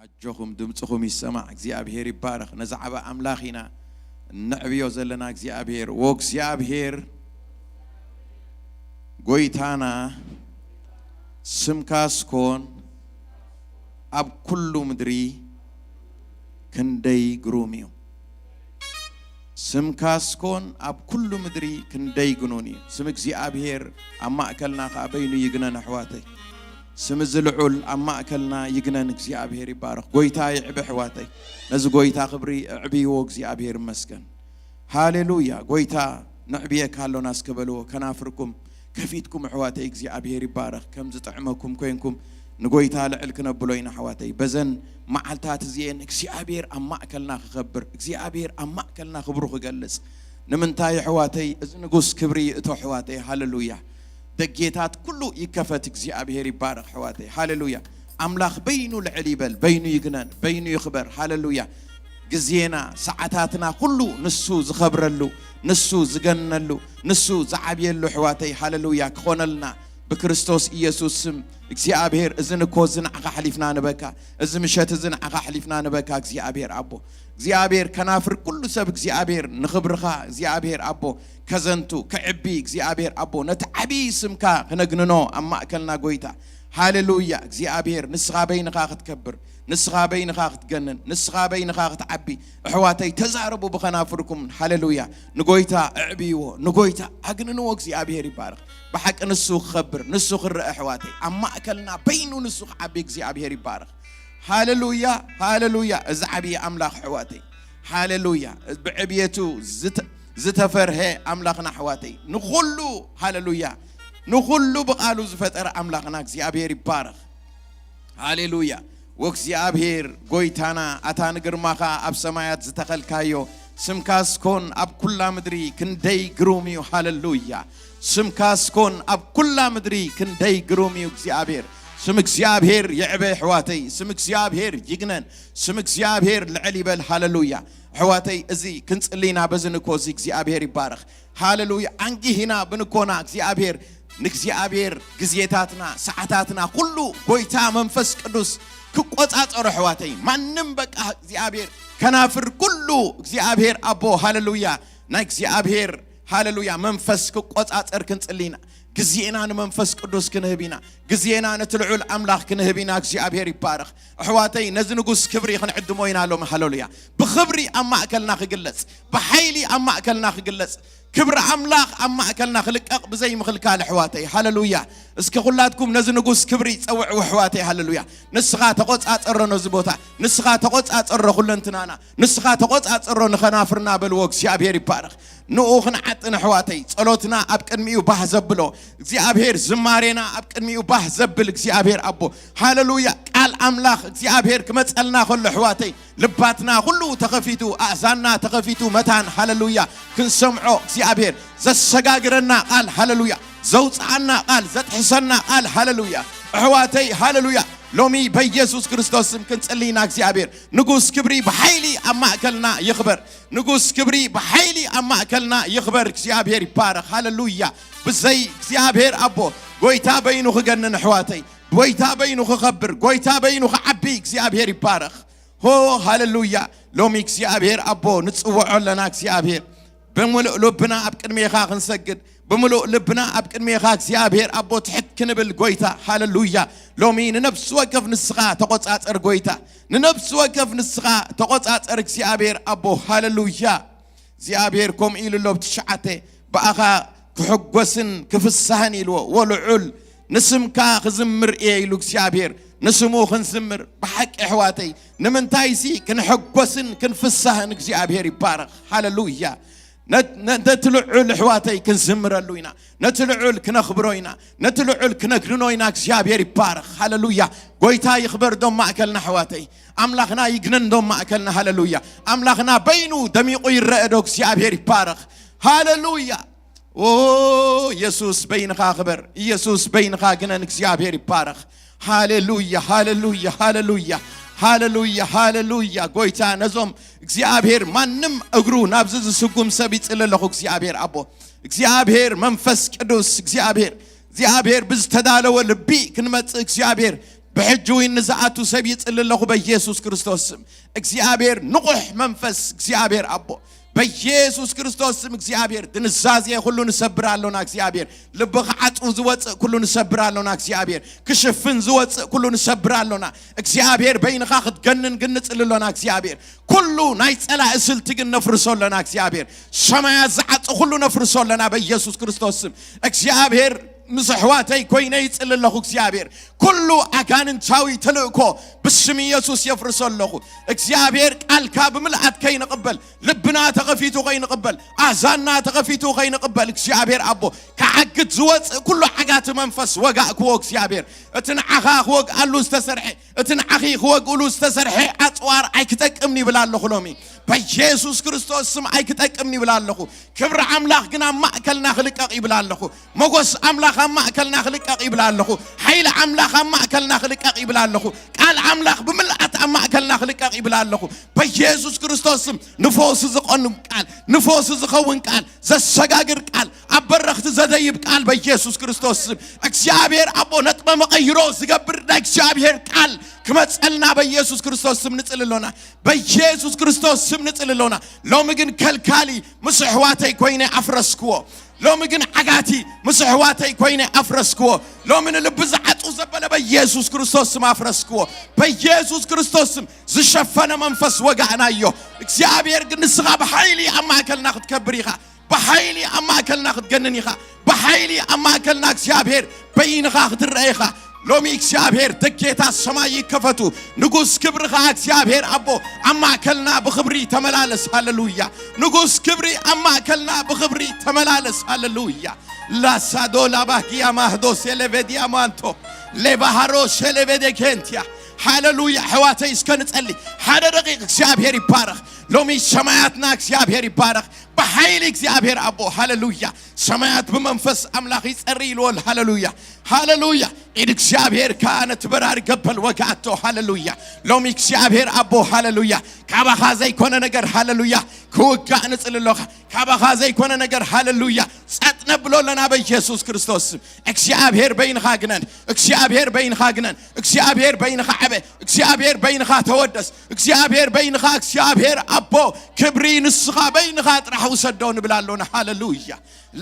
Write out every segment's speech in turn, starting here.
ኣጆኹም፣ ድምፅኹም ይሰማዕ። እግዚኣብሔር ይባረኽ። ነዚ ዓቢ ኣምላኽ ኢና እነዕብዮ ዘለና። እግዚኣብሔር፣ ወእግዚኣብሔር ጎይታና፣ ስምካ ስኮን ኣብ ኩሉ ምድሪ ክንደይ ግሩም እዩ። ስምካ ስኮን ኣብ ኩሉ ምድሪ ክንደይ ግኑን እዩ። ስም እግዚኣብሔር ኣብ ማእከልና ከኣ በይኑ ይግነን ኣሕዋተይ። ስም እዚ ልዑል ኣብ ማእከልና ይግነን። እግዚኣብሔር ይባረኽ። ጎይታ ይዕቢ ኣሕዋተይ። ነዚ ጎይታ ክብሪ ኣዕብይዎ። እግዚኣብሔር ይመስገን። ሃሌሉያ። ጎይታ ነዕብየካ ኣሎና እስከ በልዎ። ከናፍርኩም ከፊትኩም ኣሕዋተይ እግዚኣብሔር ይባረኽ። ከም ዝጥዕመኩም ኮይንኩም ንጎይታ ልዕል ክነብሎ ኢና ኣሕዋተይ። በዘን መዓልታት እዚኤን እግዚኣብሔር ኣብ ማእከልና ክኸብር፣ እግዚኣብሔር ኣብ ማእከልና ክብሩ ክገልጽ። ንምንታይ ኣሕዋተይ? እዚ ንጉስ ክብሪ ይእቶ ኣሕዋተይ። ሃሌሉያ። ደጌታት ኩሉ ይከፈት። እግዚኣብሔር ይባረኽ ኣሕዋተይ። ሃሌሉያ። ኣምላኽ በይኑ ልዕል ይበል፣ በይኑ ይግነን፣ በይኑ ይኽበር። ሃሌሉያ። ግዜና፣ ሰዓታትና ኩሉ ንሱ ዝኸብረሉ፣ ንሱ ዝገነሉ፣ ንሱ ዝዓብየሉ ኣሕዋተይ። ሃሌሉያ። ክኾነልና ብክርስቶስ ኢየሱስ ስም። እግዚኣብሔር፣ እዚ ንኮ እዚ ንዓኻ ኣሕሊፍና ንበካ፣ እዚ ምሸት እዚ ንዓኻ ኣሕሊፍና ንበካ። እግዚኣብሔር ኣቦ፣ እግዚኣብሔር ከናፍር ኩሉ ሰብ እግዚኣብሔር ንኽብርኻ እግዚኣብሔር ኣቦ ከዘንቱ፣ ክዕቢ እግዚኣብሔር ኣቦ ነቲ ዓብዪ ስምካ ክነግንኖ ኣብ ማእከልና ጎይታ። ሃሌሉያ። እግዚኣብሔር ንስኻ በይንኻ ክትከብር፣ ንስኻ በይንኻ ክትገንን፣ ንስኻ በይንኻ ክትዓቢ። ኣሕዋተይ ተዛረቡ ብኸናፍርኩም። ሃሌሉያ። ንጎይታ እዕብይዎ፣ ንጎይታ ኣግንንዎ። እግዚኣብሔር ይባረኽ። ብሓቂ ንሱ ክኸብር፣ ንሱ ክረአ ኣሕዋተይ። ኣብ ማእከልና በይኑ ንሱ ክዓቢ። እግዚኣብሔር ይባረኽ። ሃሌሉያ፣ ሃሌሉያ። እዚ ዓብዪ ኣምላኽ ኣሕዋተይ። ሃሌሉያ። ብዕብየቱ ዝተ-፣ ዝተፈርሀ ኣምላኽና ኣሕዋተይ። ንኹሉ፣ ሃሌሉያ። ንኹሉ ብቓሉ ዝፈጠረ ኣምላኽና እግዚኣብሔር ይባረኽ። ሃሌሉያ። ወእግዚኣብሔር ጎይታና፣ ኣታ ንግርማኻ ኣብ ሰማያት ዝተኸልካዮ፣ ስምካ ስኮን ኣብ ኩላ ምድሪ ክንደይ ግሩም እዩ። ሃሌሉያ። ስምካ ስኮን ኣብ ኩላ ምድሪ ክንደይ ግሩም እዩ እግዚኣብሔር። ስም እግዚኣብሔር ይዕበ ኣሕዋተይ። ስም እግዚኣብሔር ይግነን። ስም እግዚኣብሔር ልዕል ይበል። ሃሌሉያ። ኣሕዋተይ፣ እዚ ክንጽሊ ኢና በዚ ንኮ እዚ እግዚኣብሔር ይባረኽ። ሃሌሉያ። ኣንጊህ ኢና ብንኮና እግዚኣብሔር፣ ንእግዚኣብሔር ግዜታትና፣ ሰዓታትና፣ ኩሉ ጎይታ መንፈስ ቅዱስ ክቆጻጸሮ ኣሕዋተይ። ማንም በቃ እግዚኣብሔር ከናፍር ኩሉ እግዚኣብሔር ኣቦ፣ ሃሌሉያ፣ ናይ እግዚኣብሔር፣ ሃሌሉያ፣ መንፈስ ክቆጻጸር ክንጽሊ ኢና። ግዜና ንመንፈስ ቅዱስ ክንህብ ኢና። ግዜና ነቲ ልዑል ኣምላኽ ክንህብ ኢና። እግዚኣብሔር ይባረኽ። ኣሕዋተይ፣ ነዚ ንጉስ ክብሪ ክንዕድሞ ኢና ሎም። ሃሌሉያ። ብኽብሪ ኣብ ማእከልና ክግለጽ፣ ብሓይሊ ኣብ ማእከልና ክግለጽ፣ ክብሪ ኣምላኽ ኣብ ማእከልና ክልቀቕ ብዘይ ምኽልካል ኣሕዋተይ። ሃሌሉያ። እስከ ኩላትኩም ነዚ ንጉስ ክብሪ ጸውዕዎ ኣሕዋተይ። ሃሌሉያ። ንስኻ ተቆጻጸሮ ነዚ ቦታ፣ ንስኻ ተቆጻጸሮ ኩለንትናና፣ ንስኻ ተቆጻጸሮ ንኸናፍርና በልዎ። እግዚኣብሔር ይባረኽ። ንኡ ክንዓጥን ኣሕዋተይ፣ ጸሎትና ኣብ ቅድሚኡ ባህ ዘብሎ እግዚኣብሔር፣ ዝማሬና ኣብ ቅድሚኡ ባህ ዘብል እግዚኣብሔር ኣቦ። ሃሌሉያ። ቃል ኣምላኽ እግዚኣብሔር ክመጸልና ከሎ ኣሕዋተይ፣ ልባትና ኩሉ ተኸፊቱ፣ ኣእዛንና ተኸፊቱ፣ መታን፣ ሃሌሉያ፣ ክንሰምዖ እግዚኣብሔር ዘሰጋግረና ቃል፣ ሃሌሉያ፣ ዘውፅኣና ቃል፣ ዘጥሕሰና ቃል፣ ሃሌሉያ። ኣሕዋተይ፣ ሃሌሉያ። ሎሚ በኢየሱስ ክርስቶስ ስም ክንጽሊ ኢና። እግዚኣብሔር ንጉስ ክብሪ ብሓይሊ ኣብ ማእከልና ይኽበር። ንጉስ ክብሪ ብሓይሊ ኣብ ማእከልና ይኽበር። እግዚኣብሔር ይባረኽ። ሃሌሉያ። ብዘይ እግዚኣብሔር ኣቦ ጎይታ በይኑ ክገንን ኣሕዋተይ፣ ጎይታ በይኑ ክኸብር፣ ጎይታ በይኑ ክዓቢ እግዚኣብሔር ይባረኽ። ሆ ሃሌሉያ። ሎሚ እግዚኣብሔር ኣቦ ንጽውዖ ኣለና። እግዚኣብሔር ብምሉእ ልብና ኣብ ቅድሜኻ ክንሰግድ፣ ብምሉእ ልብና ኣብ ቅድሜኻ እግዚኣብሔር ኣቦ ትሕት ክንብል ጎይታ። ሃሌሉያ። ሎሚ ንነፍሲ ወከፍ ንስኻ ተቆጻጸር ጎይታ፣ ንነፍሲ ወከፍ ንስኻ ተቆጻጸር እግዚኣብሔር ኣቦ። ሃሌሉያ። እግዚኣብሔር ከምኡ ኢሉ ኣሎ ኣብ ትሽዓተ፣ ብኣኻ ክሕጎስን ክፍሳህን ኢልዎ፣ ወልዑል ንስምካ ክዝምር እየ ኢሉ እግዚኣብሔር። ንስሙ ክንዝምር ብሓቂ ኣሕዋተይ፣ ንምንታይሲ ክንሕጎስን ክንፍሳህን። እግዚኣብሔር ይባረኽ። ሃሌሉያ። ነ-፣ ነ-፣ ነቲ ልዑል ኣሕዋተይ ክንዝምረሉ ኢና። ነቲ ልዑል ክነኽብሮ ኢና። ነቲ ልዑል ክነግንኖ ኢና። እግዚኣብሔር ይባረኽ። ሃሌሉያ። ጎይታ ይኽበር ዶም ማእከልና ኣሕዋተይ። ኣምላኽና ይግነን ዶም ማእከልና። ሃሌሉያ። ኣምላኽና በይኑ ደሚቑ ይረአ ዶ? እግዚኣብሔር ይባረኽ። ሃሌሉያ። ኦ፣ ኢየሱስ በይንኻ ክበር። ኢየሱስ በይንኻ ግነን። እግዚኣብሔር ይባረኽ። ሃሌሉያ፣ ሃሌሉያ፣ ሃሌሉያ፣ ሃሌሉያ፣ ሃሌሉያ። ጎይታ ነዞም እግዚኣብሔር ማንም እግሩ ናብዚ ዝስጉም ሰብ ይጽሊ ኣለኹ። እግዚኣብሔር ኣቦ፣ እግዚኣብሔር መንፈስ ቅዱስ፣ እግዚኣብሔር፣ እግዚኣብሔር ብዝተዳለወ ልቢ ክንመጽእ እግዚኣብሔር ብሕጂ እውን ንዝኣቱ ሰብ ይጽሊ ኣለኹ በኢየሱስ ክርስቶስ ስም። እግዚኣብሔር ንቑሕ መንፈስ እግዚኣብሔር ኣቦ በኢየሱስ ክርስቶስ ስም እግዚኣብሔር ድንዛዜ ኩሉ ንሰብር ኣሎና እግዚኣብሔር ልቢ ክዓጽው ዝወጽእ ኩሉ ንሰብር ኣሎና እግዚኣብሔር ክሽፍን ዝወጽእ ኩሉ ንሰብር ኣሎና እግዚኣብሔር በይንኻ ክትገንን ግን ንጽሊ ኣሎና እግዚኣብሔር ኩሉ ናይ ጸላኢ ስልቲ ግን ነፍርሶ ኣለና እግዚኣብሔር ሰማያት ዝዓጽ ኩሉ ነፍርሶ ኣለና በኢየሱስ ክርስቶስ ስም እግዚኣብሔር ምስ ኣሕዋተይ ኮይነ ይጽሊ ኣለኹ እግዚኣብሔር ኩሉ ኣጋንንታዊ ተልእኮ ብስም ኢየሱስ የፍርሶ ኣለኹ እግዚኣብሔር ቃልካ ብምልኣት ከይንቕበል ልብና ተኸፊቱ ከይንቕበል ኣዛና ተኸፊቱ ከይንቕበል እግዚኣብሔር ኣቦ ክዓግት ዝወፅእ ኩሉ ዓጋቲ መንፈስ ወጋእክዎ እግዚኣብሔር እቲ ንዓኻ ክወግኣሉ ዝተሰርሐ እቲ ንዓኺ ክወግእሉ ዝተሰርሐ ኣፅዋር ኣይክጠቅምን ይብል ኣለኹ ሎሚ በኢየሱስ ክርስቶስ ስም ኣይክጠቅምን ይብል ኣለኹ ክብሪ ኣምላኽ ግን ኣብ ማእከልና ክልቀቕ ይብል ኣለኹ ሞጎስ ኣምላኽ ኣብ ማእከልና ክልቀቕ ይብል ኣለኹ ሓይሊ ኣምላኽ ኣብ ማእከልና ክልቀቕ ይብል ኣለኹ ቃል ኣምላኽ ብምልኣት ኣብ ማእከልና ክልቀቕ ይብል ኣለኹ በኢየሱስ ክርስቶስ ስም ንፈውሲ ዝቐኑ ቃል ንፈውሲ ዝኸውን ቃል ዘሰጋግር ቃል ኣብ በረኽቲ ዘደይብ ቃል በኢየሱስ ክርስቶስ ስም እግዚኣብሔር ኣቦ ነጥበ መቐይሮ ዝገብር ናይ እግዚኣብሔር ቃል ክመፀልና በኢየሱስ ክርስቶስ ስም ንፅሊ ኣሎና በኢየሱስ ክርስቶስ ስም ንፅሊ ኣሎና ሎሚ ግን ከልካሊ ምስ ኣሕዋተይ ኮይነ ኣፍረስክዎ ሎሚ ግን ዓጋቲ ምስ ኣሕዋተይ ኮይነ ኣፍረስክዎ ሎሚ ንልቢ ዝዓፁ ዘበለ በኢየሱስ ክርስቶስ ስም ኣፍረስክዎ በኢየሱስ ክርስቶስ ስም ዝሸፈነ መንፈስ ወጋእናዮ እግዚኣብሔር ግን ንስኻ ብሓይሊ ኣብ ማእከልና ክትከብር ኢኻ ብሓይሊ ኣብ ማእከልና ክትገንን ኢኻ ብሓይሊ ኣብ ማእከልና እግዚኣብሔር በይንኻ ክትረአ ኢኻ ሎሚ እግዚኣብሔር ደጌታት ሰማይ ይከፈቱ ንጉስ ክብሪ ኸዓ እግዚኣብሔር ኣቦ ኣብ ማእከልና ብኽብሪ ተመላለስ ሃለሉያ ንጉስ ክብሪ ኣብ ማእከልና ብኽብሪ ተመላለስ ሃለሉያ ላሳዶ ላባህያ ማህዶ ሴለቬድያ ማንቶ ሌባሃሮ ሸለቤዴ ኬንትያ ሃለሉያ ኣሕዋተይ እስከ ንጸሊ ሓደ ደቂቕ እግዚኣብሔር ይባረኽ ሎሚ ሰማያትና እግዚኣብሔር ይባረኽ ብሓይሊ እግዚኣብሔር ኣቦ ሃለሉያ ሰማያት ብመንፈስ ኣምላኽ ይጸሪ ይልወል ሃለሉያ ሃለሉያ ኢድ እግዚኣብሔር ከዓ ነቲ በራሪ ገበል ወጋኣቶ ሃለሉያ ሎሚ እግዚኣብሔር ኣቦ ሃለሉያ ካባኻ ዘይኮነ ነገር ሃለሉያ ክውጋእ ንጽሊ ኣሎኻ ካባኻ ዘይኮነ ነገር ሃለሉያ ጸጥ ነብሎ ኣለና በኢየሱስ ክርስቶስ እግዚኣብሔር በይንኻ ግነን እግዚኣብሔር በይንኻ ግነን እግዚኣብሔር በይንኻ ዓበ እግዚኣብሔር በይንኻ ተወደስ እግዚኣብሔር በይንኻ እግዚኣብሔር ኣቦ ክብሪ ንስኻ በይንኻ ጥራሕ ውሰዶ ንብል ኣሎና ሃለሉያ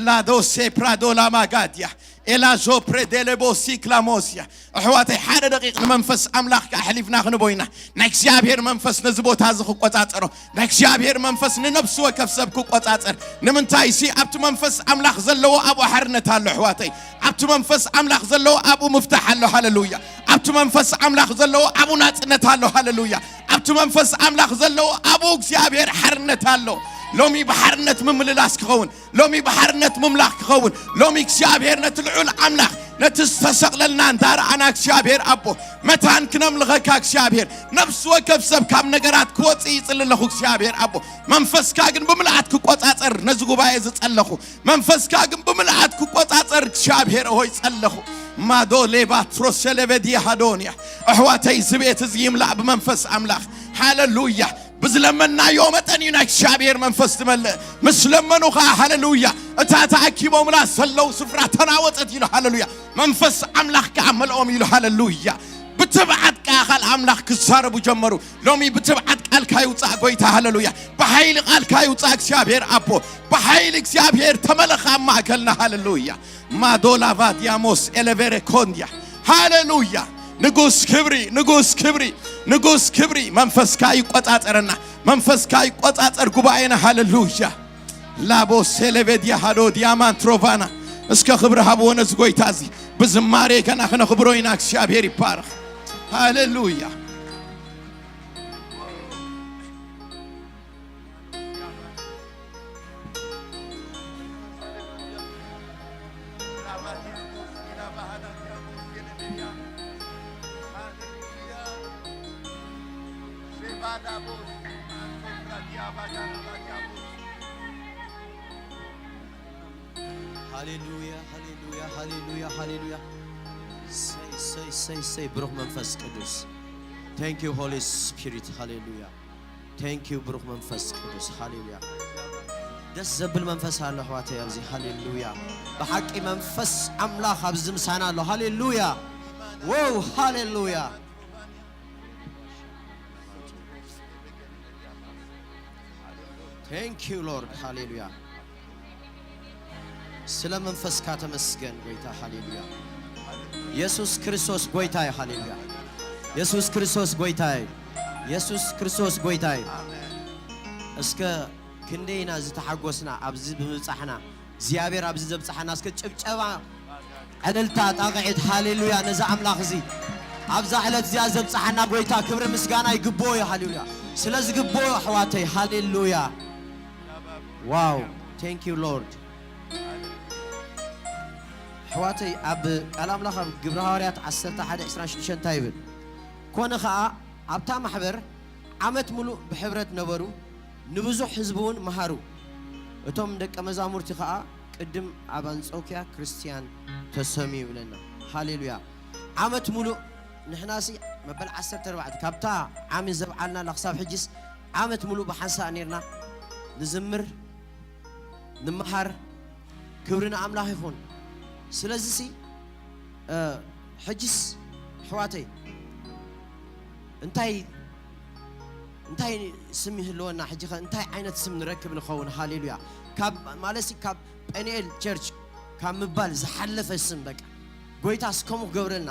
ላዶ ሴፕራዶ ላማጋድያ ኤላዞ ፕሬዴሌቦ ሲክላሞስያ ኣሕዋተይ ሓደ ደቂቕ ንመንፈስ ኣምላኽ ከኣሕሊፍና ክንቦይና ናይ እግዚኣብሔር መንፈስ ነዚ ቦታ እዚ ክቆጻጸሮ ናይ እግዚኣብሔር መንፈስ ንነፍሲ ወከፍ ሰብ ክቆጻጸር ንምንታይ ሲ ኣብቲ መንፈስ ኣምላኽ ዘለዎ ኣብኡ ሓርነት ኣሎ ኣሕዋተይ ኣብቲ መንፈስ ኣምላኽ ዘለዎ ኣብኡ ምፍታሕ ኣሎ ሃለሉያ ኣብቲ መንፈስ ኣምላኽ ዘለዎ ኣብኡ ናጽነት ኣሎ ሃለሉያ ኣብቲ መንፈስ ኣምላኽ ዘለዎ ኣብኡ እግዚኣብሔር ሓርነት ኣሎ ሎሚ ብሓርነት ምምልላስ ክኸውን ሎሚ ብሓርነት ምምላኽ ክኸውን ሎሚ እግዚኣብሔር ነቲ ልዑል ኣምላኽ ነቲ ዝተሰቕለልና እንዳረኣና እግዚኣብሔር ኣቦ መታን ክነምልኸካ እግዚኣብሔር ነብሲ ወከፍ ሰብ ካብ ነገራት ክወፅእ ይፅሊ ኣለኹ እግዚኣብሔር ኣቦ መንፈስካ ግን ብምልኣት ክቆፃፀር ነዚ ጉባኤ ዝፀለኹ መንፈስካ ግን ብምልኣት ክቆፃፀር እግዚኣብሔር ሆይ ፀለኹ ማዶ ሌባ ትሮሰለበዲ ሃዶንያ ኣሕዋተይ እዚ ቤት እዚ ይምላእ ብመንፈስ ኣምላኽ ሃለሉያ ብዝለመናዮ መጠን እዩ ናይ እግዚኣብሔር መንፈስ ትመልእ ምስ ለመኑ ኸዓ ሃለሉያ እታ ተኣኪቦምላ ዘለዉ ስፍራ ተናወፀት ኢሉ ሃለሉያ መንፈስ ኣምላኽ ከዓ መልኦም ኢሉ ሃለሉያ ብትብዓት ከዓ ኻል ኣምላኽ ክዛረቡ ጀመሩ ሎሚ ብትብዓት ቃልካ ይውፃእ ጎይታ ሃለሉያ ብሓይሊ ቃልካ ይውፃእ እግዚኣብሔር ኣቦ ብሓይሊ እግዚኣብሔር ተመለኽ ኣብ ማእከልና ሃለሉያ ማዶላቫ ዲያሞስ ኤለቬሬ ኮንድያ ሃሌሉያ ንጉስ ክብሪ ንጉስ ክብሪ ንጉስ ክብሪ መንፈስካ ይቆጻጸረና መንፈስካ ይቆጻጸር ጉባኤና ሃሌሉያ ላቦ ሴሌቬዲያ ሃዶ ዲያማን ትሮቫና እስከ ክብሪ ሃብዎ ነዚ ጎይታ እዚ ብዝማሬ ገና ክነኽብሮ ኢና እግዚኣብሔር ይባረኽ ሃሌሉያ ሃሌሉያ ሃሌሉያ ሃሌሉያ ሃሌሉያ ሰይ ሰይ ሰይ ሰይ ብሩኽ መንፈስ ቅዱስ Thank you Holy Spirit ሃሌሉያ Thank you ብሩኽ መንፈስ ቅዱስ ሃሌሉያ ደስ ዘብል መንፈስ ኣሎ ኣሕዋተይ ኣብዚ ሃሌሉያ ብሓቂ መንፈስ ኣምላኽ ኣብዚ ምሳና ኣሎ ሃሌሉያ Wow, ሃሌሉያ። Thank you Lord. ሃሌሉያ። ስለ መንፈስካ ተመስገን ጎይታ። ሃሌሉያ። ኢየሱስ ክርስቶስ ጎይታይ። ሃሌሉያ። ኢየሱስ ክርስቶስ ጎይታይ። ኢየሱስ ክርስቶስ ጎይታይ። እስከ ክንደይና ዝተሓጎስና ኣብዚ ብምብጻሕና፣ እግዚኣብሔር ኣብዚ ዘብጽሓና። እስከ ጭብጨባ፣ ዕልልታ፣ ጣቕዒት። ሃሌሉያ። ነዚ ኣምላኽ እዚ ኣብዛ ዕለት እዚኣ ዘብጽሓና ጎይታ ክብሪ ምስጋና ይግብኦ እዩ። ሃሌሉያ። ስለ ዝግብኦ ኣሕዋተይ። ሃሌሉያ። ዋው። Thank you Lord። ኣሕዋተይ፣ ኣብ ቃል ኣምላኽ ኣብ ግብረ ሃዋርያት ዓሰርተ ሓደ ዕስራን ሽዱሽተን እንታይ ይብል? ኮነ ኸኣ ኣብታ ማሕበር ዓመት ምሉእ ብሕብረት ነበሩ፣ ንብዙሕ ህዝቢ እውን መሃሩ። እቶም ደቀ መዛሙርቲ ኸኣ ቅድም ኣብ ኣንጾክያ ክርስትያን ተሰምዩ ይብለና። ሃሌሉያ። ዓመት ምሉእ ንሕናሲ መበል ዓሰርተ ኣርባዕተ ካብታ ዓሚ ዘብዓልናላ ክሳብ ሕጅስ ዓመት ምሉእ ብሓንሳእ ኔርና ንዝምር፣ ንምሃር። ክብሪ ንኣምላኽ ይኹን። ስለዚሲ፣ እ፣ ሕጅስ ኣሕዋተይ እንታይ፣ እንታይ ስም ይህልወና? ሕጂ ኸ እንታይ ዓይነት ስም ንረክብ ንኸውን? ሃሌሉያ። ካብ ማለትሲ ካብ ጴንኤል ቸርች ካብ ምባል ዝሓለፈ ስም በቃ። ጎይታ እስከሙ ክገብረልና።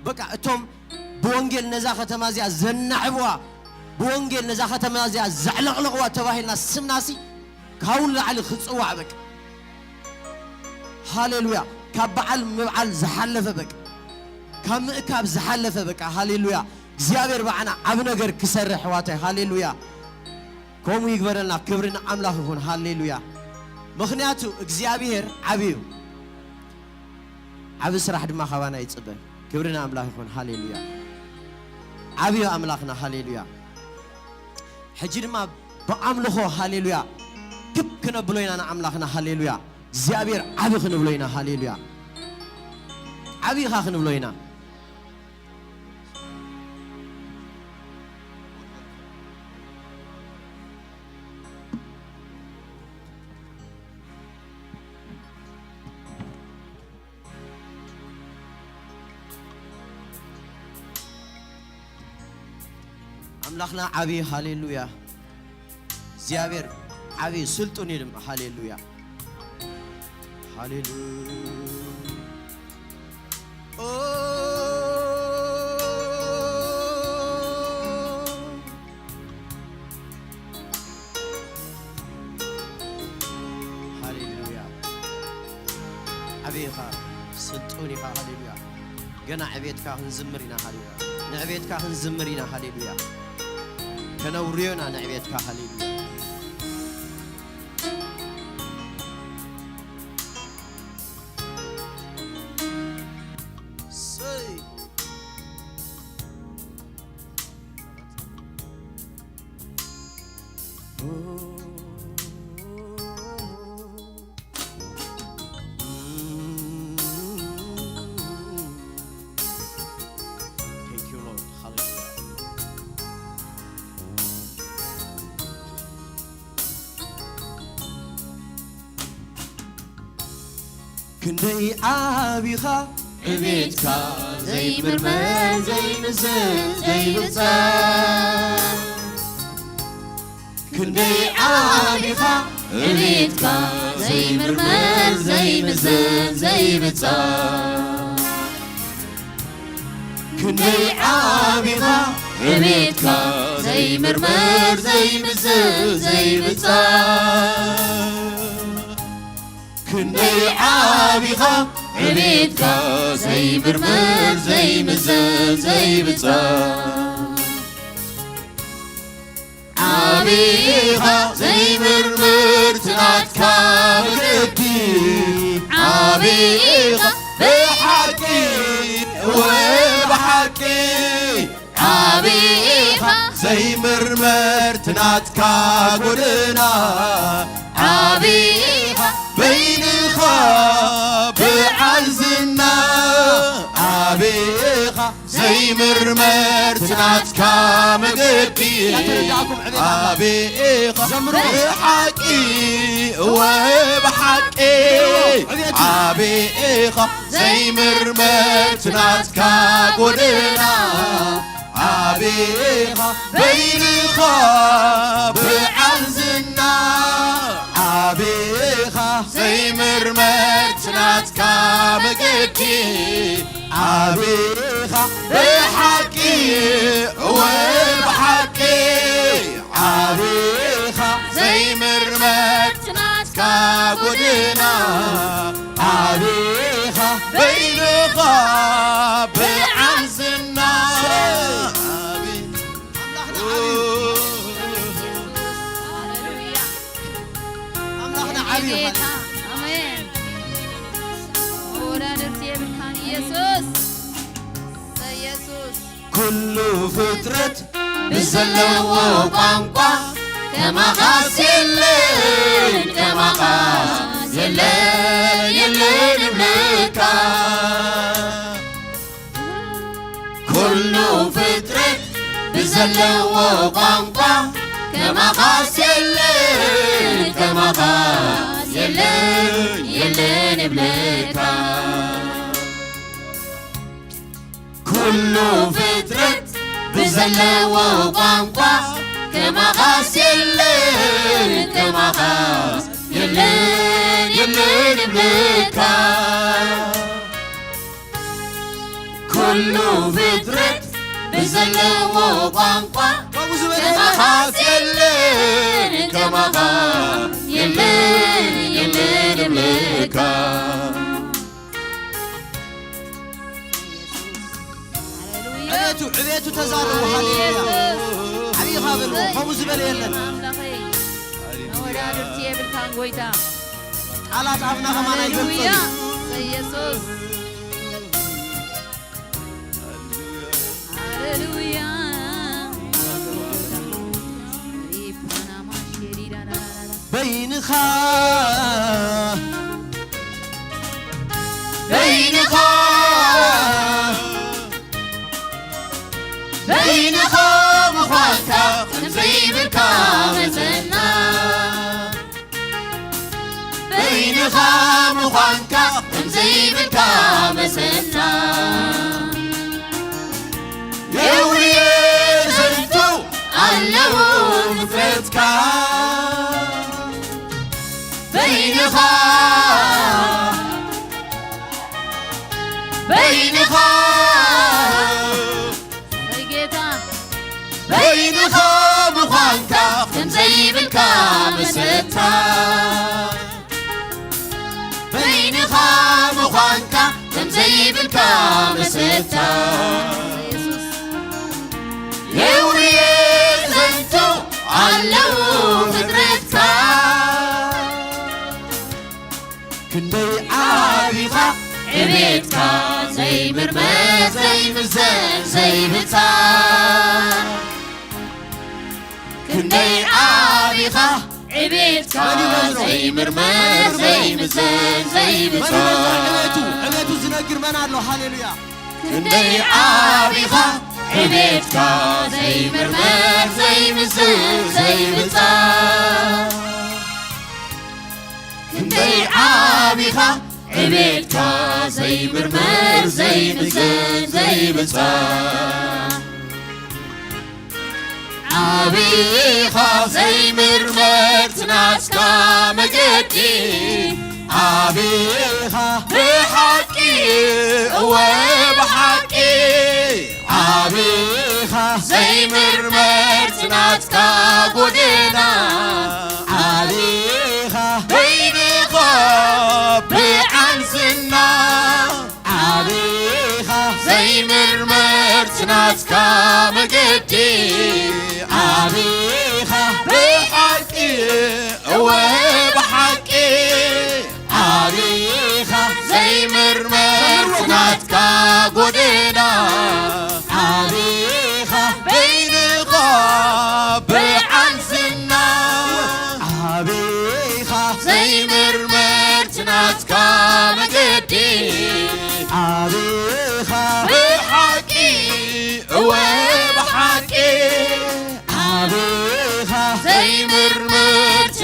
በቃ እቶም ብወንጌል ነዛ ከተማ እዚኣ ዘናዕብዋ፣ ብወንጌል ነዛ ከተማ እዚኣ ዘዕለቕለቕዋ ተባሂልና ስምናሲ ካብኡ ንላዕሊ ክጽዋዕ በቃ። ሃሌሉያ። ካብ በዓል ምብዓል ዝሓለፈ በቃ። ካብ ምእካብ ዝሓለፈ በቃ። ሃሌሉያ። እግዚኣብሔር ብዓና ዓቢ ነገር ክሰርሕ ኣሕዋተይ። ሃሌሉያ። ከምኡ ይግበረልና። ክብሪ ንኣምላኽ ይኹን። ሃሌሉያ። ምኽንያቱ እግዚኣብሔር ዓቢ እዩ። ዓቢ ስራሕ ድማ ካባና ይጽበ። ክብሪ ንኣምላኽ ይኹን። ሃሌሉያ። ዓቢ እዩ ኣምላኽና። ሃሌሉያ። ሕጂ ድማ ብኣምልኾ ሃሌሉያ ክብ ክነብሎ ኢና ንኣምላኽና። ሃሌሉያ። እግዚኣብሔር ዓቢ ክንብሎ ኢና። ሃሌሉያ። ዓቢ ኢኻ ክንብሎ ኢና። ኣምላኽና ዓቢ። ሃሌሉያ። እግዚኣብሔር ዓቢ ስልጡን እዩ ድማ። ሃሌሉያ። ሃሌሉያ። ኦ፣ ሃሌሉያ። ዓቢ ኢኻ፣ ስልጡን ኢኻ። ሃሌሉያ። ገና ዕቤትካ ክንዝምር ኢና። ሃሌሉያ። ንዕቤትካ ክንዝምር ኢና። ሃሌሉያ። ከነውርዮ ኢና ንዕቤትካ። ሃሌሉያ። ሰይ። Thank you, Lord. ሃሌሉያ። ክንደይ ዓቢኻ ዕቤትካ ዘይምርመር ዘይምዘን ዘይብጻ። ክንደይ ዓቢኻ ዕቤትካ ዘይምርመር ዘይምዘን ዘይብጻ። ክንደይ ዓቢኻ ዕቤትካ ዘይምርመር ዘይምዘን ዘይብጻ። ክንደይ ዓቢኻ ዕቤትካ ዘይምርመር ዘይምዘን ዘይብጻ። ዓቢኻ ዘይምርመር ትናትካ መገዲ። ዓቢኻ ብሓቂ፣ እወ ብሓቂ። ዓቢኻ ዘይምርመር ትናትካ ጎደና። ዓቢኻ በይንኻ በዓል ዝና። ዓቢኻ ዘይምርመር ትናትካ መገዲ። ያተረዳእኩም ዕቤት ኣምላኽ። ኣቤኻ ዘምሩ። ብሓቂ እወ ብሓቂ ዘምሩ። ዕቤት። ኣቤኻ ዘይምርመር ትናትካ ጎደና። ኣቤኻ በይንኻ ብዓል ዝና። ኣቤኻ ዘይምርመር ትናትካ መገዲ። ኣቤኻ ብሓቂ እወ ብሓቂ። ኣቤኻ ዘይምርመር ትናትካ ጎደና። ኣቤኻ በይንኻ ብዓል ዝና። ኣቤ- ኣምላኽና ዓብዩ። ሃሌሉያ። ኣምላኽና ዓብዩ። ጌታ። ኣሜን። መወዳድርቲ የብልካን ኢየሱስ። ኢየሱስ። ኩሉ ፍጥረት ብዘለዎ ቋንቋ ከማኻስ የለን፣ ከማኻስ የለን፣ የለን እብለካ። ኩሉ ፍጥረት ብዘለዎ ቋንቋ ከማኻስ የለን፣ ከማኻስ የለን፣ የለን እብለካ። ኩሉ ፍጥረት ብዘለዎ ቋንቋ ከማኻስ የለን፣ ከማኻስ የለን፣ የለን እብለካ። ኩሉ ፍጥረት ብዘለዎ ቋንቋ ከምኡ ዝበለ ከማኻስ የለን፣ ከማኻ የለን፣ የለን እብለካ። ዕቤቱ፣ ዕቤቱ ተዛረቡ። ሃሌሉያ። ዓብይኻ በልዎ። ከምኡ ዝበለ የለን። ኣምላኸይ፣ መወዳድርቲ የብልካን ጎይታ። ቃላት ኣፍና ከማን ኣይገልጸን። ሃሌሉያ። ኢየሱስ። ሃሌሉያ። ሪፓናማ ሼሪዳዳዳዳ። በይንኻ፣ በይንኻ፣ በይንኻ ምዃንካ ከም ዘይብልካ መጸና። በይንኻ ምዃንካ ከም ዘይብልካ መሰና። የውርየ ዘንቱ ኣለዉ ፍጥረትካ። በይንኻ፣ በይንኻ፣ ወይ ጌታ። በይንኻ ምዃንካ ከም ዘይብልካ መሰታ። በይንኻ ምዃንካ ከም ዘይብልካ መሰታ። የውርየ ዘንቱ ኣለዉ ፍጥረትካ። ክንደይ ዓቢኻ ዕቤትካ ዘይምርመር ዘይምዘን ዘይብጻ። ክንደይ ዓቢኻ ዕቤትካ ዘይምርመር ዘይምዘን ዘይብጻ። ዕቤቱ፣ ዕቤቱ ዝነግር መን ኣሎ? ሃሌሉያ። ክንደይ ዓቢኻ ዕቤትካ ዘይምርመር ዘይምዘን ዘይብጻ። ክንደይ ዓቢኻ ዕቤትካ ዘይምርመር ዘይምዘን ዘይብጻ። ዓቢኻ ዘይምርመር ትናትካ መገዲ። ዓቢኻ ብሓቂ እወ ብሓቂ። ዓቢኻ ዘይምርመር ትናትካ ጎደና። ዓቢኻ በይንኻ ብዓል ዝና። ዓቢኻ ዘይምርመር ትናትካ መገዲ። ዓቢኻ ብሓቂ እወ ብሓቂ። ዓቢኻ ዘይምርመር ትናትካ ጎደና። ዓቢኻ በይንኻ ብዓል ዝና። ዓቢኻ ዘይምርመር ትናትካ መገዲ። ዓቢኻ ብሓቂ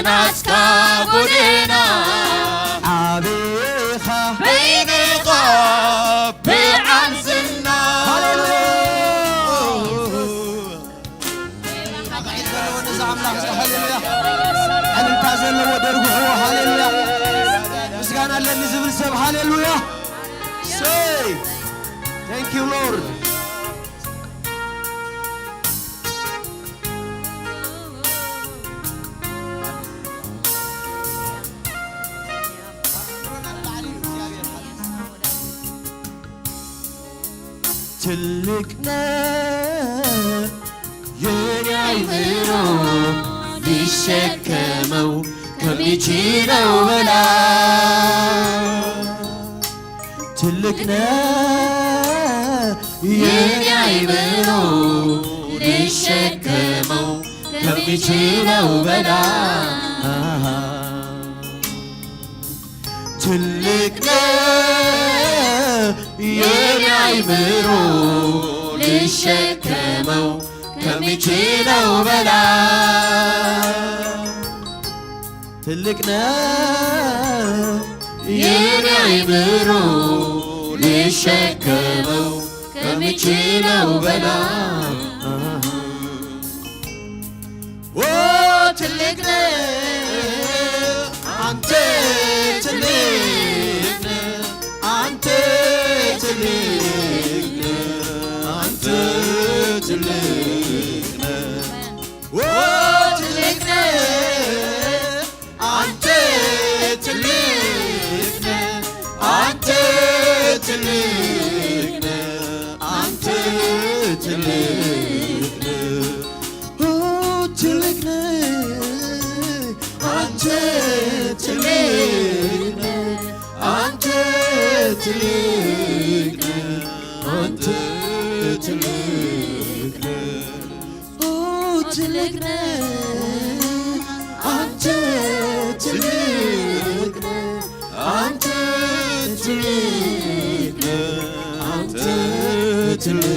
ናትካ ጎደና ዓቢኻ በይንኻ በዓል ዝና። ሃሌሉያ። ኣቕዒት ዘለዎ ነዚ ኣምላኽ እዚ፣ ሃሌሉያ። ዕልልታ ዘለዎ ደርጉሕዎ፣ ሃሌሉያ። ምስጋና ኣለኒ ዝብል ሰብ፣ ሃሌሉያ። ሰይ፣ thank you Lord። ትልቅ ነህ የኔ አይምሮ ሊሸከመው ከሚችለው በላይ። ትልቅ ነህ የኔ አይምሮ ሊሸከመው ከሚችለው በላይ። ትልቅ ነህ የኔ አይምሮ ሊሸከመው ከሚችለው በላይ። ትልቅ ነህ የኔ አይምሮ ሊሸከመው ከሚችለው በላይ። ኦ ትልቅ ነህ አንተ፣ ትልቅ ነህ አንተ፣ ትልቅ ነህ አንተ፣ ትልቅ ነህ። ኦ ትልቅ ነህ አንተ፣ ትልቅ ነህ አንተ፣ ትልቅ ነህ አንተ፣ ትልቅ ነህ። ኦ ትልቅ ነህ አንተ፣ ትልቅ ነህ አንተ፣ ትልቅ ነህ አንተ፣ ትልቅ ነህ። ኦ ትልቅ ነህ አንተ፣ ትልቅ ነህ አንተ፣ ትልቅ ነህ አንተ፣ ትልቅ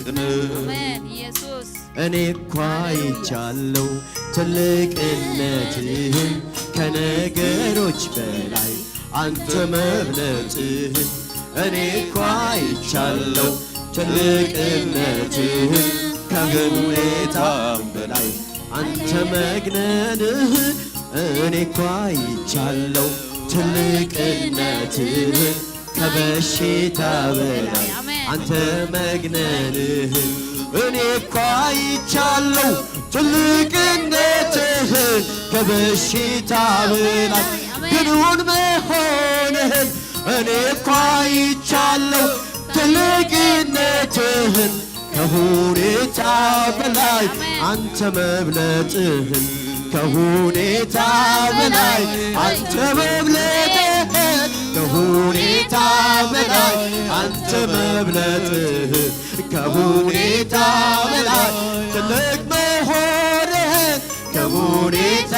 ነህ። አሜን ኢየሱስ። እኔ እኮ አይቻለው ትልቅነትህን፣ ከነገሮች በላይ አንተ መብለጥህን። እኔ እኮ አይቻለው ትልቅነትህን፣ ከሁኔታም በላይ አንተ መግነንህን። እኔ እኮ አይቻለው ትልቅነትህን፣ ከበሽታ በላይ አሜን። አንተ መግነንህን። እኔ እኮ አይቻለው ትልቅነትህን፣ ከበሽታ በላይ አሜን። ግኑን መሆንህን። እኔ እኮ አይቻለው ትልቅነትህን፣ ከሁኔታ በላይ አሜን። አንተ መብለጥህን፣ ከሁኔታ በላይ አንተ መብለጥህን፣ ከሁኔታ በላይ አንተ መብለጥህን፣ ከሁኔታ በላይ ትልቅ መሆንህን፣ ከሁኔታ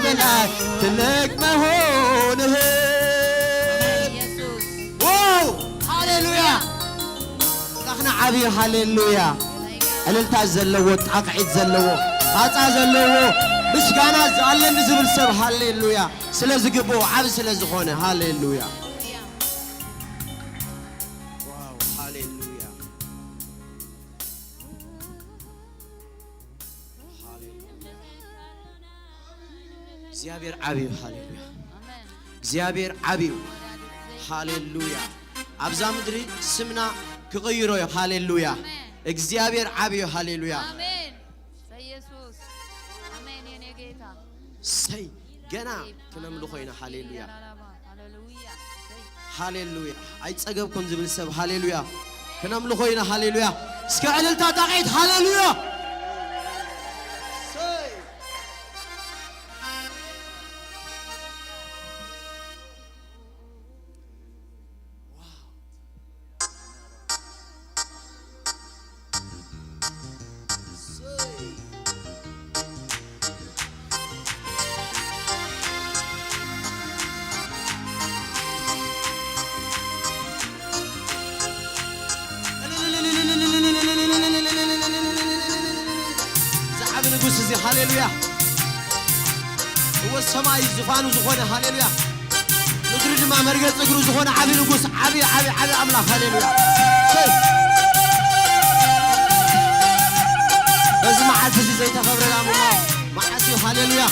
በላይ ትልቅ መሆንህን። ኢየሱስ። ዋው! ሃሌሉያ! ኣምላኽና ዓብዪ፣ ሃሌሉያ። ዕልልታ ዘለዎ፣ ጣቕዒት ዘለዎ፣ ፋጻ ዘለዎ፣ ምስጋና ኣለኒ ዝብል ሰብ፣ ሃሌሉያ። ስለ ዝግብኦ፣ ዓቢ ስለ ዝኾነ፣ ሃሌሉያ። ዋው፣ ሃሌሉያ። ሃሌሉያ። እግዚኣብሔር ዓብዩ፣ ሃሌሉያ። ኣሜን። እግዚኣብሔር ዓብዩ፣ ኣሜን። ሃሌሉያ። ኣብዛ ምድሪ ስምና ክቕይሮ እዩ፣ ሃሌሉያ። ኣሜን። እግዚኣብሔር ዓብዩ፣ ሃሌሉያ። ኣሜን። ኢየሱስ። ኣሜን፣ የኔ ጌታ። ሰይ፣ ገና ክነምልኾ ኢና፣ ሃሌሉያ። ሃሌሉያ። ሃሌሉያ። ኣይጸገብኩን ዝብል ሰብ፣ ሃሌሉያ። ክነምልኾ ኢና፣ ሃሌሉያ። እስከ ዕልልታ ጣቕዒት፣ ሃሌሉያ። ዝዓቢ ንጉስ እዚ፣ ሃሌሉያ። ሰማይ ዝፋኑ ዝኾነ፣ ሃሌሉያ፣ ምድሪ ድማ መርገጺ እግሩ ዝኾነ ዓቢ ንጉስ፣ ዓቢ፣ ዓቢ፣ ዓቢ ኣምላኽ፣ ሃሌሉያ። በዚ መዓልቲ እዚ ዘይተኸብረ ላም እሞ መዓስ እዩ፣ ሃሌሉያ።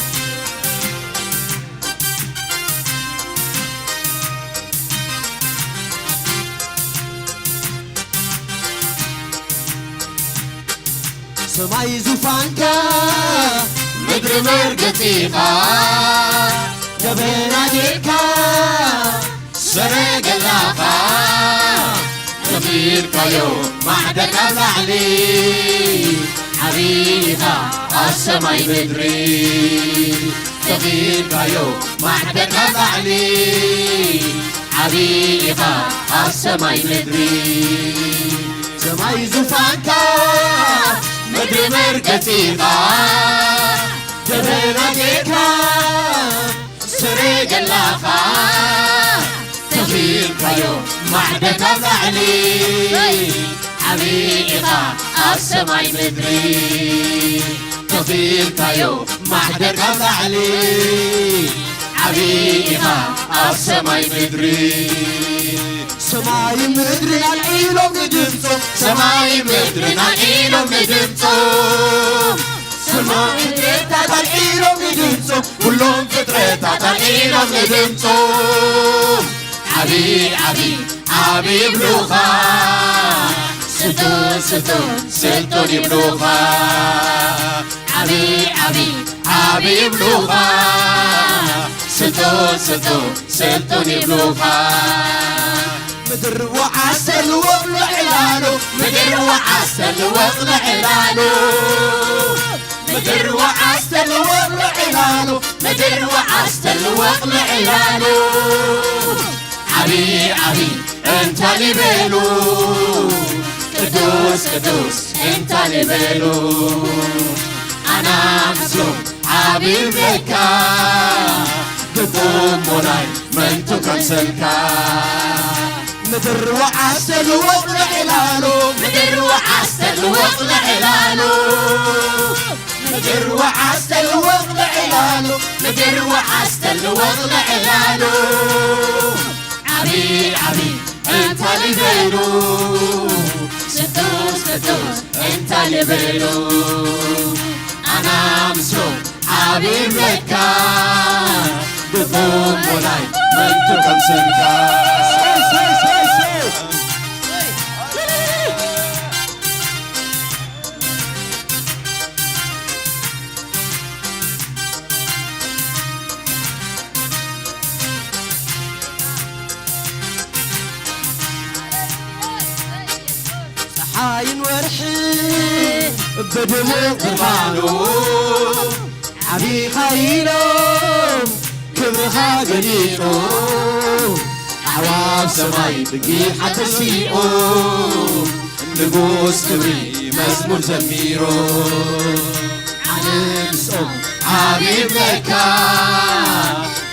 ሰማይ ዙፋንካ፣ ምድሪ መርገጺኻ፣ ደበና ጌርካ፣ ሰረገላኻ፣ ከፊልካዮ ማዕደካ ኣብ ላዕሊ፣ ዓቢ ኢኻ ኣብ ሰማይ ምድሪ። ከፊልካዮ ማዕደካ ኣብ ላዕሊ፣ ዓቢ ኢኻ ኣብ ሰማይ ምድሪ። ሰማይ ዙፋንካ፣ ምድሪ መርገጺኻ፣ ደበና ጌርካ፣ ሰረገላኻ፣ ከፊልካዮ ማዕደካ ኣብ ላዕሊ፣ ዓቢ ኢኻ ኣብ ሰማይ ምድሪ። ከፊልካዮ ማዕደካ ኣብ ላዕሊ፣ ዓቢ ኢኻ ኣብ ሰማይ ምድሪ። ሰማይ ምድርን ኣልዒሎም ንድምጾም፣ ሰማይ ምድርን ኣልዒሎም ንድምጾም፣ ሰማይ ፍጥረታት ኣልዒሎም ንድምጾም፣ ኩሎም ፍጥረታት ኣልዒሎም ንድምጾም። ዓቢ፣ ዓቢ፣ ዓቢ ይብሉኻ፣ ስልጡን፣ ስልጡን፣ ስልጡን ይብሉኻ። ዓቢ፣ ዓቢ፣ ዓቢ ይብሉኻ፣ ስልጡን፣ ስልጡን፣ ስልጡን ይብሉኻ። ምድር ወዓሰ ልወቕ ልዕላሉ፣ ምድር ወዓሰ ልወቕ ልዕላሉ፣ ምድር ወዓሰ ልወቕ ልዕላሉ፣ ምድር ወዓሰ ልወቕ ልዕላሉ። ዓቢ፣ ዓቢ፣ እንታሊበሉ፣ ቅዱስ፣ ቅዱስ፣ እንታሊበሉ። ኣናምስሎ ዓቢ እምነትካ፣ ድኩም ሞላይ መንቱ ከምሰልካ። ምድር ወዓሰ ልወቕ ልዕላሉ፣ ምድር ወዓሰ ልወቕ ልዕላሉ፣ ምድር ወዓሰ ልወቕ ልዕላሉ፣ ምድር ወዓሰ ልወቕ ልዕላሉ። ዓቢ፣ ዓቢ፣ እንታሊበሉ፣ ስጡስ፣ ስጡስ፣ እንታሊበሉ። ኣናምስሎ ዓቢ እምነትካ፣ ድኩም ሞላይ መንቱ ከምሰልካ። ጸሓይን ወርሕን ብድሙቕ ብርሃኑ ዓቢኻ ኢሎም ክብርኻ ገሊጹ፣ ኣዕዋፍ ሰማይ ብጊሓ ተሲኡ፣ ንጉስ ክብሪ መዝሙር ዘሚሩ። ኣነ ምስኦም ዓቢ እብለካ፣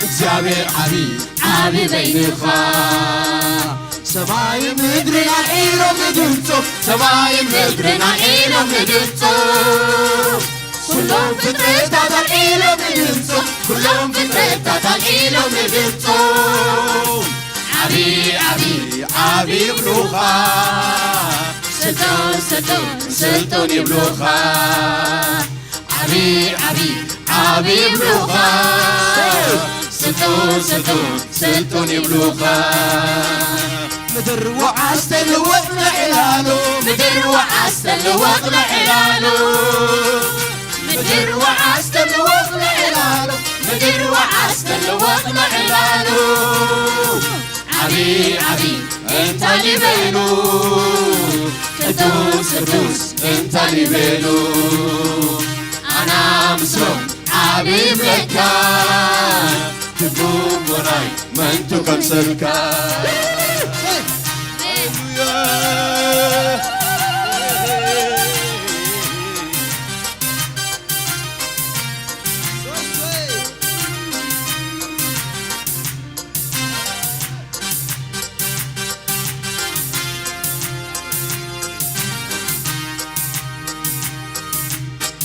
እግዚኣብሔር ዓቢ፣ ዓቢ በይንኻ። ሰማይን ምድርን ኣልዒሎም ንድምጾም፣ ሰማይን ምድርን ኣልዒሎም ንድምጾም፣ ኩሎም ፍጥረታት ኣልዒሎም ንድምጾም፣ ኩሎም ፍጥረታት ኣልዒሎም ንድምጾም። ዓቢ፣ ዓቢ፣ ዓቢ ይብሉኻ፣ ስልጡን፣ ስልጡን፣ ስልጡን ይብሉኻ። ዓቢ፣ ዓቢ፣ ዓቢ ይብሉኻ፣ ስልጡን፣ ስልጡን፣ ስልጡን ይብሉኻ። ምድር ወዓስ ተልወጥ ንዕላሉ፣ ምድር ወዓስ ተልወጥ ንዕላሉ፣ ምድር ወዓስ ተልወጥ ንዕላሉ፣ ምድር ወዓስ ተልወጥ ንዕላሉ። ዓቢ፣ ዓቢ፣ እንታይ ሊበሉ፣ ቅዱስ፣ ቅዱስ፣ እንታይ ሊበሉ። ኣና ምስሎም ዓቢ እብለካ፣ ትርጉም ወናይ መንቱ ከምሰልካ።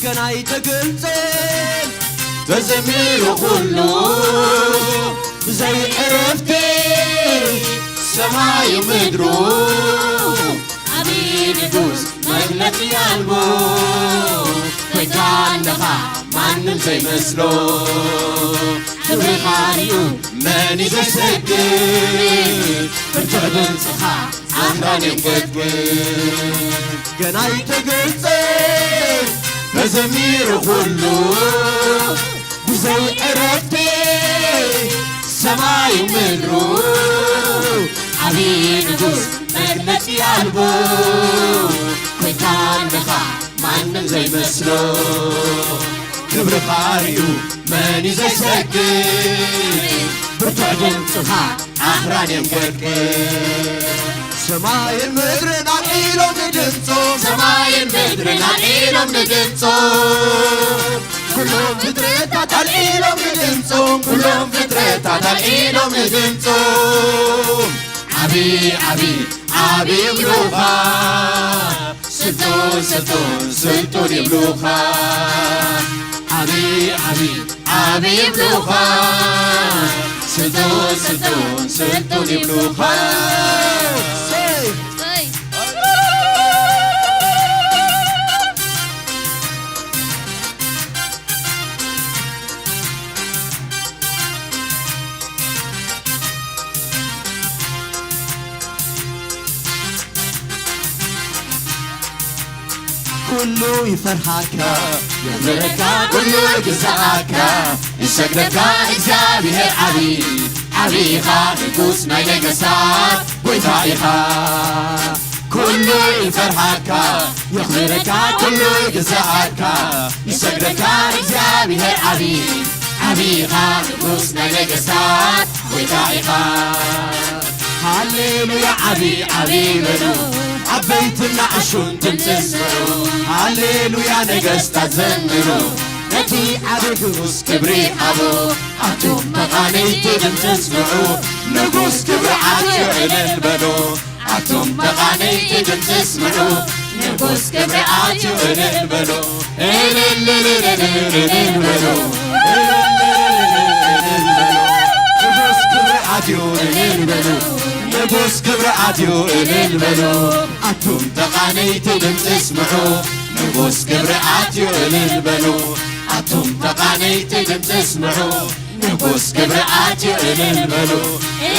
ገና ኣይተገልጸን ዘዘምሩ ኩሉ ብዘይ ዕረፍቲ ሰማዩ ምድሩ ኣቢ ንጉስ መግለጺ ኣልቦ ኮይንካ ኣለኻ ማንም ዘይመስሎ ክብርኻ ርኡ መን እዩ ዘይሰግድ ብርቱዕ ድምፅኻ ኣኽራን እዮም ጎድጎድ ገና ኣይተገልጸ ተዘሚሩ ኩሉ ብዘይ ዕረፍቲ ሰማዩ ምድሩ ዓብዪ ንጉስ መግለጺ ኣልቦ ኮይንካ ኣለኻ ማንም ዘይመስሎ ክብርኻ ርኡ መን እዩ ዘይሰግድ ብርቱዕ ድምፅኻ ኣኽራን እዮም ጎድጎድ ሰማይን ምድርን ኣልዒሎም ንድምፆም ሰማይን ምድርን ኣልዒሎም ንድምፆም ኩሎም ፍጥረታት ኣልዒሎም ንድምፆም ኩሎም ፍጥረታት ኣልዒሎም ንድምፆም ዓቢ ዓቢ ዓቢ ይብሉኻ ስልጡን ስልጡን ስልጡን ይብሉኻ ዓቢ ዓቢ ዓቢ ይብሉኻ ስልጡን ስልጡን ስልጡን ይብሉኻ ኩሉ ይፈርሃካ የኽብረካ ኩሉ ይግዛኣካ ይሰግደካ እግዚኣብሔር ዓብዪ ዓብዪ ኢኻ ንጉስ ናይ ነገስታት ጎይታ ኢኻ ኩሉ ይፈርሃካ የኽብረካ ኩሉ ይግዛኣካ ይሰግደካ እግዚኣብሔር ዓብዪ ዓብዪ ኢኻ ንጉስ ናይ ነገስታት ጎይታ ኢኻ ሃሌሉያ ዓቢ ዓቢ በሉ ዓበይትን ንኣሹን ድምፂ ስምዑ ሃሌሉያ ነገስታት ዘምሩ ነቲ ዓቢ ንጉስ ክብሪ ሃቡ ኣቱም መቓነይቲ ድምፂ ስምዑ ንጉስ ክብሪ ኣትዩ እልል በሉ ኣቱም መቓነይቲ ድምፂ ስምዑ ንጉስ ክብሪ ኣትዩ እልል በሉ እልል እልል እልል እልል በሉ እልል እልል እልል እልል በሉ ንጉስ ክብሪ ኣትዩ እልል በሉ ንጉስ ክብሪ ኣትዩ እልል በሉ ኣቱም ተቓነይቲ ድምፂ ስምዑ ንጉስ ክብሪ ኣትዩ እልል በሉ ኣቱም ተቓነይቲ ድምፂ ስምዑ ንጉስ ክብሪ ኣትዩ እልል በሉ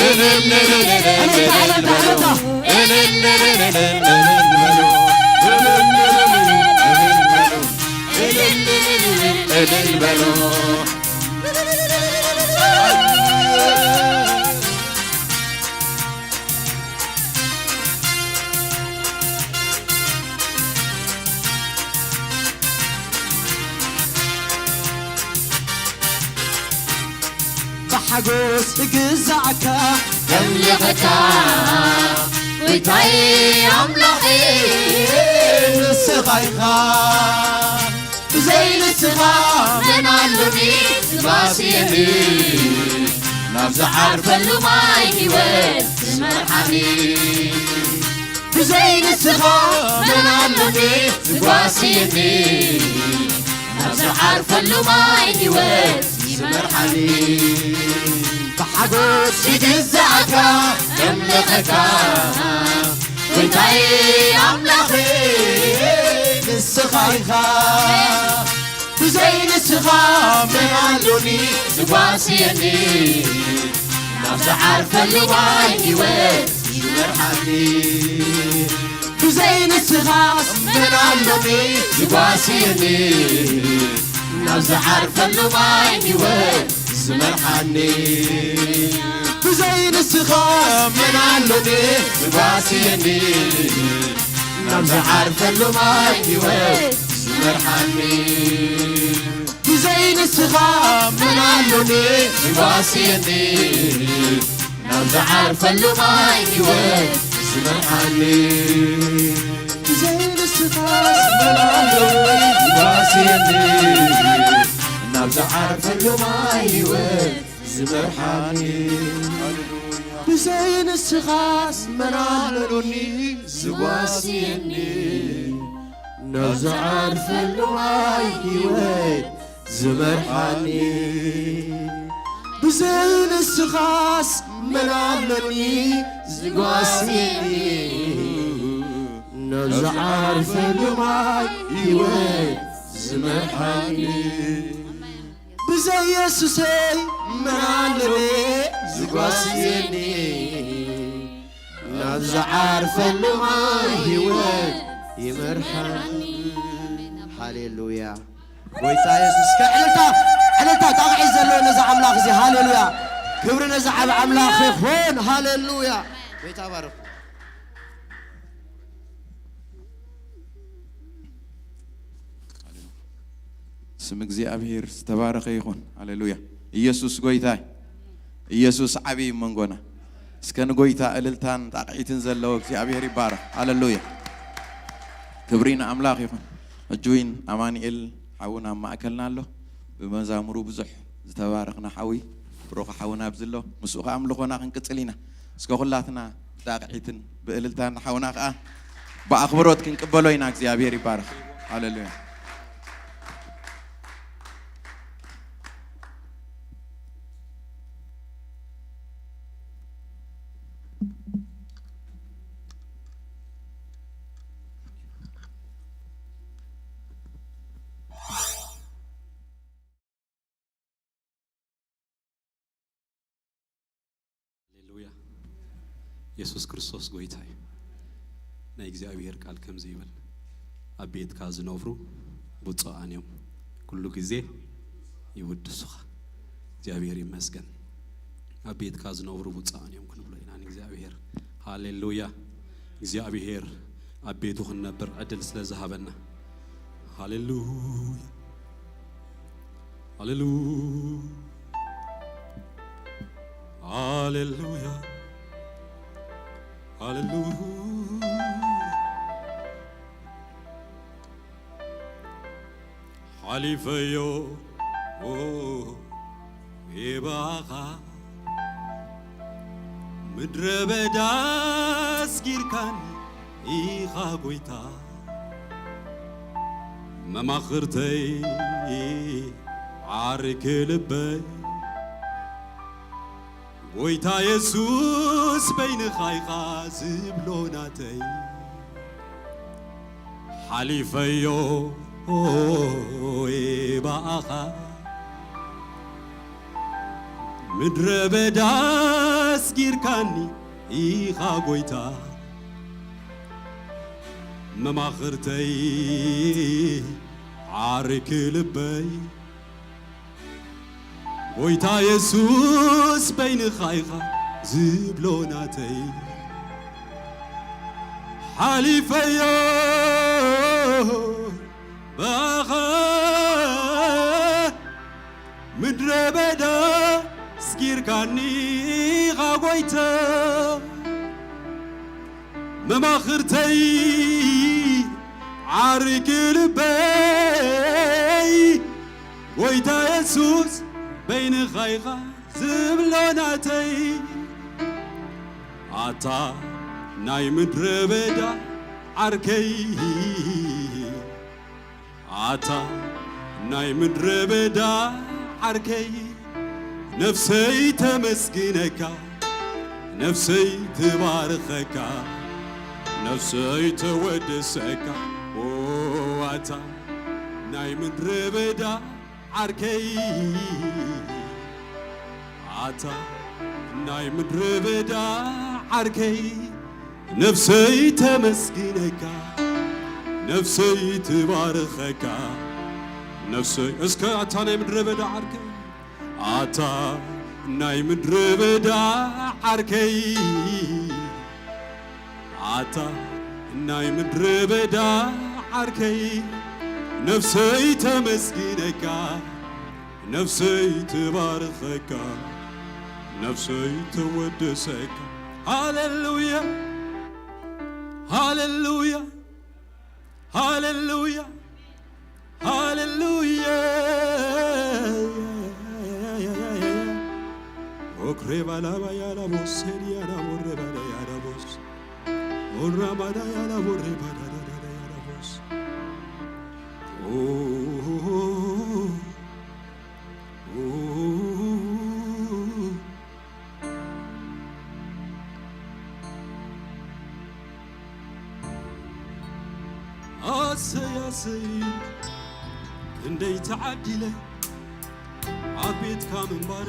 እልል እልል እልል እልል በሉ እልል እልል እልል እልል በሉ እልል እልል እልል እልል በሉ ብሓጎስ እግዛእካ ከምልኸካ ጎይታይ ኣምላኸይ ንስኻ ኢኻ ብዘይ ንስኻ መን ኣሎኒ ዝባስየኒ ናብ ዝዓርፈሉ ማይ ህይወት ዝመርሓኒ ብዘይ ንስኻ መን ኣሎኒ ዝጓስየኒ ናብ ዝዓርፈሉ ማይ ህይወት ዝመርሓኒ ብሓጎስ ይግዛእካ ከምልኸካ ጎይታይ ኣምላኸ ንስኻ ኢኻ ብዘይ ንስኻ መን ኣሎኒ ዝጓስየኒ ናብ ዝዓርፈሉ ማይ ህይወት ዝመርሓኒ ብዘይ ንስኻስ መን ኣሎኒ ዝጓስየኒ ናብ ዝዓርፈሉ ማይ ህይወት ዝመርሓኒ ብዘይ ንስኻስ መን ኣሎኒ ዝጓስየኒ ናብ ዝዓርፈሉ ማይ ህይወት ዝመርሓኒ ብዘይ ንስኻ መን ኣሎኒ ዝጓስየኒ ናብ ዝዓርፈሉ ማይ ህይወት ዝመርሓኒ ብዘይ ንስኻስ መን ኣሎኒ ዝጓስየኒ ናብ ዝዓርፈሉ ማይ ህይወት ዝመርሓኒ ብዘይ ንስኻስ መን ኣሎኒ ዝጓስየኒ ናብ ዝዓርፈሉ ማይ ህይወት ዝመርሓኒ። ብዘይ ንስኻስ መን ኣለኒ ዝጓስየኒ? ናብ ዝዓርፈሉ ማይ ህይወት ዝመርሓኒ። ብዘይ የሱሰይ መን ኣለኒ ዝጓስየኒ? ናብ ዝዓርፈሉ ማይ ህይወት ይመርሓኒ። ሃሌሉያ። ጎይታ የሱስ፣ ከዕልልታ፣ ዕልልታ ጣቕዒት ዘለዎ ነዚ ኣምላኽ እዚ። ሃሌሉያ። ክብሪ ነዚ ዓቢ ኣምላኽ ይኹን። ሃሌሉያ። ጎይታ ባርኽ። ስም እግዚኣብሔር ዝተባረኸ ይኹን። ሃሌሉያ። ኢየሱስ ጎይታ እዩ። ኢየሱስ ዓብዪ እዩ መንጎና። እስከ ንጎይታ እልልታን ጣቕዒትን ዘለዎ እግዚኣብሔር ይባረኽ። ሃሌሉያ። ክብሪ ንኣምላኽ ይኹን። ሕጂ እውን ኣማኑኤል ሓውና ኣብ ማእከልና ኣሎ። ብመዛሙሩ ብዙሕ ዝተባረኽና ሓዊ ብሩኽ ሓውና ኣብዚ ኣሎ። ምስኡ ከኣ ኣምልኾና ክንቅጽል ኢና። እስከ ኩላትና ብጣቕዒትን ብእልልታን ንሓውና ከኣ ብኣኽብሮት ክንቅበሎ ኢና። እግዚኣብሔር ይባረኽ። ሃሌሉያ። ሃሌሉያ። የሱስ ክርስቶስ ጎይታ እዩ። ናይ እግዚኣብሔር ቃል ከምዚ ይብል፣ ኣብ ቤትካ ዝነብሩ ብፁዓን እዮም፣ ኩሉ ግዜ ይውድሱኻ። እግዚኣብሔር ይመስገን። ኣብ ቤትካ ዝነብሩ ብፁዓን እዮም ክንብሎ ኢና ንእግዚኣብሔር። ሃሌሉያ። እግዚኣብሔር ኣብ ቤቱ ክንነብር ዕድል ስለ ዝሃበና። ሃሌሉያ። ሃሌሉያ። ሃሌሉያ። ሃሌሉያ። ሓሊፈዮ ብኣኻ ምድረ በዳ ኣስጊርካኒ ኢኻ ጎይታ። መማኽርተይ ዓርኪ ልበይ ጎይታ የሱስ በይንኻ ኢኻ ዝብሎ ናተይ። ሓሊፈዮ ብኣኻ ምድረ በዳ ኣስጊርካኒ ኢኻ ጎይታ። መማኽርተይ ዓርኪ ልበይ ጎይታ የሱስ በይንኻ ኢኻ ዝብሎ ናተይ። ሓሊፈዮ ብኣኻ ምድረ በዳ ኣስጊርካኒ ኢኻ ጎይታ። መማኽርተይ ዓርኪ ልበይ ጎይታ የሱስ በይንኻ ኢኻ ዝብሎ ናተይ። ኣታ ናይ ምድረ በዳ ዓርከይ፣ ኣታ ናይ ምድረ በዳ ዓርከይ፣ ነፍሰይ ተመስግነካ፣ ነፍሰይ ትባርኸካ፣ ነፍሰይ ተወድሰካ። ኦ ኣታ ናይ ምድረ በዳ ዓርከይ፣ ኣታ ናይ ምድረ በዳ ዓርከይ፣ ነፍሰይ ተመስግነካ፣ ነፍሰይ ትባርኸካ፣ ነፍሰይ እስከ ኣታ ናይ ምድረ በዳ ዓርከይ፣ ኣታ ናይ ምድረ በዳ ዓርከይ፣ ኣታ ናይ ምድረ በዳ ዓርከይ፣ ነፍሰይ ተመስግነካ፣ ነፍሰይ ትባርኸካ፣ ነፍሰይ ተወድሰካ። ሃሌሉያ፣ ሃሌሉያ፣ ሃሌሉያ፣ ሃሌሉያ። ኦክሬ ባላባ ያላ ቦሴ ዲያና ቦሬ ባዳ ያላ ቦስ ኦራ ባዳ ያላ ቦሬ ባዳ ዳዳ ያላ ቦስ ኦ ሰያሰይ ክንደይ ተዓዲለ ኣብ ቤትካ ምንባረ።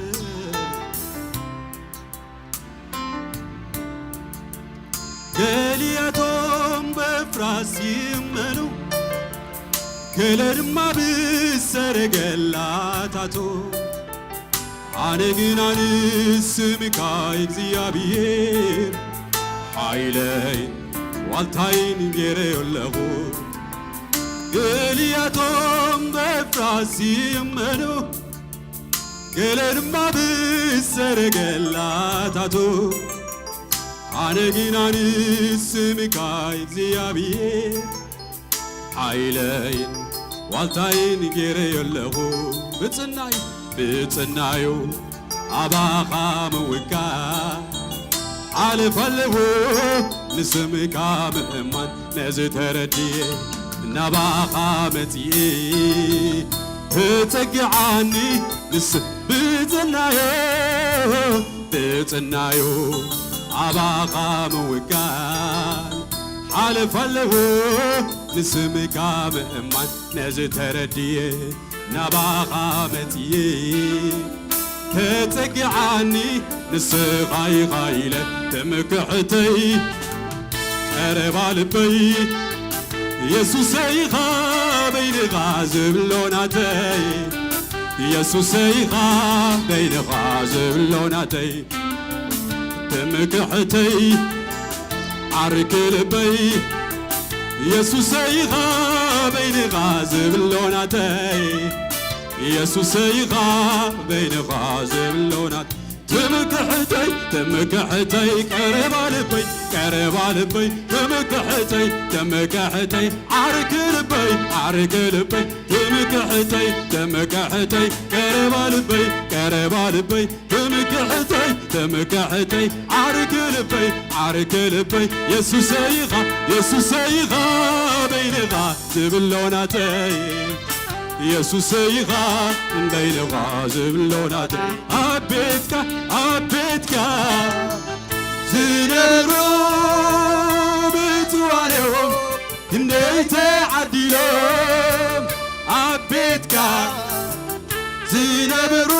ገሊያቶም በፍራስ ይመኑ፣ ገለ ድማ ብሰረገላታቶ። ኣነ ግና ንስምካ እግዚኣብሔር ሓይለይን ዋልታይን ገይረዮ ኣለኹ። ገሊያቶም በፍራስ ይመኑ፣ ገለ ድማ ብሰረገላታቱ። ኣነ ግና ንስምካ እግዚኣብሔር ሓይለይን ዋልታይን ገይረዮ ኣለኹ። ብጽናይ ብጽናዩ ኣባኻ ምውካል ሓልፍ ኣለዎ ንስምካ ምእማን። ነዚ ተረድየ ናባኻ መጽየ ተጸግዓኒ ንስ ብጽናዮ ብጽናዮ ኣባኻ ምውካል ሓልፍ ኣለዎ ንስምካ ምእማን። ነዚ ተረድየ ናባኻ መጽየ ተጸግዓኒ ንስኻ ኢኻ ኢለ ትምክሕተይ ቀረባ ልበይ የሱሰይ ኢኻ በይንኻ ዝብሎ ናተይ የሱሰይ ኢኻ በይንኻ ዝብሎ ናተይ ትምክሕተይ ዓርኪ ልበይ የሱሰይ ኢኻ በይንኻ ዝብሎ ናተይ የሱሰይ ኢኻ በይንኻ ዝብሎ ናተይ ትምክሕተይ ትምክሕተይ ቀረባ ልበይ ቀረባ ልበይ ትምክሕተይ ትምክሕተይ ዓርኪ ልበይ ዓርኪ ልበይ ትምክሕተይ ትምክሕተይ ቀረባ ልበይ ቀረባ ልበይ ትምክሕተይ ትምክሕተይ ዓርኪ ልበይ ዓርኪ ልበይ የሱሰይ ኢኻ የሱሰይ ኢኻ በይንኻ ዝብሎ ናተይ የሱሰይ ኢኻ በይንኻ ዝብሎ ናተይ ኣብ ቤትካ ኣብ ቤትካ ዝነብሩ ብፅዋንኦም ክንደይ ተዓዲሎም ኣብ ቤትካ ዝነብሩ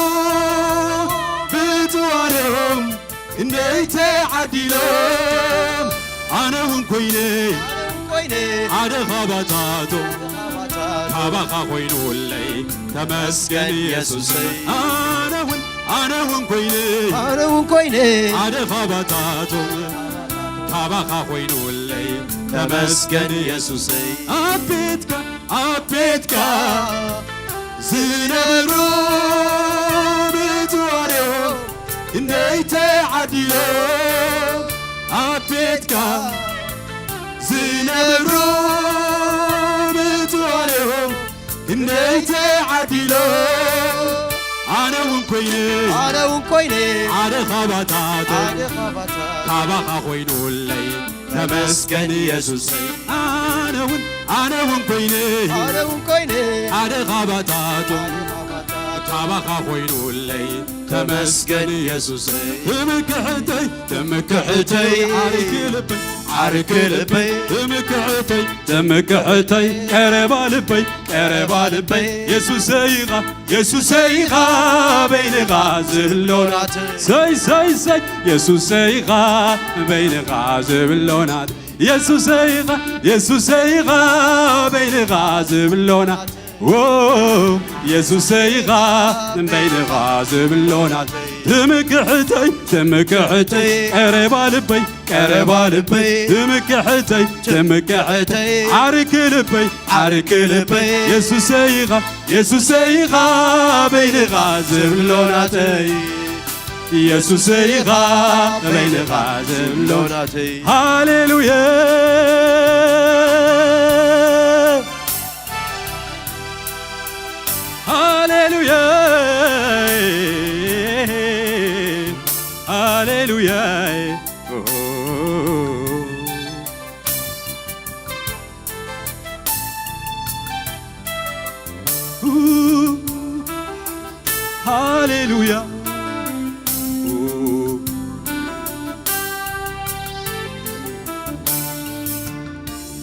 ብፅዋንኦም ክንደይ ተዓዲሎም ኣነ እውን ኮይነ ሓደ ካባታቶም ካባኻ ኮይኑለይ ተመስገን የሱሰይ ኣነ እውን ኣነ እውን ኮይነ ኣነ እውን ኮይነ ሓደ ካባታቶም ካባኻ ኮይኑለይ ተመስገን የሱሰይ ኣብ ቤትካ ኣብ ቤትካ ዝነብሩ ብፅዋንኦም ክንደይ ተዓዲሎም ኣብ ቤትካ ዝነብሩ ብፅዋንኦም ክንደይ ተዓዲሎም ኣነ እውን ኮይነ ኣነ እውን ኮይነ ሓደ ካባታቶም ሓደ ካባታ ካባኻ ኮይኑለይ ተመስገን የሱሰይ ኣነ እውን ኣነ እውን ኮይነ ኣነ እውን ኮይነ ሓደ ካባታቶም ካባኻ ኮይኑለይ ተመስገን የሱሰይ ትምክሕተይ ትምክሕተይ ዓርኪ ልበይ ዓርኪ ልበይ ትምክሕተይ ትምክሕተይ ቀረባ ልበይ ቀረባ ልበይ የሱሰይ ኢኻ የሱሰይ ኢኻ በይንኻ ዝብሎ ናት ሰይ ሰይ ሰይ የሱሰይ ኢኻ በይንኻ ዝብሎ ናት የሱሰይ ኢኻ የሱሰይ ኢኻ በይንኻ ዝብሎ ናት ዎ የሱሰይ ኢኻ በይንኻ ዝብሎ ናት ትምክሕተይ ትምክሕተይ ቀረባ ልበይ ቀረባ ልበይ ትምክሕተይ ትምክሕተይ ዓርኪ ልበይ ዓርኪ ልበይ የሱሰይ ኢኻ የሱሰይ ኢኻ በይንኻ ዝብሎ ናተይ የሱሰይ ኢኻ በይንኻ ዝብሎ ናተይ ሃሌሉያ ሃሌሉያ ሃሌሉያ ሃሌሉያ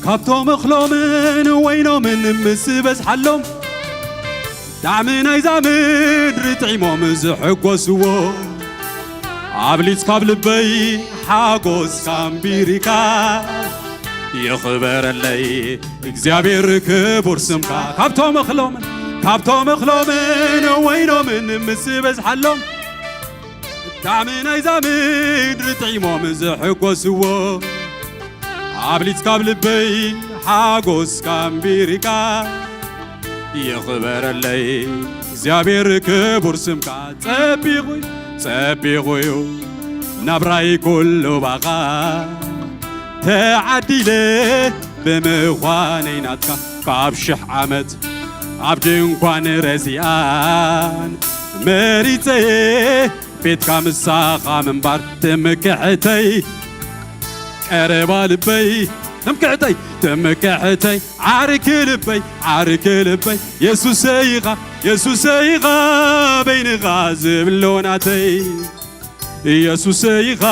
ካብቶም እኽሎምን ወይኖምን ምስ በዝሓሎም፣ ጣዕሚ ናይዛ ምድሪ ጥዒሞም ዝሕጎስዎ፣ ኣብሊጽ ካብ ልበይ ሓጎስ ካምቢሪካ፣ ይኽበረለይ እግዚኣብሔር ክቡር ስምካ። ካብቶም እኽሎምን፣ ካብቶም እኽሎምን ወይኖምን ምስ በዝሓሎም፣ ጣዕሚ ናይዛ ምድሪ ጥዒሞም ዝሕጎስዎ፣ ኣብሊጽ ካብ ልበይ ሓጎስ ካምቢሪካ፣ ይኽበረለይ እግዚኣብሔር ክቡር ስምካ። ጸቢቑ ጸቢቑ እዩ ናብራይ ኩሉ ባኻ፣ ተዓዲለ ብምዃነይ ናትካ፣ ካብ ሽሕ ዓመት ኣብ ድንኳን ረዚኣን መሪጸየ፣ ቤትካ ምሳኻ ምንባር ትምክሕተይ። ቀረባ ልበይ ትምክሕተይ፣ ትምክሕተይ፣ ዓርኪ ልበይ፣ ዓርኪ ልበይ፣ የሱሰይ ኢኻ፣ የሱሰይ ኢኻ፣ በይንኻ ዝብሎ ናተይ። የሱሰይ ኢኻ፣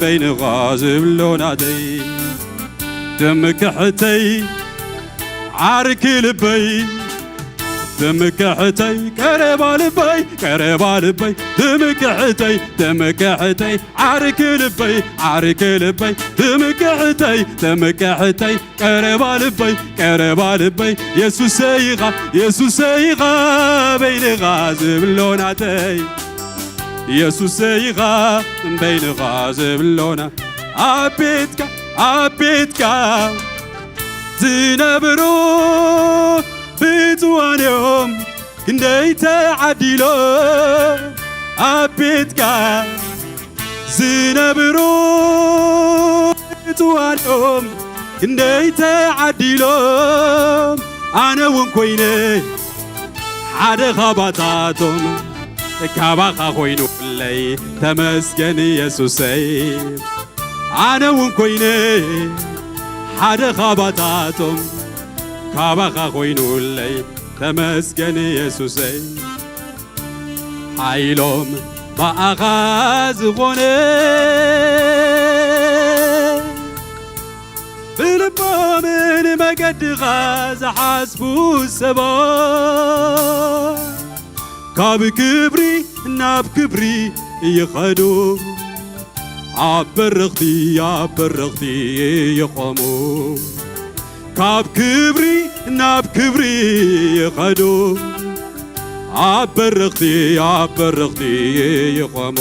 በይንኻ ዝብሎ ናተይ። ትምክሕተይ፣ ዓርኪ ልበይ፣ ትምክሕተይ፣ ቀረባ ልበይ፣ ቀረባ ልበይ፣ ትምክሕተይ፣ ትምክሕተይ፣ ዓርኪ ልበይ፣ ዓርኪ ልበይ፣ ትምክሕተይ፣ ትምክሕተይ፣ ቀረባ ልበይ፣ ቀረባ ልበይ፣ የሱሰይ ኢኻ፣ የሱሰይ ኢኻ፣ በይንኻ ዝብሎ ናተይ። የሱሰይ ኢኻ፣ በይንኻ ዝብሎ ናተይ። ኣብ ቤትካ፣ ኣብ ቤትካ ዝነብሩ ብፁዓን እዮም ክንደይ ተዓዲሎም፣ ኣብ ቤትካ ዝነብሩ ብፁዓን እዮም ክንደይ ተዓዲሎም። ኣነ እውን ኮይነ ሓደ ካባታቶም፣ ካባኻ ኮይኑለይ ተመስገን የሱሰይ። ኣነ እውን ኮይነ ሓደ ካባታቶም፣ ካባኻ ኮይኑለይ ተመስገን የሱሰይ። ሓይሎም ብኣኻ ዝኾነ፣ ብልቦምን መገድኻ ዝሓስቡ ሰባት ካብ ክብሪ ናብ ክብሪ ይኸዱ። ኣብ በረኽቲ፣ ኣብ በረኽቲ ይቖሙ። ካብ ክብሪ ናብ ክብሪ ይኸዱ። ኣብ በረኽቲ፣ ኣብ በረኽቲ ይቖሙ።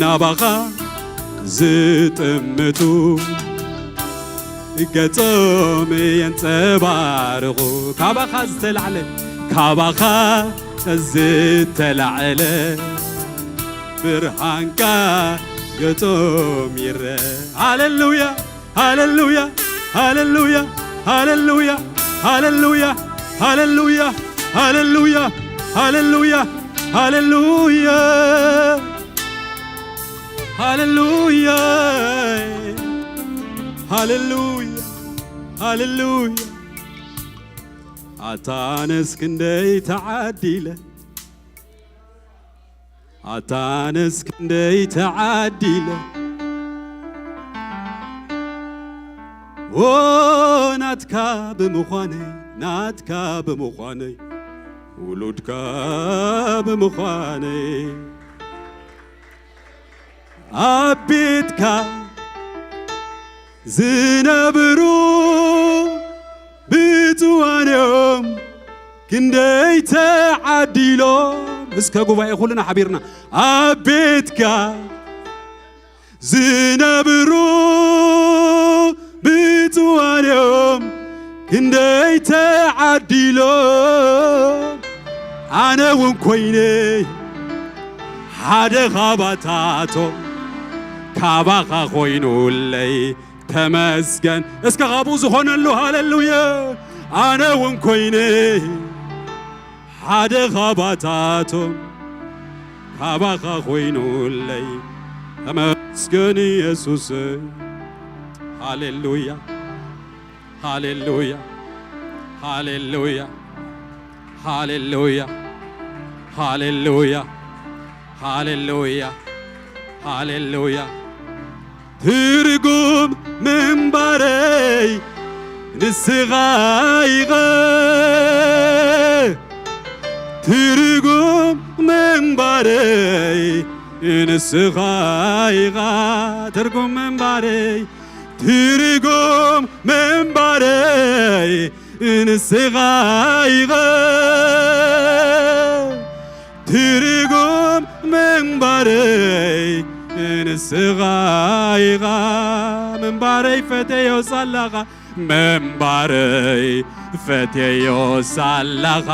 ናባኻ ዝጥምቱ ገጾም የንጸባርቑ። ካባኻ ዝተላዕለ፣ ካባኻ ዝተላዕለ ብርሃንካ ገጾም ይረ። ሃሌሉያ፣ ሃሌሉያ፣ ሃሌሉያ፣ ሃሌሉያ፣ ሃሌሉያ፣ ሃሌሉያ፣ ሃሌሉያ፣ ሃሌሉያ፣ ሃሌሉያ፣ ሃሌሉያ፣ ሃሌሉያ፣ ሃሌሉያ። ኣታነስ ክንደይ ተዓዲለ፣ ኣታነስ ክንደይ ተዓዲለ። ኦ ናትካ ብምዃነይ፣ ናትካ ብምዃነይ፣ ውሉድካ ብምዃነይ። ኣብ ቤትካ ዝነብሩ ብፁዓን እዮም ክንደይ ተዓዲሎም። እስከ ጉባኤ ኩልና ሓቢርና ኣብ ቤትካ ዝነብሩ ብፁዓን እዮም ክንደይ ተዓዲሎም። ኣነ እውን ኮይነ ሓደ ካባታቶም፣ ካባኻ ኮይኑለይ ተመስገን። እስከ ካብኡ ዝኾነሉ ሃሌሉያ። ኣነ እውን ኮይነ ሓደ ካባታቶም፣ ካባኻ ኮይኑለይ ተመስገን የሱስ። ሃሌሉያ፣ ሃሌሉያ፣ ሃሌሉያ፣ ሃሌሉያ፣ ሃሌሉያ፣ ሃሌሉያ፣ ሃሌሉያ። ትርጉም ምንባረይ ንስኻ ኢኻ። ትርጉም ምንባረይ ንስኻ ኢኻ። ትርጉም ምንባረይ፣ ትርጉም ምንባረይ ንስኻ ኢኻ። ትርጉም ምንባረይ ንስኻ ኢኻ። ምንባረይ ፈተዮ ሳላኻ፣ ምንባረይ ፈተዮ ሳላኻ፣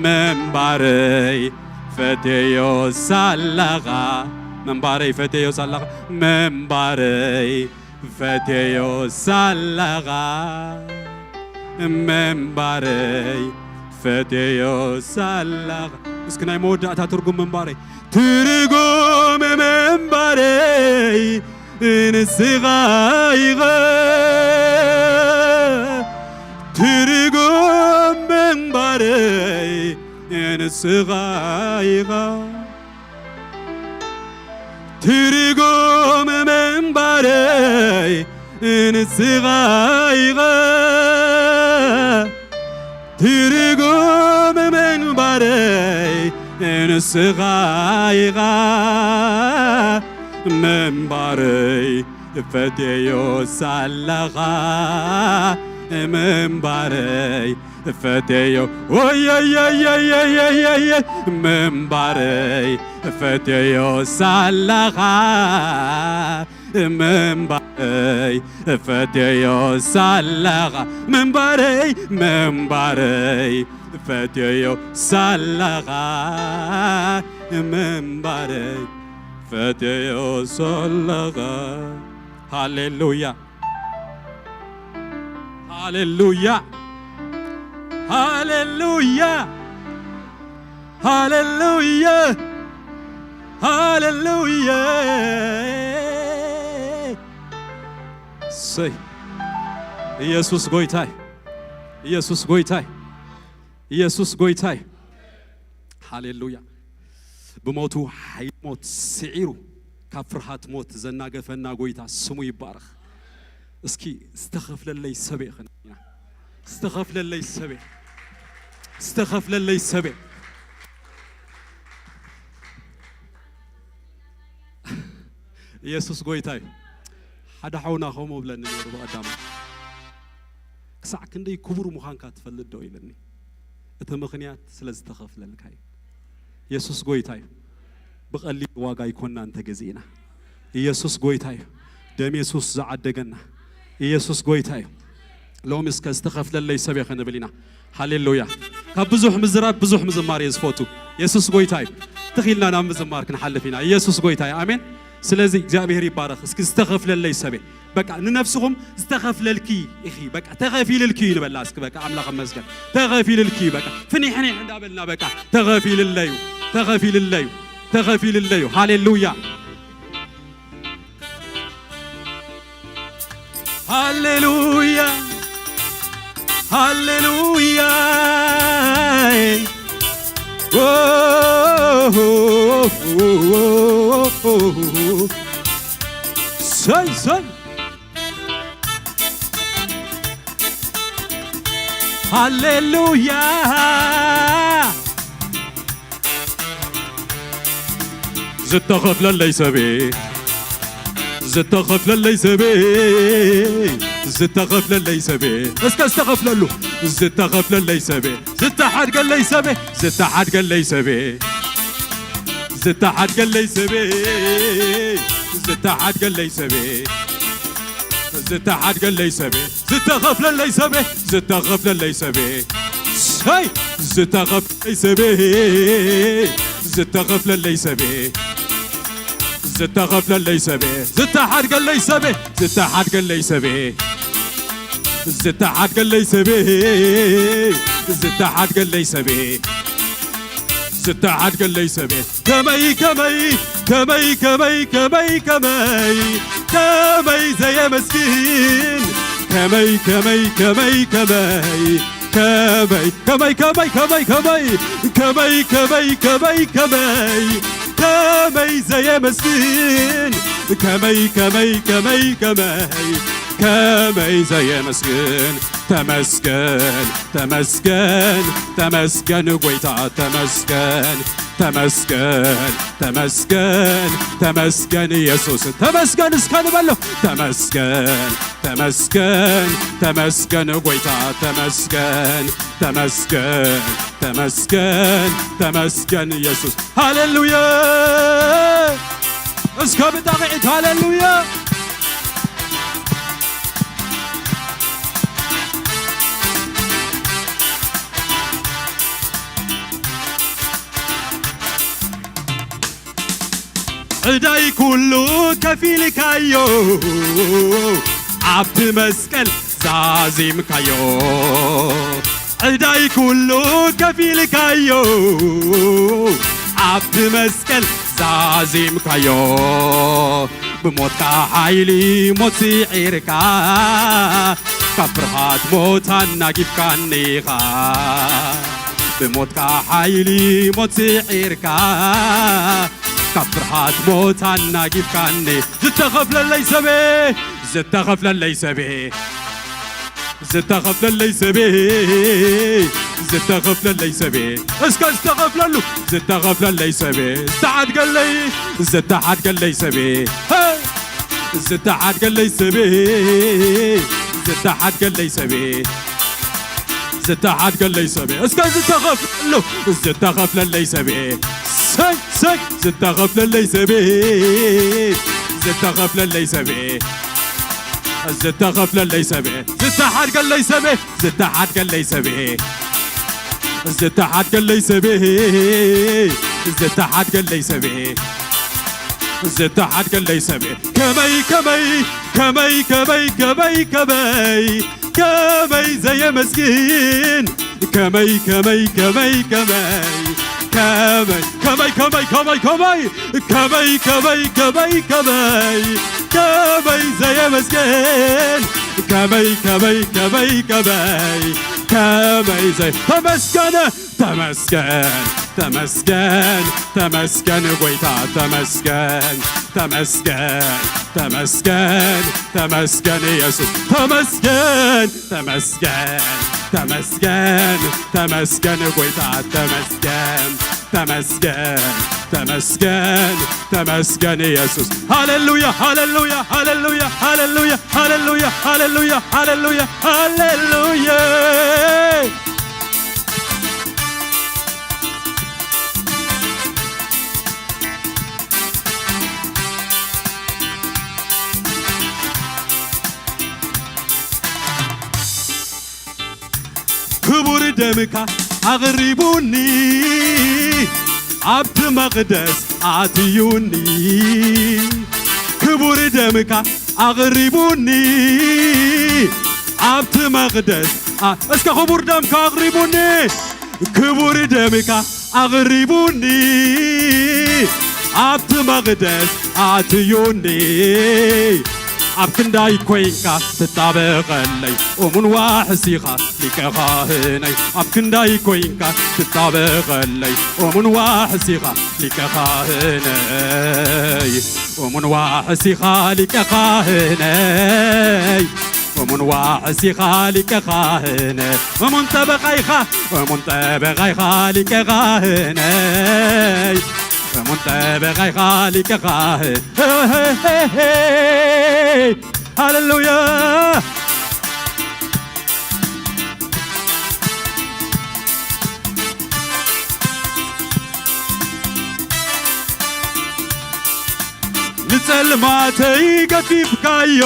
ምንባረይ ፈተዮ ሳላኻ፣ ምንባረይ ፈተዮ ሳላኻ፣ ምንባረይ ፈተዮ ሳላኻ፣ ምንባረይ ፈተዮ ሳላኻ። እስኪ ናይ መወዳእታ ትርጉም ምንባረይ፣ ትርጉም ምንባረይ ንስኻ ኢኻ። ትርጉም ምንባረይ ንስኻ ኢኻ። ትርጉም ምንባረይ ንስኻ ኢኻ። ትርጉም ምንባረይ ንስኻ ኢኻ። ምንባረይ ፈትየዮ ሳለኻ ምንባረይ ፈትየዮ። ኦየየየየየየየ ምንባረይ ፈትየዮ ሳለኻ ምንባረይ ፈትየዮ ሳለኻ ምንባረይ ምንባረይ ፈትየዮ ሳለኻ ምንባረይ ፈትየዮ ሳለኻ። ሃሌሉያ ሃሌሉያ ሃሌሉያ ሃሌሉያ ሃሌሉያ። እሰይ ኢየሱስ ጎይታይ ኢየሱስ ጎይታይ ኢየሱስ ጎይታይ። ሃሌሉያ። ብሞቱ ሓይሊ ሞት ስዒሩ ካብ ፍርሃት ሞት ዘናገፈና ጎይታ ስሙ ይባረኽ። እስኪ ዝተኸፍለለይ ሰበ ክንብል ኢና። ዝተኸፍለለይ ሰበ ዝተኸፍለለይ ሰበ። ኢየሱስ ጎይታ እዩ። ሓደ ሓውና ከምኡ ብለኒ ነይሩ ብቐዳሙ። ክሳዕ ክንደይ ክቡር ምዃንካ ትፈልጥ ዶ ኢለኒ። እቲ ምኽንያት ስለ ዝተኸፍለልካ እዩ። ኢየሱስ ጎይታ እዩ። ብቐሊል ዋጋ ኣይኮናን ተገዚእና። ኢየሱስ ጎይታ እዩ። ደም የሱስ ዝዓደገና ኢየሱስ ጎይታ እዩ። ሎሚ እስከ ዝተኸፍለለይ ሰብ እየ ክንብል ኢና። ሃሌሉያ። ካብ ብዙሕ ምዝራብ ብዙሕ ምዝማር እየ ዝፈቱ። የሱስ ጎይታ እዩ። ትኺልና ናብ ምዝማር ክንሓልፍ ኢና። ኢየሱስ ጎይታ እዩ። ኣሜን። ስለዚ እግዚኣብሔር ይባረኽ። እስኪ ዝተኸፍለለይ ሰብ እየ። በቃ ንነፍስኹም ዝተኸፍለልኪ ኢኺ። በቃ ተኸፊልልኪ እዩ ንበላ እስኪ። በቃ ኣምላኽ ይመስገን። ተኸፊልልኪ እዩ። በቃ ፍኒሕኒሕ እንዳበልና በቃ ተኸፊልለዩ፣ ተኸፊልለዩ፣ ተኸፊልለዩ። ሃሌሉያ። ሃሌሉያ ሃሌሉያ። ኦ፣ ሰይ ሰይ። ሃሌሉያ። ዝተኸፍለለይ ሰበ ዝተኸፍለለይ ሰበ ዝተኸፍለለይ ሰበ እስከ ዝተኸፍለሉ ዝተኸፍለለይ ሰበ ዝተሓድገለይ ሰበ ዝተሓድገለይ ሰበ ዝተሓድገለይ ሰበ ዝተሓድገለይ ሰበ ዝተሓድገለይ ሰበ ዝተኸፍለለይ ሰበ ዝተኸፍለለይ ሰበ ሰይ ዝተኸፍለለይ ሰበ ዝተኸፍለለይ ሰበ ዝተኸፍለለይ ሰበ ዝተሓድገለይ ሰበ ዝተሓድገለይ ሰበ ዝተሓድገለይ ሰበ ዝተሓድገለይ ሰበ ዝተሓድገለይ ሰበ ከመይ ከመይ ከመይ ከመይ ከመይ ከመይ ከመይ ዘየመስግን ከመይ ከመይ ከመይ ከመይ ከመይ ከመይ ከመይ ከመይ ከመይ ከመይ ከመይ ከመይ ከመይ ከመይ ዘየመስግን ከመይ ከመይ ከመይ ከመይ ከመይ ዘየመስግን። ተመስገን ተመስገን ተመስገን ጎይታ ተመስገን። ተመስገን ተመስገን ተመስገን ኢየሱስ ተመስገን እስከ ንበሎ። ተመስገን ተመስገን ተመስገን ጎይታ ተመስገን። ተመስገን ተመስገን ተመስገን ኢየሱስ። ሃሌሉያ። እስከ ብጣቕዒት ሃሌሉያ። ዕዳይ ኩሉ ከፊልካዮ ኣብቲ መስቀል ዛዚምካዮ። ዕዳይ ኩሉ ከፊልካዮ ኣብቲ መስቀል ዛዚምካዮ። ብሞትካ ሓይሊ ሞት ስዒርካ ካብ ፍርሃት ሞት ኣናጊፍካኒኻ። ብሞትካ ሓይሊ ሞት ስዒርካ ካብ ፍርሃት ሞት ኣናጊፍካኒ። ዝተኸፍለለይ ሰበ ዝተኸፍለለይ ሰበ ዝተኸፍለለይ ሰበ ዝተኸፍለለይ ሰበ እስከ ዝተኸፍለሉ ዝተኸፍለለይ ሰበ ዝተሓድገለይ ዝተሓድገለይ ሰበ ሄይ ዝተሓድገለይ ሰበ ዝተሓድገለይ ሰበ ዝተሓድገለይ ሰበ እስከ ዝተኸፍለሉ ዝተኸፍለለይ ሰበ ሰይ ሰይ ዝተኸፍለለይ ሰበ ዝተኸፍለለይ ሰበ ዝተኸፍለለይ ሰበ ዝተሓድገለይ ሰበ ዝተሓድገለይ ሰበ ዝተሓድገለይ ሰበ ዝተሓድገለይ ሰበ ዝተሓድገለይ ሰበ ከመይ ከመይ ከመይ ከመይ ከመይ ከመይ ከመይ ዘየመስግን ከመይ ከመይ ከመይ ከመይ ከመይ ከመይ ከመይ ከመይ ከመይ ከመይ ከመይ ከመይ ከመይ ከመይ ዘየመስገን ከመይ ከመይ ከመይ ከመይ ከመይ ዘይ ተመስገነ ተመስገን ተመስገን ተመስገን ጎይታ ተመስገን ተመስገን ተመስገን ተመስገን ኢየሱስ ተመስገን ተመስገን ተመስገን ተመስገን ጎይታ ተመስገን ተመስገን ተመስገን ተመስገን ኢየሱስ ሃሌሉያ ሃሌሉያ ሃሌሉያ ሃሌሉያ ሃሌሉያ ሃሌሉያ ሃሌሉያ ሃሌሉያ ክቡር ደምካ ኣቕሪቡኒ ኣብቲ መቕደስ ኣትዩኒ ክቡር ደምካ ኣቕሪቡኒ ኣብቲ መቕደስ እስከ ክቡር ደምካ ኣቕሪቡኒ ክቡር ደምካ ኣቕሪቡኒ ኣብቲ መቕደስ ኣትዩኒ ኣብ ክንዳይ ኮይንካ ትጣበቐለይ እሙን ዋሕሲኻ ሊቀ ካህነይ ኣብ ክንዳይ ኮይንካ ትጣበቐለይ እሙን ዋሕሲኻ ሊቀ ካህነይ እሙን ዋሕሲኻ ሊቀ ካህነይ እሙን ዋሕሲኻ ሊቀ ካህነ እሙን ጠበቓይኻ እሙን ጠበቓይኻ ሊቀ ካህነይ እሙን ጠበቓይኻ ሊቀ ካህን ሃሌሉያ ንጸልማተይ ገፊፍካዮ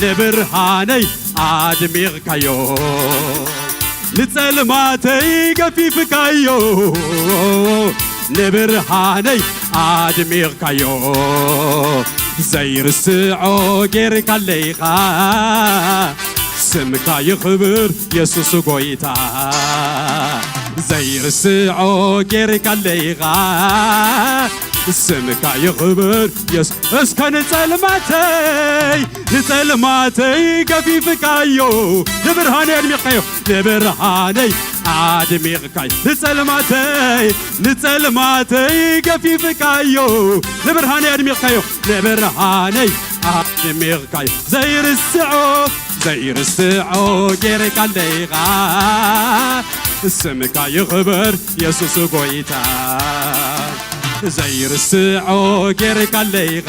ንብርሃነይ ኣድሚቕካዮ ንጸልማተይ ገፊፍካዮ ንብርሃነይ ኣድሚቕካዮ ዘይርስዖ ጌርካለይኻ ስምካ ይኽብር የሱስ ጎይታ ዘይርስዖ ጌርካለይኻ ስምካ ይኽበር የሱስ። እስከ ንጸልማተይ ንጸልማተይ ገፊፍካዮ፣ ንብርሃነይ ኣድሚቕካዮ፣ ንብርሃነይ ኣድሚቕካዮ። ንጸልማተይ ንጸልማተይ ገፊፍካዮ፣ ንብርሃነይ ኣድሚቕካዮ፣ ንብርሃነይ ኣድሚቕካዮ። ዘይርስዖ ዘይርስዖ ጌርካ ኣለኻ። ስምካ ይኽበር የሱስ ጎይታ። ዘይርስዖ ጌርካ ኣለኻ።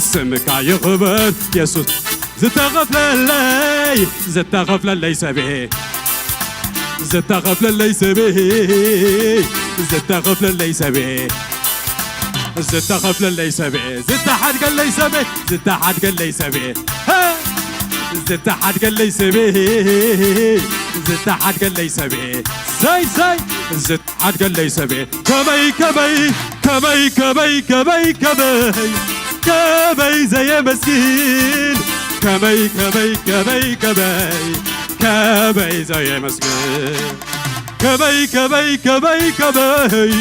ስምካ ይኽበር የሱስ። ዝተኸፍለለይ ዝተኸፍለለይ ሰብኤ ዝተኸፍለለይ ሰብኤ ዝተኸፍለለይ ሰብኤ ዝተኸፍለለይ ሰብኤ ዝተሓድገለይ ሰብኤ ዝተሓድገለይ ሰብኤ ሀ! ዝተሓድገለይ ሰብኤ ዝተሓድገለይ ሰብኤ ሳይ ሳይ ዝተሓድገለይ ሰብኤ ከመይ ከመይ ከመይ ከመይ ከመይ ከመይ ከመይ ዘየመስግን ከመይ ከመይ ከመይ ከመይ ከመይ ዘየመስግን ከመይ ከመይ ከመይ ከመይ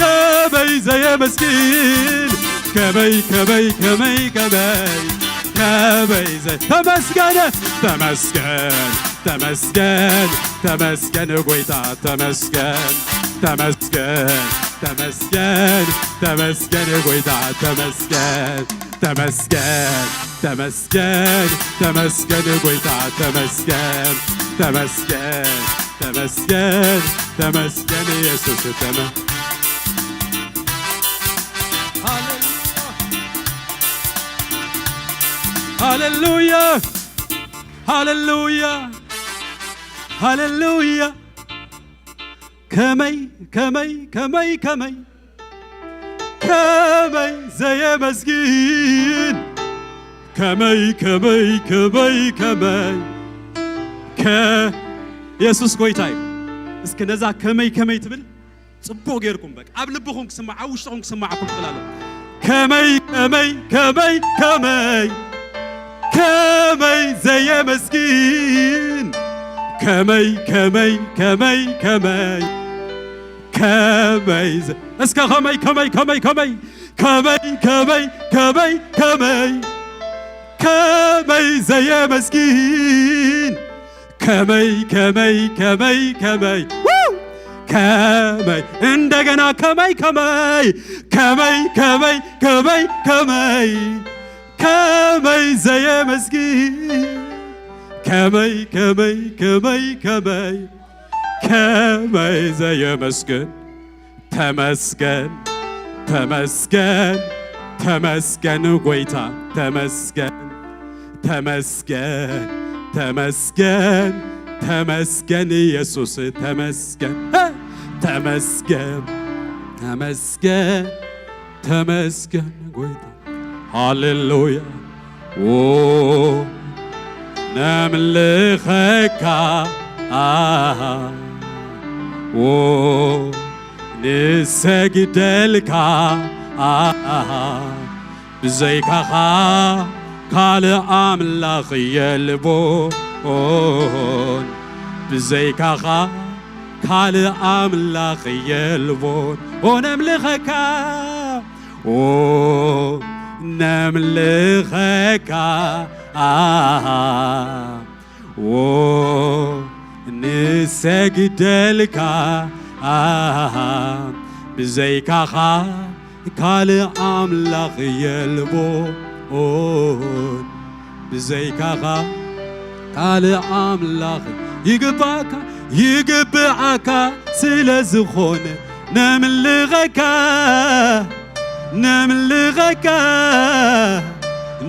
ከመይ ዘየመስግን ከመይ ከመይ ከመይ ከመይ ከመይ ዘ ተመስገን ተመስገን ተመስገን ተመስገን ጎይታ ተመስገን ተመስገን ተመስገን ተመስገን ጎይታ ተመስገን ተመስገን ተመስገን ተመስገን ጎይታ ተመስገን ተመስገን ተመስገን ተመስገን ኢየሱስ ተመ ሃሌሉያ ሃሌሉያ ሃሌሉያ ከመይ ከመይ ከመይ ከመይ ከመይ ዘየመስግን ከመይ ከመይ ከመይ ከመይ ከ የሱስ ጎይታ እዩ። እስኪ ነዛ ከመይ ከመይ ትብል ጽቡቕ ጌርኩም በቃ ኣብ ልብኹም ክስማዕ ኣብ ውሽጥኹም ክስማዓኩም ትኽእል ኣሎ። ከመይ ከመይ ከመይ ከመይ ከመይ ዘየመስግን ከመይ ከመይ ከመይ ከመይ ከመይ ዘ- እስከ ከመይ ከመይ ከመይ ከመይ ከመይ ከመይ ከመይ ከመይ ከመይ ዘየመስግን ከመይ ከመይ ከመይ ከመይ ው! ከመይ እንደገና ከመይ ከመይ ከመይ ከመይ ከመይ ከመይ ከመይ ዘየመስግን ከመይ ከመይ ከመይ ከመይ ከመይ ዘየመስግን ተመስገን ተመስገን ተመስገን ጎይታ ተመስገን ተመስገን ተመስገን ተመስገን ኢየሱስ ተመስገን ሀ! ተመስገን ተመስገን ተመስገን ጎይታ ሃሌሉያ ዎ ነምልኸካ ኣሃ ዎ ንሰግደልካ ኣሃ ብዘይካኻ ካልእ ኣምላኽ የልቦን ብዘይካኻ ካልእ ኣምላኽ የልቦን ኦ ነምልኸካ ኦ ነምልኸካ ኣሃ ዎ ንሰግደልካ ኣሃ ብዘይካኻ ካልእ ኣምላኽ የልቦን ብዘይካኻ ካልእ ኣምላኽ ይግባእካ ይግብኣካ ስለ ዝኾነ ነምልኸካ ነምልኸካ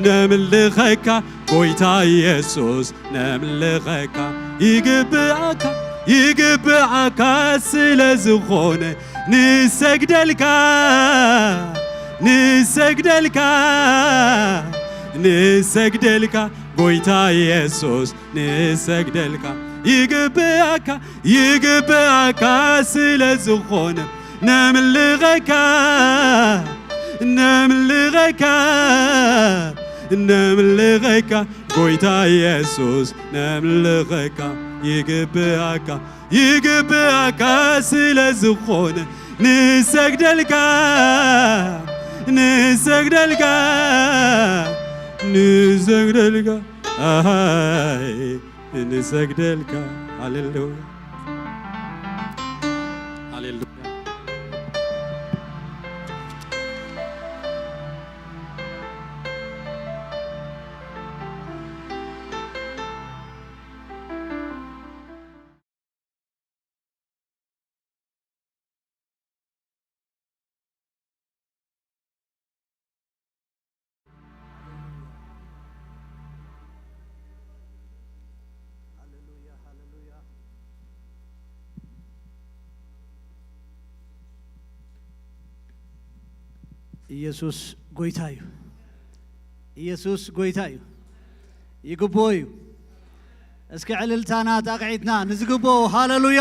ነምልኸካ ጎይታ ኢየሱስ ነምልኸካ ይግብኣካ ይግብኣካ ስለ ዝኾነ ንሰግደልካ ንሰግደልካ ንሰግደልካ ጎይታ ኢየሱስ ንሰግደልካ ይግብኣካ ይግብኣካ ስለ ዝኾነ ነምልኸካ ነምልኸካ ነምልኸካ ጎይታ ኢየሱስ ነምልኸካ ይግብኣካ፣ ይግብኣካ ስለ ዝኾነ ንሰግደልካ፣ ንሰግደልካ፣ ንሰግደልካ፣ ኣሃይ፣ ንሰግደልካ። ሃሌሉያ፣ ሃሌሉያ። ኢየሱስ ጎይታ እዩ። ኢየሱስ ጎይታ እዩ። ይግብኦ እዩ። እስኪ ዕልልታና ጣቕዒትና ንዝግብኦ። ሃሌሉያ።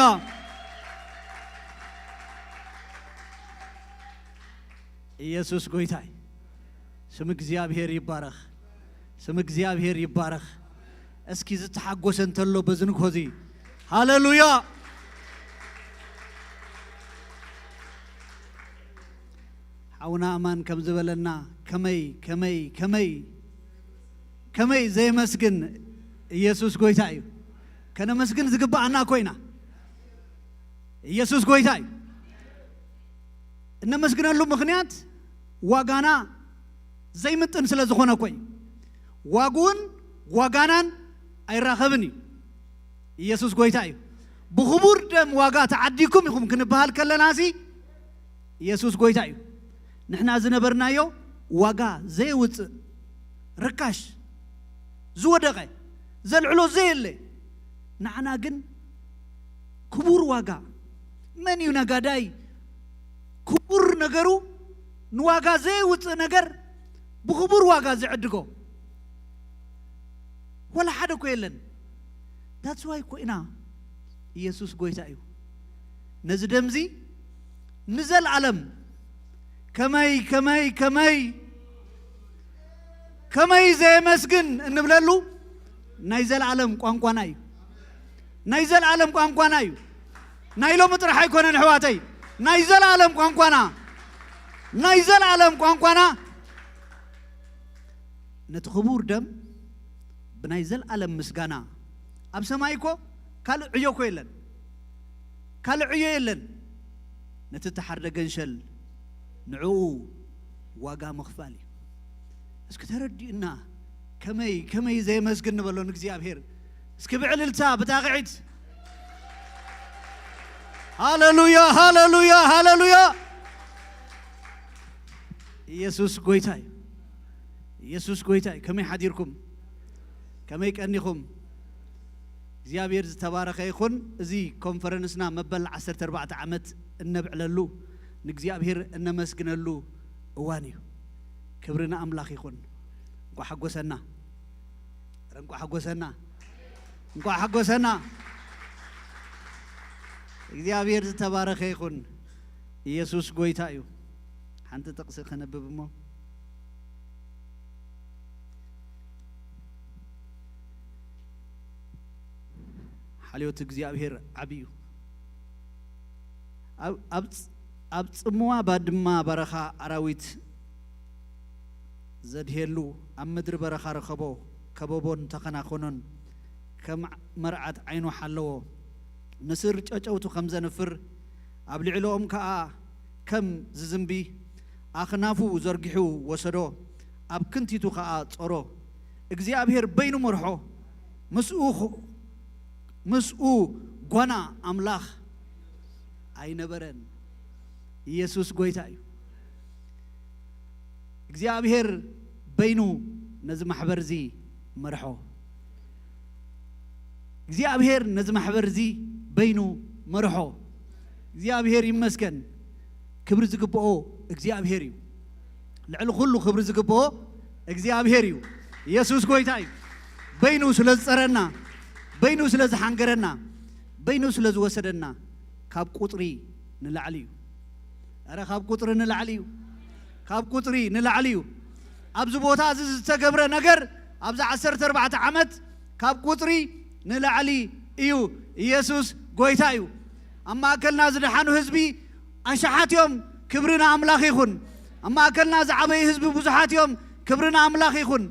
ኢየሱስ ጎይታ እዩ። ስም እግዚኣብሔር ይባረኽ። ስም እግዚኣብሔር ይባረኽ። እስኪ ዝተሓጎሰ እንተሎ በዚ ንግሆ እዚ፣ ሃሌሉያ። ሓውና ኣማን ከም ዝበለና፣ ከመይ፣ ከመይ፣ ከመይ፣ ከመይ ዘየመስግን ኢየሱስ ጎይታ እዩ። ከነመስግን ዝግብኣና እኮ ኢና። ኢየሱስ ጎይታ እዩ። እነመስግነሉ ምኽንያት ዋጋና ዘይምጥን ስለ ዝኾነ እኮ እዩ። ዋግኡን ዋጋናን ኣይራኸብን እዩ። ኢየሱስ ጎይታ እዩ። ብኽቡር ደም ዋጋ ተዓዲግኩም ኢኹም ክንበሃል ከለናሲ ኢየሱስ ጎይታ እዩ። ንሕና ዝነበርናዮ ዋጋ ዘየውፅእ፣ ርካሽ፣ ዝወደቐ፣ ዘልዕሎ ዘየለ፣ ንዓና ግን ክቡር ዋጋ። መን እዩ ነጋዳይ ክቡር ነገሩ ንዋጋ ዘየውፅእ ነገር ብኽቡር ዋጋ ዝዕድጎ? ወላ ሓደ እኮ የለን። That's why እኮ ኢና፣ ኢየሱስ ጎይታ እዩ። ነዚ ደምዚ ንዘለዓለም ከመይ፣ ከመይ፣ ከመይ፣ ከመይ ዘየመስግን እንብለሉ ናይ ዘለዓለም ቋንቋና እዩ። ናይ ዘለዓለም ቋንቋና እዩ። ናይ ሎሚ ጥራሕ ኣይኮነን ኣሕዋተይ፣ ናይ ዘለዓለም ቋንቋና፣ ናይ ዘለዓለም ቋንቋና። ነቲ ክቡር ደም ብናይ ዘለዓለም ምስጋና፣ ኣብ ሰማይ እኮ ካልእ ዕዮ እኮ የለን፣ ካልእ ዕዮ የለን። ነቲ እተሓርደ ገንሸል ንዕኡ ዋጋ ምኽፋል እዩ። እስኪ ተረዲኡና፣ ከመይ፣ ከመይ ዘየመስግን ንበሎ ንእግዚኣብሔር። እስኪ ብዕልልታ፣ ብጣቕዒት። ሃሌሉያ፣ ሃሌሉያ፣ ሃሌሉያ። ኢየሱስ ጎይታ እዩ። ኢየሱስ ጎይታ እዩ። ከመይ ሓዲርኩም? ከመይ ቀኒኹም? እግዚኣብሔር ዝተባረኸ ይኹን። እዚ ኮንፈረንስና መበል ዓሰርተ ኣርባዕተ ዓመት እነብዕለሉ፣ ንእግዚኣብሔር እነመስግነሉ እዋን እዩ። ክብሪ ንኣምላኽ ይኹን። እንኳዕ ሓጎሰና። ኧረ እንኳዕ ሓጎሰና። እንኳዕ ሓጎሰና። እግዚኣብሔር ዝተባረኸ ይኹን። ኢየሱስ ጎይታ እዩ። ሓንቲ ጥቕሲ ከነብብ እሞ። ሓልዮት እግዚኣብሔር ዓቢ እዩ። ኣብ፣ ኣብ ጽ-፣ ኣብ ጽምዋ ባድማ በረኻ ኣራዊት ዘድሄሉ፣ ኣብ ምድሪ በረኻ ረኸቦ ከበቦን ተኸናኸኖን፣ ከም መርዓት ዓይኑ ሓለዎ። ንስር ጨጨውቱ ከም ዘንፍር፣ ኣብ ልዕሊኦም ከኣ ከም ዝዝንቢ፣ ኣኽናፉ ዘርጊሑ ወሰዶ፣ ኣብ ክንቲቱ ከኣ ጾሮ። እግዚኣብሔር በይኑ መርሖ፣ ምስኡ ኹ-፣ ምስኡ ጓና ኣምላኽ ኣይነበረን። ኢየሱስ ጎይታ እዩ። እግዚኣብሔር በይኑ ነዚ ማሕበር እዚ መርሖ። እግዚኣብሔር ነዚ ማሕበር እዚ በይኑ መርሖ። እግዚኣብሔር ይመስገን። ክብሪ ዝግብኦ እግዚኣብሔር እዩ። ልዕሊ ኩሉ ክብሪ ዝግብኦ እግዚኣብሔር እዩ። ኢየሱስ ጎይታ እዩ። በይኑ ስለ ዝጸረና፣ በይኑ ስለ ዝሓንገረና፣ በይኑ ስለ ዝወሰደና፣ ካብ ቁጽሪ ንላዕሊ እዩ። ኧረ ካብ ቁጽሪ ንላዕሊ እዩ። ካብ ቁጽሪ ንላዕሊ እዩ። ኣብዚ ቦታ እዚ ዝተገብረ ነገር፣ ኣብዚ ዓሰርተ ኣርባዕተ ዓመት፣ ካብ ቁጽሪ ንላዕሊ እዩ። ኢየሱስ ጎይታ እዩ። ኣብ ማእከልና ዝደሓኑ ህዝቢ ኣሽሓት እዮም። ክብሪ ንኣምላኽ ይኹን። ኣብ ማእከልና ዝዓበዩ ህዝቢ ብዙሓት እዮም። ክብሪ ንኣምላኽ ይኹን።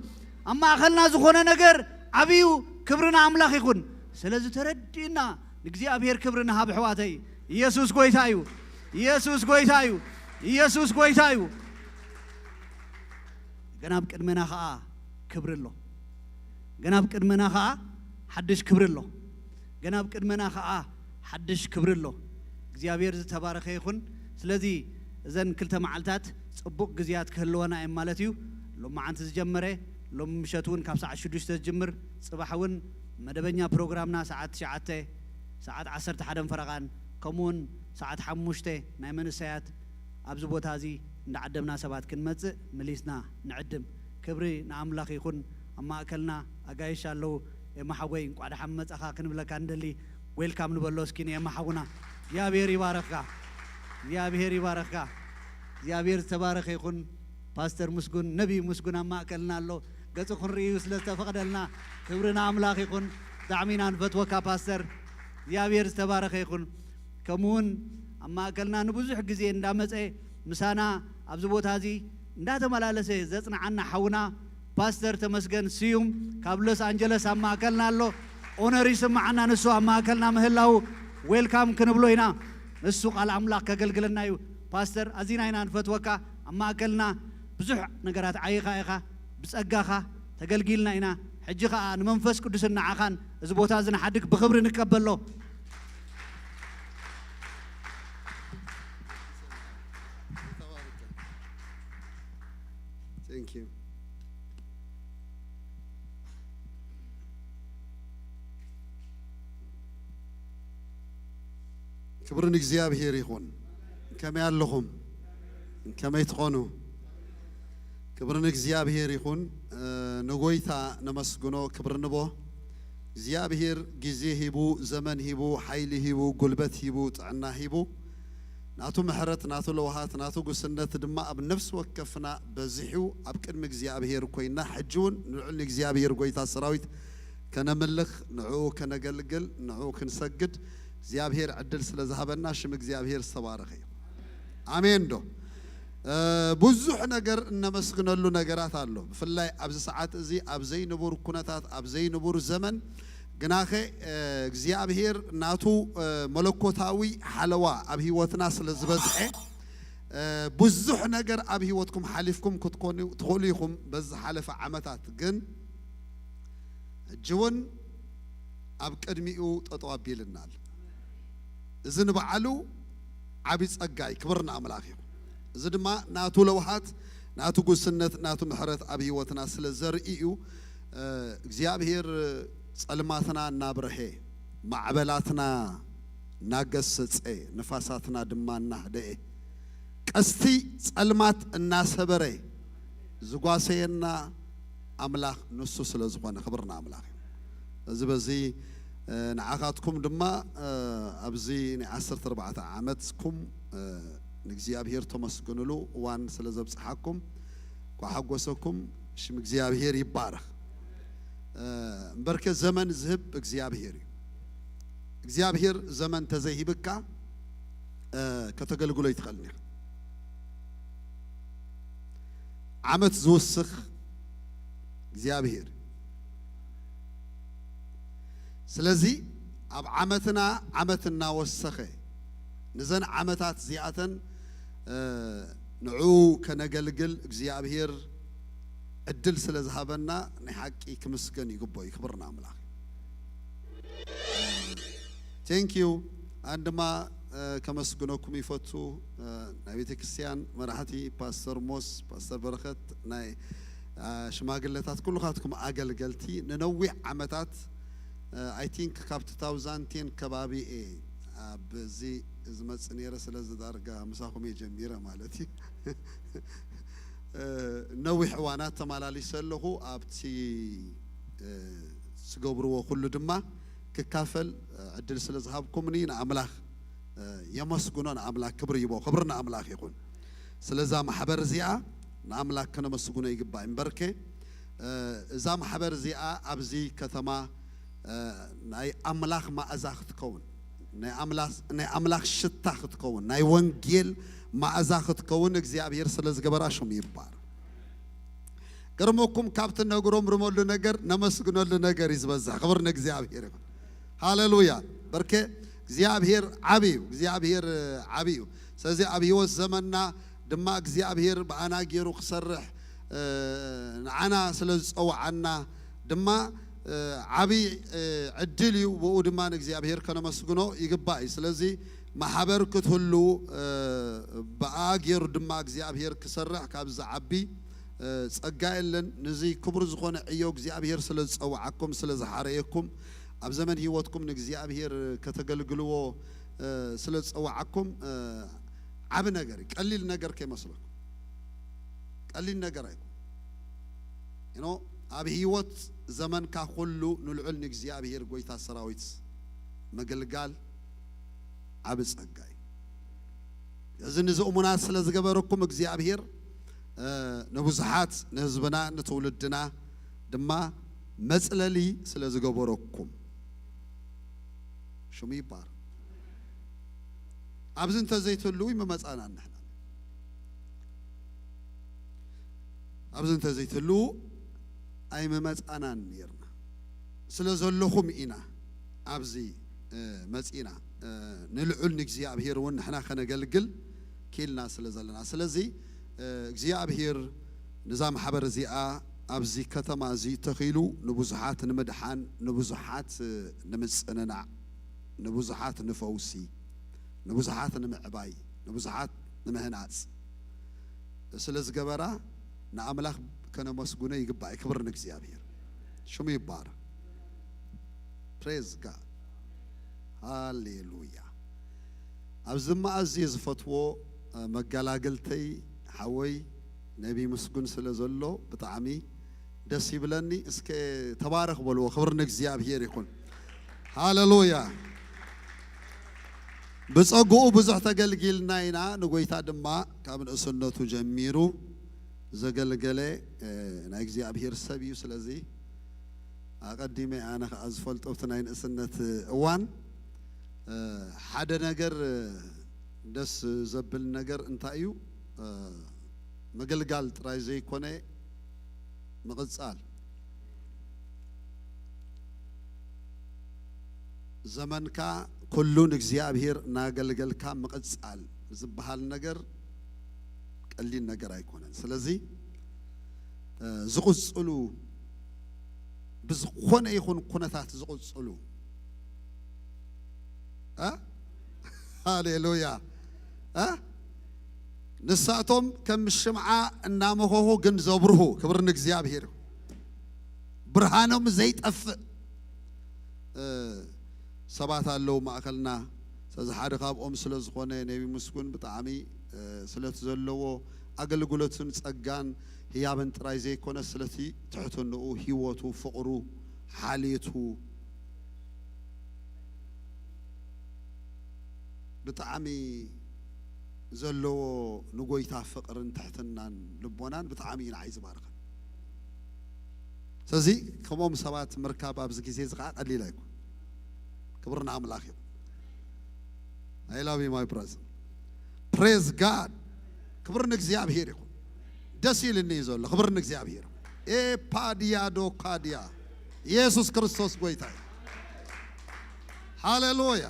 ኣብ ማእከልና ዝኾነ ነገር ዓብዩ። ክብሪ ንኣምላኽ ይኹን። ስለዚ ተረዲእና ንእግዚኣብሔር ክብሪ ንሃብ ኣሕዋተይ። ኢየሱስ ጎይታ እዩ። ኢየሱስ ጎይታ እዩ። ኢየሱስ ጎይታ እዩ። ግን ኣብ ቅድመና ኸኣ ክብሪ ኣሎ። ግን ኣብ ቅድመና ኸኣ ሓድሽ ክብሪ ኣሎ። ግን ኣብ ቅድመና ኸኣ ሓድሽ ክብሪ ኣሎ። እግዚኣብሔር ዝተባረኸ ይኹን። ስለዚ እዘን ክልተ መዓልታት ጽቡቕ ግዜያት ክህልወና እየን ማለት እዩ። ሎማዓንቲ ዝጀመረ፣ ሎሚ ምሸት እውን ካብ ሰዓት ሽዱሽተ ዝጅምር፣ ጽባሕ እውን መደበኛ ፕሮግራምና ሰዓት ትሽዓተ፣ ሰዓት ዓሰርተ ሓደን ፈረቓን፣ ከምኡውን ሰዓት ሓሙሽተ ናይ መንእሰያት ኣብዚ ቦታ እዚ እንዳዓደምና ሰባት ክንመጽእ መሊስና ንዕድም። ክብሪ ንኣምላኽ ይኹን። ኣብ ማእከልና ኣጋይሽ ኣለዉ። ኤማ ሓወይ፣ እንቋዕ ደሓን መጻኻ ክንብለካ ንደሊ። ዌልካም ንበሎ እስኪ ንኤማ ሓውና። እግዚኣብሔር ይባረኽካ። እግዚኣብሔር ይባረኽካ። እግዚኣብሔር ዝተባረኸ ይኹን። ፓስተር ምስጉን፣ ነቢይ ምስጉን ኣብ ማእከልና ኣሎ። ገጹ ክንርእዩ ስለ ዝተፈቕደልና ክብሪ ንኣምላኽ ይኹን። ብጣዕሚ ኢና ንፈትወካ ፓስተር። እግዚኣብሔር ዝተባረኸ ይኹን። ከምኡውን ኣብ ማእከልና ንብዙሕ ግዜ እንዳመጸ ምሳና ኣብዚ ቦታ እዚ እንዳተመላለሰ ዘጽንዓና ሓውና ፓስተር ተመስገን ስዩም ካብ ሎስ ኣንጀለስ ኣብ ማእከልና ኣሎ። ኦነር ይስምዓና ንሱ ኣብ ማእከልና ምህላው። ዌልካም ክንብሎ ኢና። ንሱ ቃል ኣምላኽ ከገልግለና እዩ። ፓስተር፣ ኣዚና ኢና ንፈትወካ። ኣብ ማእከልና ብዙሕ ነገራት ዓይኻ ኢኻ፣ ብጸጋኻ ተገልጊልና ኢና። ሕጂ ኸኣ ንመንፈስ ቅዱስን ንዓኻን እዚ ቦታ እዚ ንሓድግ ብኽብሪ ንቀበሎ። Thank you. ክብሪ ንእግዚኣብሔር ይኹን። ከመይ ኣለኹም? ከመይ ትኾኑ? ክብሪ ንእግዚኣብሔር ይኹን። እ፣ ንጎይታ ነመስግኖ፣ ክብሪ ንቦ። እግዚኣብሔር ግዜ ሂቡ፣ ዘመን ሂቡ፣ ሓይሊ ሂቡ፣ ጉልበት ሂቡ፣ ጥዕና ሂቡ፣ ናቱ ምሕረት፣ ናቱ ለውሃት፣ ናቱ ጉስነት ድማ ኣብ ነፍሲ ወከፍና በዚሑ ኣብ ቅድሚ እግዚኣብሔር ኮይና፣ ሕጂ እውን ንልዑል ንእግዚኣብሔር ጎይታ ሰራዊት ከነምልኽ፣ ንዕኡ ከነገልግል፣ ንዕኡ ክንሰግድ እግዚኣብሔር ዕድል ስለ ዝሃበና ሽም እግዚኣብሔር ዝተባረኸ እዩ። ኣሜን ዶ? እ፣ ብዙሕ ነገር እነመስግነሉ ነገራት ኣሎ። ብፍላይ ኣብዚ ሰዓት እዚ ኣብ ዘይንቡር ኩነታት፣ ኣብ ዘይንቡር ዘመን ግናኸ፣ እ፣ እግዚኣብሔር ናቱ፣ እ፣ መለኮታዊ ሓለዋ ኣብ ህይወትና ስለ ዝበዝሐ፣ እ፣ ብዙሕ ነገር ኣብ ህይወትኩም ሓሊፍኩም ክትኮኑ ትኽእሉ ኢኹም በዚ ዝሓለፈ ዓመታት። ግን ሕጂ እውን ኣብ ቅድሚኡ ጠጠው ኣቢልና ኣሎ። እዚ ንባዕሉ ዓቢ ጸጋ እዩ። ክብሪ ንኣምላኽ ይኹን። እዚ ድማ ናቱ ለውሃት፣ ናቱ ጉስነት፣ ናቱ ምሕረት ኣብ ህይወትና ስለ ዘርኢ እዩ። እ፣ እግዚኣብሔር ጸልማትና እናብርሀ፣ ማዕበላትና እናገሰጸ፣ ንፋሳትና ድማ እናህደኤ፣ ቀስቲ ጸልማት እናሰበረ ዝጓሰየና ኣምላኽ ንሱ ስለ ዝኾነ ክብሪ ንኣምላኽ እዩ። እዚ በዚ፣ እ፣ ንዓኻትኩም ድማ፣ እ፣ ኣብዚ ናይ ዓሰርተ ኣርባዕተ ዓመትኩም፣ እ፣ ንእግዚኣብሔር ተመስግንሉ እዋን ስለ ዘብጽሓኩም፣ ኳ ሓጎሰኩም፣ ሽም እግዚኣብሔር ይባረኽ። እ፣ እምበርከ ዘመን ዝህብ እግዚኣብሔር እዩ። እግዚኣብሔር ዘመን ተዘይሂብካ፣ እ፣ ከተገልግሎ ኣይትኽእልን ኢኻ። ዓመት ዝውስኽ እግዚኣብሔር። ስለዚ ኣብ ዓመትና ዓመት እናወሰኸ፣ ነዘን ዓመታት እዚኣተን፣ እ፣ ንዕኡ ከነገልግል እግዚኣብሔር ዕድል ስለ ዝሃበና ናይ ሓቂ ክምስገን ይግብኦ እዩ። ክብሪ ንኣምላኽ። Thank you። ኣን ድማ፣ እ፣ ከመስግነኩም ይፈቱ፣ እ፣ ናይ ቤተ ክርስቲያን መራሕቲ፣ ፓስተር ሞስ፣ ፓስተር በረኸት፣ ናይ፣ እ፣ ሽማግለታት፣ ኩልኻትኩም ኣገልገልቲ ንነዊሕ ዓመታት፣ እ፣ I think ካብ two thousand ten ከባቢ እየ ኣብዚ ዝመጽእ ነይረ። ስለዚ ዳርጋ ምሳኹም እየ ጀሚረ ማለት እዩ። እ፣ ነዊሕ እዋናት ተመላሊሰ ኣለኹ። ኣብቲ፣ እ፣ ዝገብርዎ ኩሉ ድማ ክካፈል፣ እ፣ ዕድል ስለ ዝሃብኩምኒ ንኣምላኽ፣ እ፣ የመስግኖ፣ ንኣምላኽ ክብሪ ይቦ። ክብሪ ንኣምላኽ ይኹን። ስለዛ ማሕበር እዚኣ ንኣምላኽ ከነመስግኖ ይግባእ። እምበርከ፣ እ፣ እዛ ማሕበር እዚኣ ኣብዚ ከተማ ናይ ኣምላኽ መኣዛ ክትከውን፣ ናይ ኣምላኽ ሽታ ክትከውን፣ ናይ ወንጌል መኣዛ ክትከውን እግዚኣብሔር ስለ ዝገበራ ሽሙ ይባረክ። ገርመኩም፣ ካብቲ ነግሮምርመሉ ነገር ነመስግነሉ ነገር እዩ ዝበዝሕ። ክብር ንእግዚኣብሔር ይኹን። ሃሌሉያ። በርከ እግዚኣብሔር ዓቢ እዩ። እግዚኣብሔር ዓቢ እዩ። ስለዚ ኣብ ህይወት ዘመንና ድማ እግዚኣብሔር ብኣና ገይሩ ክሰርሕ ንዓና ስለ ዝጸውዓና ድማ ዓቢ ዕድል እዩ። ብኡ ድማ ንእግዚኣብሔር ከነመስግኖ ይግባእ እዩ። ስለዚ ማሕበር ክትህሉ ብኣ ገይሩ ድማ እግዚኣብሔር ክሰርሕ ካብ ዝዓቢ ጸጋ የለን። ነዚ ክቡር ዝኾነ ዕዮ እግዚኣብሔር ስለ ዝጸውዓኩም፣ ስለ ዝሓረየኩም፣ ኣብ ዘመን ህይወትኩም ንእግዚኣብሔር ከተገልግልዎ ስለ ዝጸውዓኩም ዓቢ ነገር እዩ። ቀሊል ነገር ከይመስለኩም። ቀሊል ነገር ኣይኮን። You know፣ ኣብ ህይወት ዘመንካ ኩሉ ንልዑል ንእግዚኣብሔር ጎይታ ሰራዊት ምግልጋል ዓቢ ጸጋ እዩ። እዚ ንዚ እሙናት ስለ ዝገበረኩም እግዚኣብሔር ንብዙሓት ንህዝብና ንትውልድና ድማ መጽለሊ ስለ ዝገበረኩም ሽሙ ይባር። ኣብዚ እንተዘይትህልዉ ይመመጻና ንሕና። ኣብዚ እንተዘይትህልዉ ኣይመመጻናን ነርና። ስለ ዘለኹም ኢና ኣብዚ መጺና። ንልዑል ንእግዚኣብሔር እውን ንሕና ከነገልግል ኪልና ስለ ዘለና። ስለዚ እግዚኣብሔር ነዛ ማሕበር እዚኣ ኣብዚ ከተማ እዚ ተኺሉ ንብዙሓት ንምድሓን፣ ንብዙሓት ንምጽንናዕ፣ ንብዙሓት ንፈውሲ፣ ንብዙሓት ንምዕባይ፣ ንብዙሓት ንምህናጽ ስለ ዝገበራ ንኣምላኽ ከነመስግኖ ይግባእ። ክብር ንእግዚኣብሔር። ሽሙ ይባረክ። Praise God። ሃሌሉያ። ኣብዚ እማ ኣዝየ ዝፈትዎ መገላግልተይ ሓወይ ነቢ ምስጉን ስለ ዘሎ ብጣዕሚ ደስ ይብለኒ። እስከ ተባረኽ በልዎ። ክብር ንእግዚኣብሔር ይኹን። ሃሌሉያ። ብጸግኡ ብዙሕ ተገልጊልና ኢና። ንጎይታ ድማ ካብ ንእስነቱ ጀሚሩ ዘገልገለ ናይ እግዚኣብሔር ሰብ እዩ። ስለዚ ኣቐዲመ ኣነ ኸዓ ዝፈልጦ ኣብቲ ናይ ንእስነት እዋን ሓደ ነገር ደስ ዘብል ነገር እንታይ እዩ? ምግልጋል ጥራይ ዘይኮነ ምቕጻል። ዘመንካ ኩሉ ንእግዚኣብሔር እናገልገልካ ምቕጻል ዝበሃል ነገር ቀሊል ነገር ኣይኮነን። ስለዚ ዝቕጽሉ፣ ብዝኾነ ይኹን ኩነታት ዝቕጽሉ፣ ሃሌሉያ። ንሳቶም ከም ሽምዓ እናመኸኹ ግን ዘብርሁ። ክብር ንእግዚኣብሔር። ብርሃኖም ዘይጠፍእ ሰባት ኣለዉ ማእከልና። ስለዚ ሓደ ካብኦም ስለ ዝኾነ ነቢ ምስጉን ብጣዕሚ ስለቲ ዘለዎ ኣገልግሎትን ጸጋን ህያብን ጥራይ ዘይኮነ ስለቲ ትሕትንኡ፣ ህይወቱ፣ ፍቕሩ፣ ሓልየቱ ብጣዕሚ ዘለዎ ንጎይታ ፍቕርን ትሕትናን ልቦናን ብጣዕሚ እዩ ንዓይ ዝባርኸን። ስለዚ ከምኦም ሰባት ምርካብ ኣብዚ ግዜ እዚ ከዓ ቀሊል ኣይኮን። ክብሪ ንኣምላኽ ይኹን። I love you, my brother. Praise God. ክብሪ ንእግዚኣብሔር ይኹን። ደስ ኢልኒ እዩ ዘሎ። ክብሪ ንእግዚኣብሔር። ኤፓዲያ ዶካዲያ። ኢየሱስ ክርስቶስ ጎይታ እዩ። ሃሌሉያ።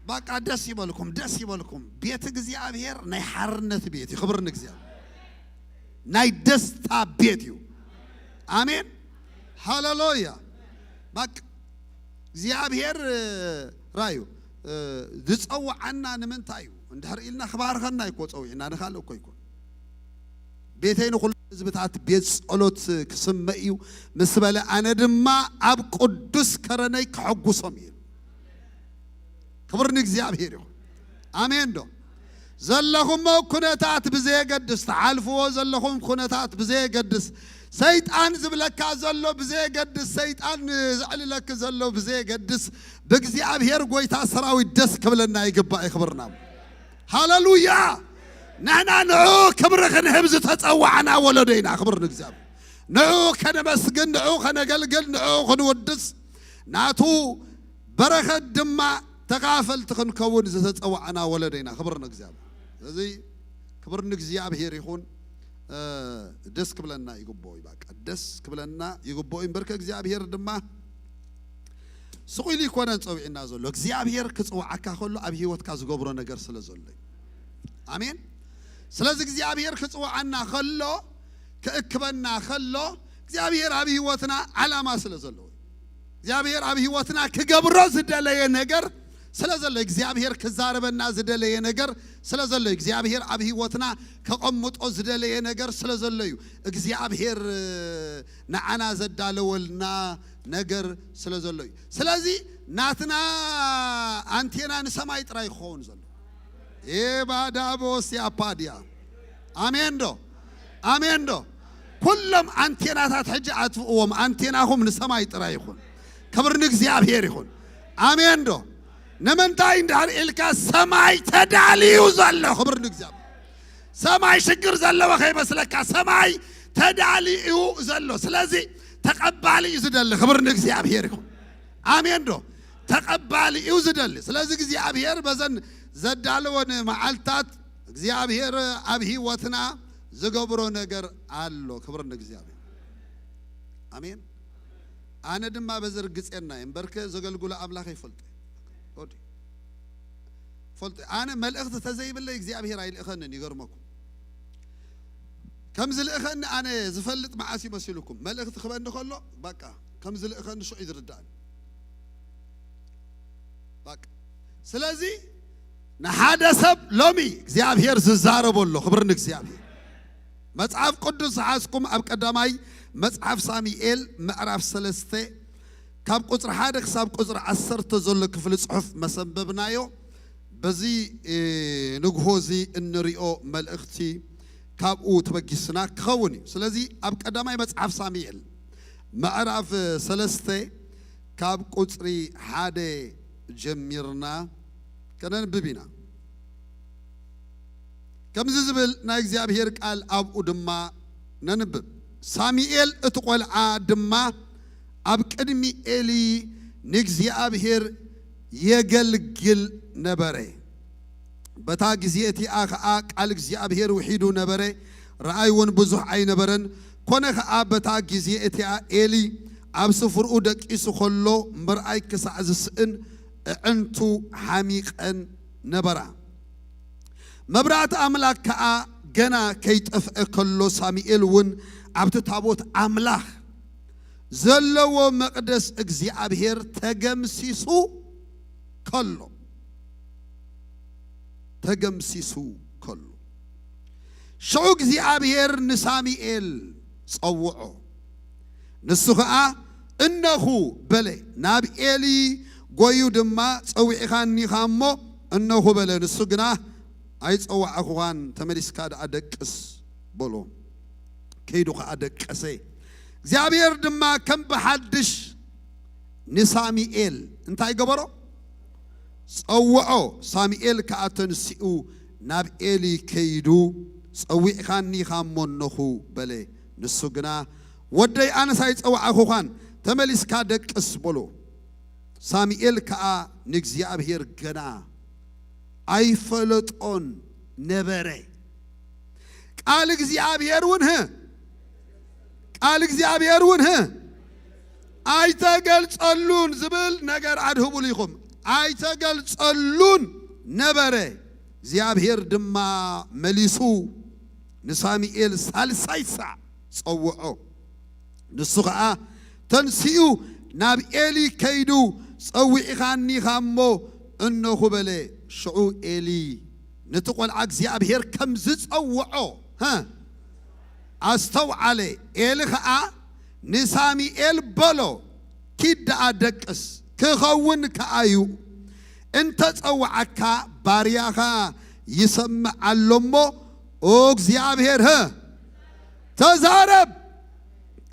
በቃ ደስ ይበልኩም፣ ደስ ይበልኩም። ቤት እግዚኣብሔር ናይ ሓርነት ቤት እዩ። ክብሪ ንእግዚኣብሔር። ናይ ደስታ ቤት እዩ። ኣሜን። ሃሌሉያ። በቃ እግዚኣብሔር ራዩ ዝጸውዓና ንምንታይ እዩ? እንድሕር ኢልና ክባርኸና እኮ ጸዊዕና፣ ንኻልእ እኮ ይኮን። ቤተይ ንኹሉ ህዝብታት ቤት ጸሎት ክስመ እዩ ምስ በለ፣ ኣነ ድማ ኣብ ቅዱስ ከረነይ ክሐጉሶም እዩ። ክብር ንእግዚኣብሔር ይኹን። ኣሜን ዶ? ዘለኹሞ ኩነታት ብዘየገድስ፣ ትሓልፍዎ ዘለኹም ኩነታት ብዘየገድስ፣ ሰይጣን ዝብለካ ዘሎ ብዘየገድስ፣ ሰይጣን ዘዕልለኪ ዘሎ ብዘየገድስ፣ ብእግዚኣብሔር ጎይታ ሰራዊት ደስ ክብለና ይግባእ። ክብርና ሃሌሉያ። ንሕና ንዑ ክብሪ ክንህብ ዝተጸዋዕና ወለዶ ኢና። ክብር ንእግዚኣብሔር። ንዑ ከነመስግን፣ ንዑ ከነገልግል፣ ንዑ ክንውድስ፣ ናቱ በረኸት ድማ ተኻፈልቲ ክንከውን ዝተጸዋዕና ወለዶ ኢና። ክብሪ ንእግዚኣብሔር። ስለዚ ክብሪ ንእግዚኣብሔር ይኹን። እ፣ ደስ ክብለና ይግብኦ እዩ። በቃ ደስ ክብለና ይግብኦ እዩ። እምበር ከእግዚኣብሔር ድማ ስቕ ኢሉ ይኮነን ጸዊዕና ዘሎ። እግዚኣብሔር ክጽውዓካ ከሎ ኣብ ህይወትካ ዝገብሮ ነገር ስለ ዘሎ እዩ። ኣሜን። ስለዚ እግዚኣብሔር ክጽውዓና ከሎ፣ ክእክበና ከሎ፣ እግዚኣብሔር ኣብ ህይወትና ዓላማ ስለ ዘለዎ፣ እግዚኣብሔር ኣብ ህይወትና ክገብሮ ዝደለየ ነገር ስለ ዘሎ፣ እግዚኣብሔር ክዛረበና ዝደለየ ነገር ስለ ዘሎ፣ እግዚኣብሔር ኣብ ህይወትና ከቐምጦ ዝደለየ ነገር ስለ ዘሎ እዩ። እግዚኣብሔር ንዓና ዘዳለወልና ነገር ስለ ዘሎ እዩ። ስለዚ ናትና ኣንቴና ንሰማይ ጥራይ ክኸውን ዘሎ። ኤባዳቦስ ያፓድያ። ኣሜን ዶ? ኣሜን ዶ? ኩሎም ኣንቴናታት ሕጂ ኣጥፍእዎም። ኣንቴናኹም ንሰማይ ጥራይ ይኹን። ክብሪ ንእግዚኣብሔር ይኹን። ኣሜን ዶ? ንምንታይ እንድሕር ኢልካ፣ ሰማይ ተዳልዩ ዘሎ። ክብሪ ንእግዚኣብሔር። ሰማይ ሽግር ዘለዎ ከይመስለካ፣ ሰማይ ተዳልዩ ዘሎ። ስለዚ ተቐባሊ እዩ ዝደሊ። ክብሪ ንእግዚኣብሔር ይኹን። ኣሜን ዶ? ተቐባሊ እዩ ዝደሊ። ስለዚ እግዚኣብሔር በዘን ዘዳለወን መዓልታት እግዚኣብሔር ኣብ ህይወትና ዝገብሮ ነገር ኣሎ። ክብሪ ንእግዚኣብሔር። ኣሜን። ኣነ ድማ በዚ ርግጽና እየ፣ እምበርከ ዘገልግሎ ኣምላኽ ይፈልጥ እዩ። ኦዲ-፣ ፈልጥ። ኣነ መልእኽቲ ተዘይብለይ እግዚኣብሔር ኣይልእኸንን። ይገርመኩም። ከም ዝልእኸኒ ኣነ ዝፈልጥ መዓስ ይመሲልኩም? መልእኽቲ ክበኒ ከሎ፣ በቃ፣ ከም ዝልእኸኒ ሽዑ እዩ ዝርዳእኒ። በቃ። ስለዚ ንሓደ ሰብ ሎሚ እግዚኣብሔር ዝዛረቦ ኣሎ። ክብሪ ንእግዚኣብሔር። መጽሓፍ ቅዱስ ዝሓዝኩም ኣብ ቀዳማይ መጽሓፍ ሳሙኤል ምዕራፍ ሰለስተ ካብ ቁጽሪ ሓደ ክሳብ ቁጽሪ ዓሰርተ ዘሎ ክፍሊ ጽሑፍ መሰንበብናዮ። በዚ፣ እ፣ ንግሆ እዚ እንሪኦ መልእኽቲ ካብኡ ተበጊስና ክኸውን እዩ። ስለዚ ኣብ ቀዳማይ መጽሓፍ ሳሙኤል ምዕራፍ ሰለስተ ካብ ቁጽሪ ሓደ ጀሚርና ከነንብብ ኢና። ከምዚ ዝብል ናይ እግዚኣብሔር ቃል ኣብኡ ድማ ነንብብ። ሳሙኤል እቲ ቈልዓ ድማ ኣብ ቅድሚ ኤሊ ንእግዚኣብሔር የገልግል ነበረ። በታ ግዜ እቲኣ ኸኣ ቃል እግዚኣብሔር ውሒዱ ነበረ፣ ረኣይ እውን ብዙሕ ኣይነበረን። ኮነ ኸኣ በታ ግዜ እቲኣ ኤሊ ኣብ ስፍርኡ ደቂሱ ኸሎ ምርኣይ ክሳዕ ዝስእን ኣዕንቱ ሓሚቐን ነበራ። መብራእቲ ኣምላኽ ከኣ ገና ከይጠፍአ ከሎ ሳሙኤል እውን ኣብቲ ታቦት ኣምላኽ ዘለዎ መቕደስ እግዚኣብሔር ተገምሲሱ ከሎ፣ ተገምሲሱ ከሎ፣ ሽዑ እግዚኣብሔር ንሳሙኤል ጸውዖ። ንሱ ኸኣ እነኹ በለ። ናብ ኤሊ ጐዩ ድማ ጸዊዕኻኒ ኢኻ እሞ እነኹ በለ። ንሱ ግና ኣይጸዋዕኹኻን፣ ተመሊስካ ደኣ ደቅስ በሎ። ከይዱ ኸኣ ደቀሰ። እግዚኣብሔር ድማ ከም ብሓድሽ ንሳሙኤል እንታይ ገበሮ? ጸውዖ። ሳሙኤል ከኣ ተንሲኡ ናብ ኤሊ ከይዱ፣ "ጸዊዕኻኒ ኢኻ እሞ እነኹ" በለ። ንሱ ግና፣ "ወደይ፣ ኣነስ ኣይጸዋዕኹኻን፣ ተመሊስካ ደቅስ" በሎ። ሳሙኤል ከኣ ንእግዚኣብሔር ገና ኣይፈለጦን ነበረ። ቃል እግዚኣብሔር እውን ህ፣ ቃል እግዚኣብሔር እውን ህ፣ ኣይተገልጸሉን ዝብል ነገር ኣድህቡሉ ኢኹም። ኣይተገልጸሉን ነበረ። እግዚኣብሔር ድማ መሊሱ ንሳሙኤል ሳልሳይ ሳዕ ጸውዖ። ንሱ ኸኣ ተንሲኡ ናብ ኤሊ ከይዱ፣ "ጸዊዕኻኒ ኢኻ እሞ እነኹ" በለ። ሽዑ ኤሊ ነቲ ቈልዓ እግዚኣብሔር ከም ዝጸውዖ፣ ሀ፣ ኣስተውዓለ። ኤሊ ኸኣ ንሳሙኤል በሎ፣ "ኪድ ደኣ ደቅስ፣ ክኸውን ከኣ እዩ። እንተ ጸውዓካ ባርያኻ ይሰምዕ ኣሎ እሞ፣ ኦ እግዚኣብሔር፣ ሀ፣ ተዛረብ።"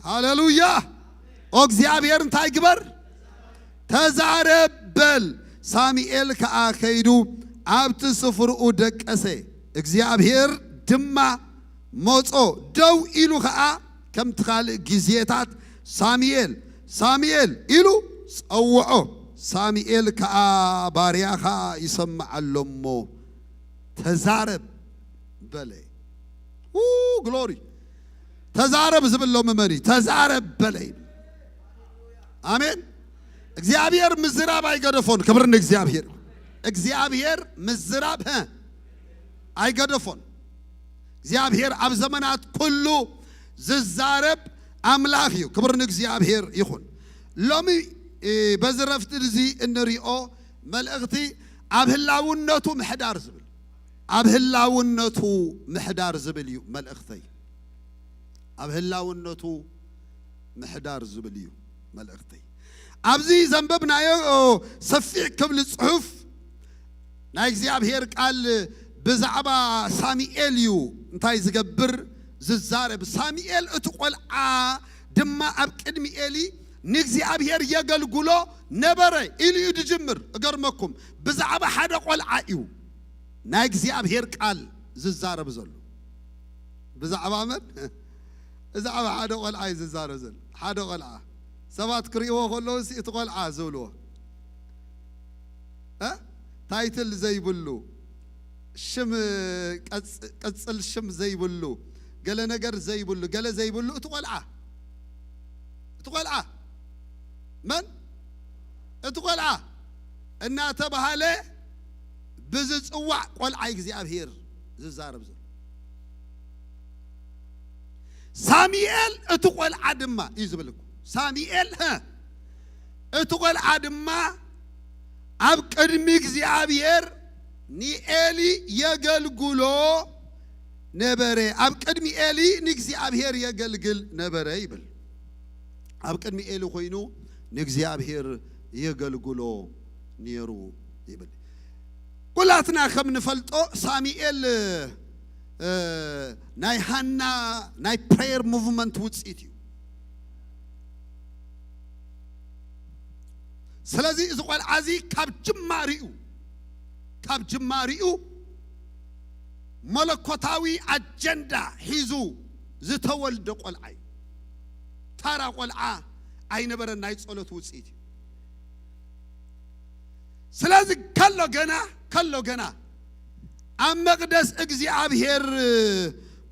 ሃሌሉያ! ኦ እግዚኣብሔር እንታይ ግበር? ተዛረብ በል። ሳሙኤል ከኣ ከይዱ ኣብቲ ስፍርኡ ደቀሰ። እግዚኣብሔር ድማ መጾ፣ ደው ኢሉ ኸኣ ከምቲ ካልእ ግዜታት፣ "ሳሙኤል፣ ሳሙኤል" ኢሉ ጸውዖ፣ ሳሙኤል ከኣ ባርያኻ ይሰምዕ ኣሎ እሞ ተዛረብ በለ። ው ግሎሪ። ተዛረብ ዝብል ሎሚ መን እዩ? ተዛረብ በለ። ኣሜን። እግዚኣብሔር ምዝራብ ኣይገደፎን። ክብር ንእግዚኣብሔር። እግዚኣብሔር ምዝራብ፣ ሀ፣ ኣይገደፎን። እግዚኣብሔር ኣብ ዘመናት ኩሉ ዝዛረብ ኣምላኽ እዩ። ክብር ንእግዚኣብሔር ይኹን። ሎሚ፣ እ፣ በዚ ረፍቲ እዚ እንሪኦ መልእኽቲ ኣብ ህላውነቱ ምሕዳር ዝብል፣ ኣብ ህላውነቱ ምሕዳር ዝብል እዩ መልእኽተይ። ኣብ ህላውነቱ ምሕዳር ዝብል እዩ መልእኽተይ። ኣብዚ ዘንበብናዮ ሰፊሕ ክፍሊ ጽሑፍ ናይ እግዚኣብሔር ቃል ብዛዕባ ሳሙኤል እዩ እንታይ ዝገብር ዝዛረብ። ሳሙኤል እቲ ቆልዓ ድማ ኣብ ቅድሚ ኤሊ ንእግዚኣብሔር የገልግሎ ነበረ ኢሉ እዩ ዝጅምር። እገርመኩም፣ ብዛዕባ ሓደ ቆልዓ እዩ ናይ እግዚኣብሔር ቃል ዝዛረብ ዘሎ። ብዛዕባ መን? ብዛዕባ ሓደ ቆልዓ እዩ ዝዛረብ ዘሎ። ሓደ ቆልዓ። ሰባት ክርእይዎ ከለዉ ሲ እቲ ቆልዓ ዝብልዎ። እ? ታይትል ዘይብሉ፣ ሽም፣ ቀጽ-፣ ቅጽል ሽም ዘይብሉ፣ ገለ ነገር ዘይብሉ፣ ገለ ዘይብሉ እቲ ቆልዓ። እቲ ቆልዓ። መን? እቲ ቆልዓ እናተባሃለ ብዝጽዋዕ ቆልዓ እግዚኣብሔር ዝዛረብ ዘሎ። ሳሙኤል እቲ ቆልዓ ድማ እዩ ዝብል እኮ። ሳሙኤል፣ ሀ፣ እቲ ቆልዓ ድማ ኣብ ቅድሚ እግዚኣብሔር ንኤሊ የገልግሎ ነበረ። ኣብ ቅድሚ ኤሊ ንእግዚኣብሔር የገልግል ነበረ ይብል። ኣብ ቅድሚ ኤሊ ኮይኑ ንእግዚኣብሔር የገልግሎ ነይሩ ይብል። ኩላትና ከም ንፈልጦ ሳሙኤል፣ እ፣ ናይ ሃና ናይ ፕሬየር ሙቭመንት ውፅኢት እዩ። ስለዚ እዚ ቆልዓ እዚ ካብ ጅማሪኡ፣ ካብ ጅማሪኡ መለኮታዊ ኣጀንዳ ሒዙ ዝተወልደ ቆልዓ እዩ። ታራ ቆልዓ ኣይነበረን፣ ናይ ጸሎት ውጽኢት እዩ። ስለዚ ከሎ ገና፣ ከሎ ገና ኣብ መቕደስ እግዚኣብሔር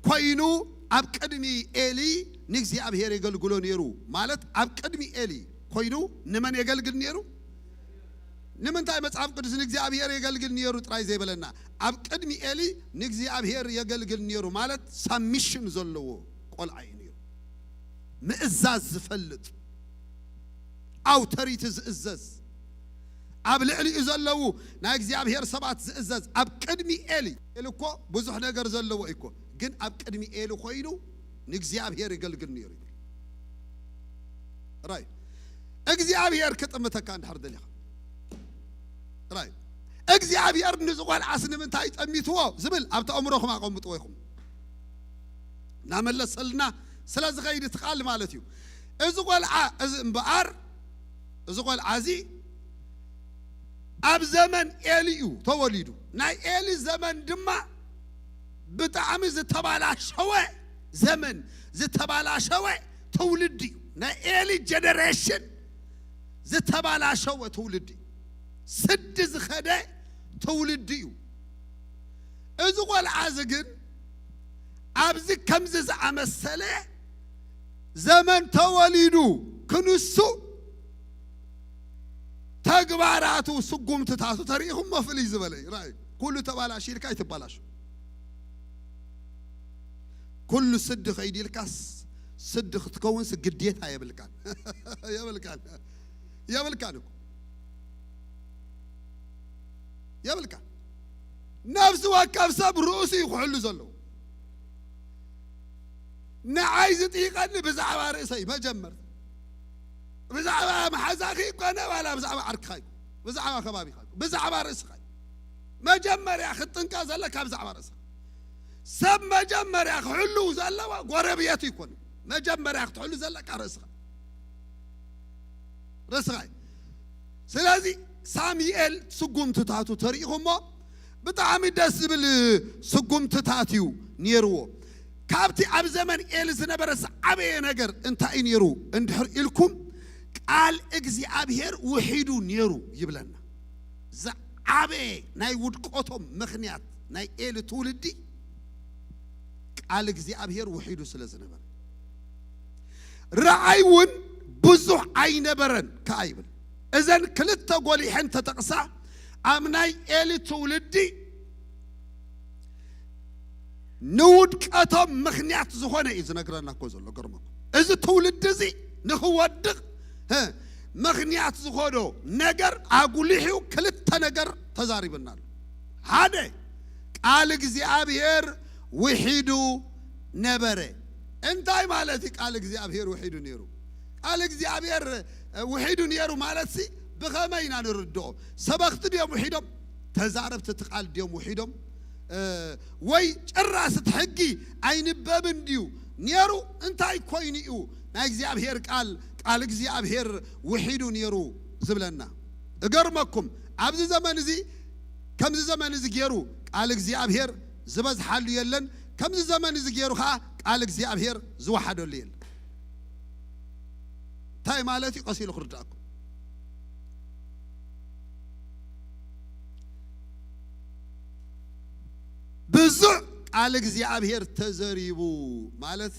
ኮይኑ ኣብ ቅድሚ ኤሊ ንእግዚኣብሔር የገልግሎ ነይሩ። ማለት ኣብ ቅድሚ ኤሊ ኮይኑ ንመን የገልግል ነይሩ? ንምንታይ መጽሓፍ ቅዱስ ንእግዚኣብሔር የገልግል ነይሩ ጥራይ ዘይበለና? ኣብ ቅድሚ ኤሊ ንእግዚኣብሔር የገልግል ነይሩ ማለት ሳብሚሽን ዘለዎ ቆልዓ እዩ ነይሩ። ምእዛዝ ዝፈልጥ፣ ኣውቶሪቲ ዝእዘዝ፣ ኣብ ልዕሊኡ ዘለዉ ናይ እግዚኣብሔር ሰባት ዝእዘዝ። ኣብ ቅድሚ ኤሊ፣ ኤሊ እኮ ብዙሕ ነገር ዘለዎ እዩ እኮ፣ ግን ኣብ ቅድሚ ኤሊ ኮይኑ ንእግዚኣብሔር የገልግል ነይሩ ይብል። ራይ እግዚኣብሔር ክጥምተካ እንድሕር ደሊኻ፣ ራይ እግዚኣብሔር ንዝቆልዓስ ንምንታይ ጠሚትዎ ዝብል ኣብቲ ኣእምሮኹም ኣቐምጥዎ ኢኹም። እናመለሰልና ስለ ዝኸይድ እቲ ቃል ማለት እዩ። እዚ ቆልዓ እዚ እምበኣር፣ እዚ ቆልዓ እዚ ኣብ ዘመን ኤሊ እዩ ተወሊዱ። ናይ ኤሊ ዘመን ድማ ብጣዕሚ ዝተባላሸወ ዘመን፣ ዝተባላሸወ ትውልዲ እዩ። ናይ ኤሊ ጀነሬሽን ዝተባላሸወ ትውልዲ እዩ። ስዲ ዝኸደ ትውልዲ እዩ። እዚ ቆልዓ እዚ ግን ኣብዚ ከምዚ ዝኣመሰለ ዘመን ተወሊዱ ክንሱ ተግባራቱ፣ ስጉምትታቱ ተሪኢኹሞ ፍልይ ዝበለ እዩ። ራእይ ኩሉ ተባላሽ ኢልካ ኣይትባላሹ። ኩሉ ስዲ ከይድ ኢልካስ ስዲ ክትከውንስ ግዴታ የብልካን። የብልካን። የብልካን እኮ። የብልካን። ነፍሲ ወከፍ ሰብ ርእሱ እዩ ክሕሉ ዘለዎ። ንዓይ ዝጥይቐኒ ብዛዕባ ርእሰይ መጀመርታ። ብዛዕባ መሓዛኺ ይኮነ ዋላ ብዛዕባ ዓርክኻ ይኮነ፣ ብዛዕባ ከባቢኻ ይኮነ፣ ብዛዕባ ርእስኻ እዩ። መጀመርያ ክትጥንቀቕ ዘለካ ብዛዕባ ርእስኻ። ሰብ መጀመርያ ክሕሉ ዘለዎ ጎረቤቱ ይኮነ። መጀመርያ ክትሕሉ ዘለካ ርእስኻ። ርእስኻ እዩ። ስለዚ ሳሙኤል ስጉምትታቱ ተሪኢኹሞ ብጣዕሚ ደስ ዝብል ስጉምትታት እዩ ነይርዎ። ካብቲ ኣብ ዘመን ኤሊ ዝነበረ ዝዓበየ ነገር እንታይ እዩ ነይሩ እንድሕር ኢልኩም፣ ቃል እግዚኣብሔር ውሒዱ ነይሩ ይብለና። ዝዓበየ ናይ ውድቀቶም ምኽንያት ናይ ኤሊ ትውልዲ ቃል እግዚኣብሔር ውሒዱ ስለ ዝነበረ፣ ረኣይ እውን ብዙሕ ኣይነበረን ከኣ ይብል። እዘን ክልተ ጎሊሐን ተጠቕሳ ኣብ ናይ ኤሊ ትውልዲ ንውድቀቶም ምኽንያት ዝኾነ እዩ ዝነግረና እኮ ዘሎ። ገርመኩም፣ እዚ ትውልዲ እዚ ንኽወድቕ እ፣ ምኽንያት ዝኾኖ ነገር ኣጉሊሑ ክልተ ነገር ተዛሪብና ኣሎ። ሓደ፣ ቃል እግዚኣብሔር ውሒዱ ነበረ። እንታይ ማለት እዩ ቃል እግዚኣብሔር ውሒዱ ነይሩ? ቃል እግዚኣብሔር እ፣ ውሒዱ ነይሩ ማለት ሲ ብኸመይ ኢና ንርድኦ? ሰበኽቲ ድዮም ውሒዶም? ተዛረብቲ እቲ ቃል ድዮም ውሒዶም? እ፣ ወይ ጭራስ እቲ ሕጊ ኣይንበብን ድዩ ነይሩ? እንታይ ኮይኑ እዩ ናይ እግዚኣብሔር ቃል፣ ቃል እግዚኣብሔር ውሒዱ ነይሩ ዝብለና? እገርመኩም፣ ኣብዚ ዘመን እዚ፣ ከምዚ ዘመን እዚ ገይሩ ቃል እግዚኣብሔር ዝበዝሓሉ የለን። ከምዚ ዘመን እዚ ገይሩ ኸዓ ቃል እግዚኣብሔር ዝወሓደሉ የለን። እንታይ ማለት እዩ? ቀስ ኢሉ ክርድኣኩም። ብዙሕ ቃል እግዚኣብሔር ተዘሪቡ ማለት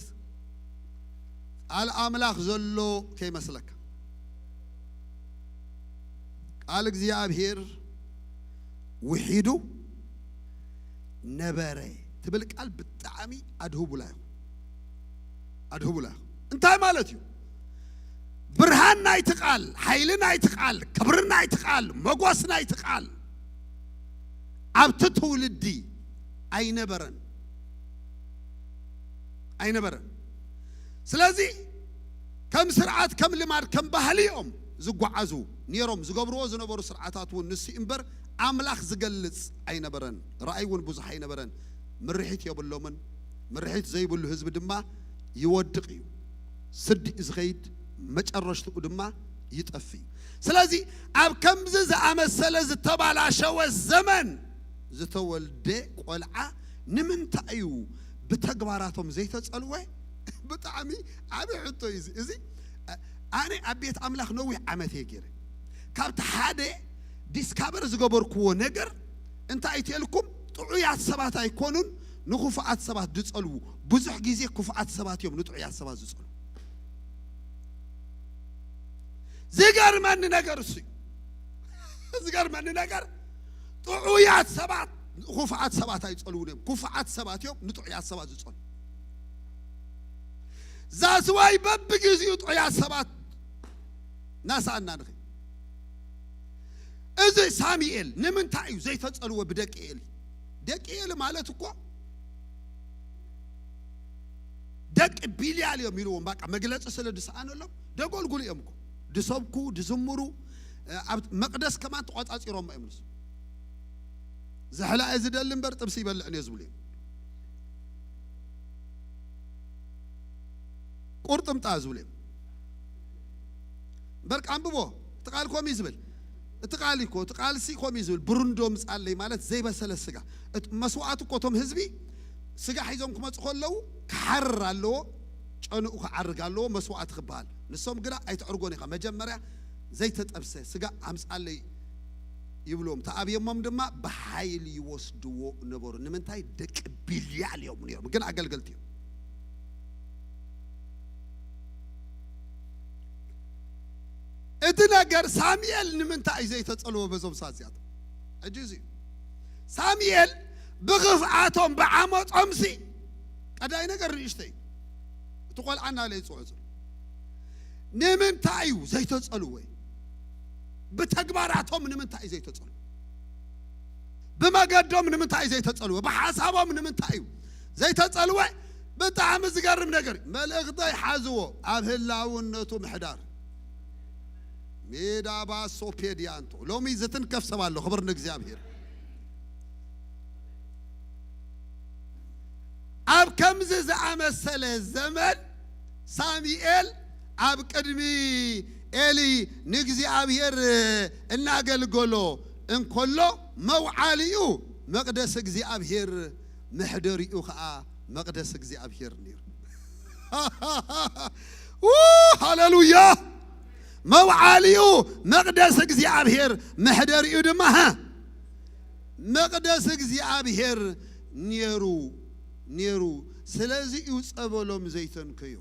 ቃል ኣምላኽ ዘሎ ከይመስለካ። ቃል እግዚኣብሔር ውሒዱ ነበረ ትብል ቃል ብጣዕሚ ኣድህቡላ ኢኹም። ኣድህቡላ ኢኹም። እንታይ ማለት እዩ? ብርሃን ናይቲ ቃል፣ ሓይሊ ናይቲ ቃል፣ ክብሪ ናይቲ ቃል፣ መጎስ ናይቲ ቃል ኣብቲ ትውልዲ ኣይነበረን። ኣይነበረን። ስለዚ ከም ስርዓት፣ ከም ልማድ፣ ከም ባህሊ እዮም ዝጓዓዙ ነይሮም። ዝገብርዎ ዝነበሩ ስርዓታት እውን ንሱ እምበር ኣምላኽ ዝገልጽ ኣይነበረን። ራእይ እውን ብዙሕ ኣይነበረን። ምርሒት የብሎምን። ምርሒት ዘይብሉ ህዝቢ ድማ ይወድቕ እዩ። ስዲ እዩ ዝኸይድ፣ መጨረሽትኡ ድማ ይጠፍእ እዩ። ስለዚ ኣብ ከምዚ ዝኣመሰለ ዝተባላሸወ ዘመን ዝተወልደ ቆልዓ ንምንታይ እዩ ብተግባራቶም ዘይተጸልወ? ብጣዕሚ ዓቢ ሕቶ እዩ እዚ። እዚ ኣነ ኣብ ቤት ኣምላኽ ነዊሕ ዓመት እየ ገይረ። ካብቲ ሓደ ዲስካቨር ዝገበርክዎ ነገር እንታይ ኣይትየልኩም? ጥዑያት ሰባት ኣይኮኑን ንኽፉኣት ሰባት ዝጸልዉ። ብዙሕ ግዜ ክፉኣት ሰባት እዮም ንጥዑያት ሰባት ዝጸልዉ። ዝገርመኒ ነገር እሱ እዩ። ዝገርመኒ ነገር ጥዑያት ሰባት ክፉኣት ሰባት ኣይጸልዉን እዮም። ክፉኣት ሰባት እዮም ንጥዑያት ሰባት ዝጸልዉ። ዛስዋይ በብግዜኡ ጥዑያት ሰባት ናሳኣና ንኸ እዚ ሳሙኤል ንምንታይ እዩ ዘይተጸልወ ብደቂ ኤሊ? ደቂ ኤሊ ማለት እኮ ደቂ ቢልያል እዮም ኢልዎም። በቃ መግለጺ ስለ ዝሰኣነሎም ደጎልጉሉ እዮም እኮ። ድሰብኩ፣ ድዝምሩ፣ ኣብ መቅደስ ከማን ተቋጻጺሮም እዮም ንሱ። ዝሕላየ ዝደሊ እምበር ጥብሲ ይበልዕ እየ ዝብሉ እዮም። ቁርጥምጣ ዝብሉ እዮም። በርቅ ኣንብቦ። እቲ ቃል ኮም እዩ ዝብል። እቲ ቃል እኮ፣ እቲ ቃል ሲ ኮም እዩ ዝብል። ብሩንዶ ምጻለይ ማለት ዘይበሰለ ስጋ። እቲ መስዋዕት እኮ እቶም ህዝቢ ስጋ ሒዞም ክመጹ ከለዉ ክሓርር ኣለዎ፣ ጨንኡ ክዓርግ ኣለዎ፣ መስዋዕት ክበሃል። ንሶም ግና ኣይተዕርጎን ኢኻ። መጀመርያ ዘይተጠብሰ ስጋ ኣምጻለይ ይብልዎም። ተኣብየሞም ድማ ብሓይሊ ይወስድዎ ነበሩ። ንምንታይ? ደቂ ቢልያል እዮም ነይሮም፣ ግን ኣገልገልቲ እዮም። እቲ ነገር ሳሙኤል ንምንታይ እዩ ዘይተጸልወ በዞም ሰባት እዚኣቶም? ሕጂ እዚ እዩ። ሳሙኤል ብኽፍኣቶም ብዓመጾምሲ ቀዳይ ነገር ንእሽተይ እዩ። እቲ ቆልዓ እናለ ይጽውዖ ዘሎ ንምንታይ እዩ ዘይተጸልወ? ብተግባራቶም ንምንታይ እዩ ዘይተጸልወ? ብመገዶም ንምንታይ እዩ ዘይተጸልወ? ብሓሳቦም ንምንታይ እዩ ዘይተጸልወ? ብጣዕሚ ዝገርም ነገር እዩ። መልእኽተይ ሓዝዎ፣ ኣብ ህላውነቱ ምሕዳር። ሜዳ ባሶ ፔድያንቶ። ሎሚ ዝትንከፍ ሰብ ኣሎ። ክብር ንእግዚኣብሔር። ኣብ ከምዚ ዝኣመሰለ ዘመን ሳሙኤል ኣብ ቅድሚ ኤሊ ንእግዚኣብሔር እናገልገሎ እንከሎ መውዓሊኡ መቕደስ እግዚኣብሔር፣ መሕደሪኡ ኸዓ መቕደስ እግዚኣብሔር ነይሩ። ው፣ ሃሌሉያ! መውዓሊኡ መቕደስ እግዚኣብሔር፣ መሕደሪኡ ድማ፣ ሀ፣ መቕደስ እግዚኣብሔር ነይሩ፣ ነይሩ። ስለዚ እዩ ጸበሎም ዘይተንከዩ።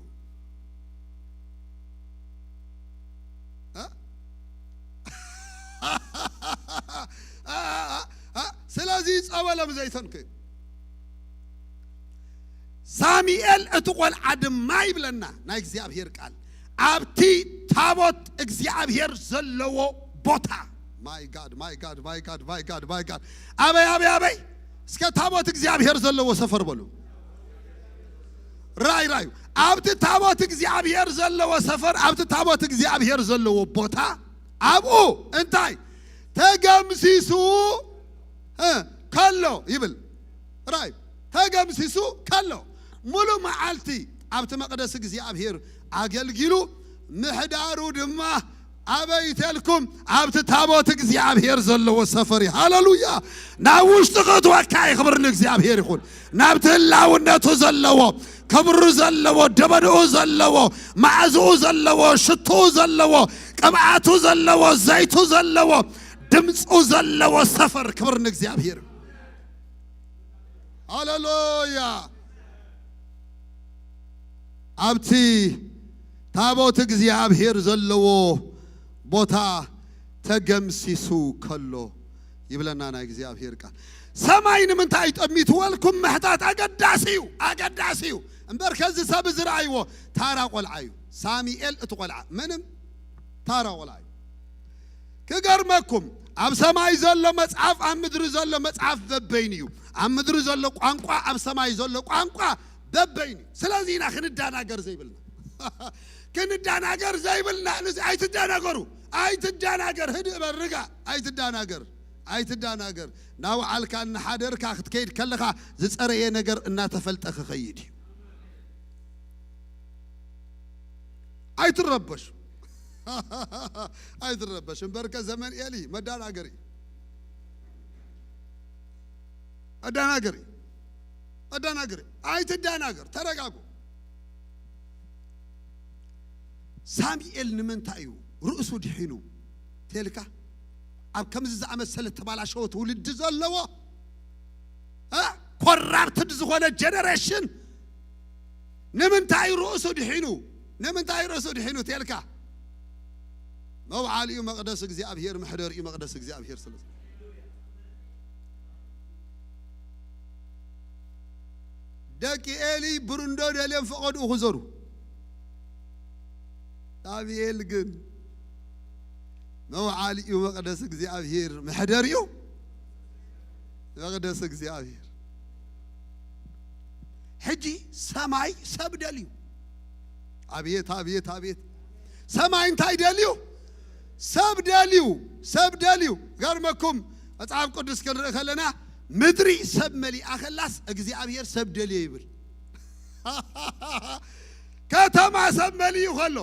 እ? እ? ስለዚ ጸበሎም ዘይተንከዩ። ሳሙኤል እቲ ቆልዓ ድማ ይብለና ናይ እግዚኣብሔር ቃል፣ ኣብቲ ታቦት እግዚኣብሔር ዘለዎ ቦታ። My God, my God, my God, my God, my God። ኣበይ፣ ኣበይ፣ ኣበይ? እስከ ታቦት እግዚኣብሔር ዘለዎ ሰፈር በሉ። ራይ፣ ራዩ። ኣብቲ ታቦት እግዚኣብሔር ዘለዎ ሰፈር፣ ኣብቲ ታቦት እግዚኣብሔር ዘለዎ ቦታ፣ ኣብኡ እንታይ? ተገምሲሱ፣ እ፣ ከሎ ይብል። ራይ፣ ተገምሲሱ ከሎ፣ ሙሉ መዓልቲ ኣብቲ መቕደስ እግዚኣብሔር ኣገልጊሉ፣ ምሕዳሩ ድማ ኣበይ ተልኩም? ኣብቲ ታቦት እግዚኣብሔር ዘለዎ ሰፈር እዩ። ሃሌሉያ! ናብ ውሽጢ ክእትወካ እዩ። ክብሪ ንእግዚኣብሔር ይኹን። ናብቲ ህላውነቱ ዘለዎ፣ ክብሩ ዘለዎ፣ ደበንኡ ዘለዎ፣ መዓዝኡ ዘለዎ፣ ሽትኡ ዘለዎ፣ ቅብኣቱ ዘለዎ፣ ዘይቱ ዘለዎ፣ ድምፁ ዘለዎ ሰፈር። ክብሪ ንእግዚኣብሔር። ሃሌሉያ! ኣብቲ ታቦት እግዚኣብሔር ዘለዎ ቦታ ተገምሲሱ ከሎ ይብለና ናይ እግዚኣብሔር ቃል። ሰማይ ንምንታይ ጠሚቱ ወልኩም ምሕታት ኣገዳሲ እዩ፣ ኣገዳሲ እዩ። እምበር ከዚ ሰብ እዚ ረኣይዎ፣ ታራ ቆልዓ እዩ። ሳሙኤል እቲ ቆልዓ ምንም ታራ ቆልዓ እዩ። ክገርመኩም፣ ኣብ ሰማይ ዘሎ መጽሓፍ፣ ኣብ ምድሪ ዘሎ መጽሓፍ በበይኑ እዩ። ኣብ ምድሪ ዘሎ ቋንቋ፣ ኣብ ሰማይ ዘሎ ቋንቋ በበይኑ እዩ። ስለዚ ኢና ክንዳናገር ዘይብልና። ክንዳናገር ዘይብልና። ንዚ ኣይትዳናገሩ። ኣይትዳናገር። ህድእ በል፣ ርጋ። ኣይትዳናገር። ኣይትዳናገር። ናባዕልካ እናሓደርካ ክትከይድ ከለኻ ዝጸረየ ነገር እናተፈልጠ ክኸይድ እዩ። ኣይትረበሹ። ኣይትረበሽ። እምበርከ ዘመን ኤሊ መዳናገሪ። ኣዳናገሪ። ኣዳናገሪ። ኣይትዳናገር። ተረጋጉ። ሳሙኤል ንምንታይ እዩ ርእሱ ድሒኑ ተልካ? ኣብ ከምዚ ዝኣመሰለ ተባላሸወ ትውልዲ ዘለዎ፣ እ፣ ኮራፕትድ ዝኾነ ጀነሬሽን ንምንታይ ርእሱ ድሒኑ? ንምንታይ ርእሱ ድሒኑ ተልካ? መውዓሊኡ መቕደስ እግዚኣብሔር፣ መሕደሪኡ መቕደስ እግዚኣብሔር ስለ ዝኾነ። ደቂ ኤሊ ብርንዶ ደልዮም ፈቐድኡ ክዘሩ። ሳሙኤል ግን መውዓሊኡ መቕደስ እግዚኣብሔር፣ መሕደሪኡ መቕደስ እግዚኣብሔር። ሕጂ ሰማይ ሰብ ደልዩ። ኣቤት፣ ኣቤት፣ ኣቤት። ሰማይ እንታይ ደልዩ? ሰብ ደልዩ፣ ሰብ ደልዩ። ገርመኩም፣ መጽሓፍ ቅዱስ ክንርኢ ከለና፣ ምድሪ ሰብ መሊኣ ከላስ እግዚኣብሔር ሰብ ደልየ ይብል። ከተማ ሰብ መሊኡ ከሎ፣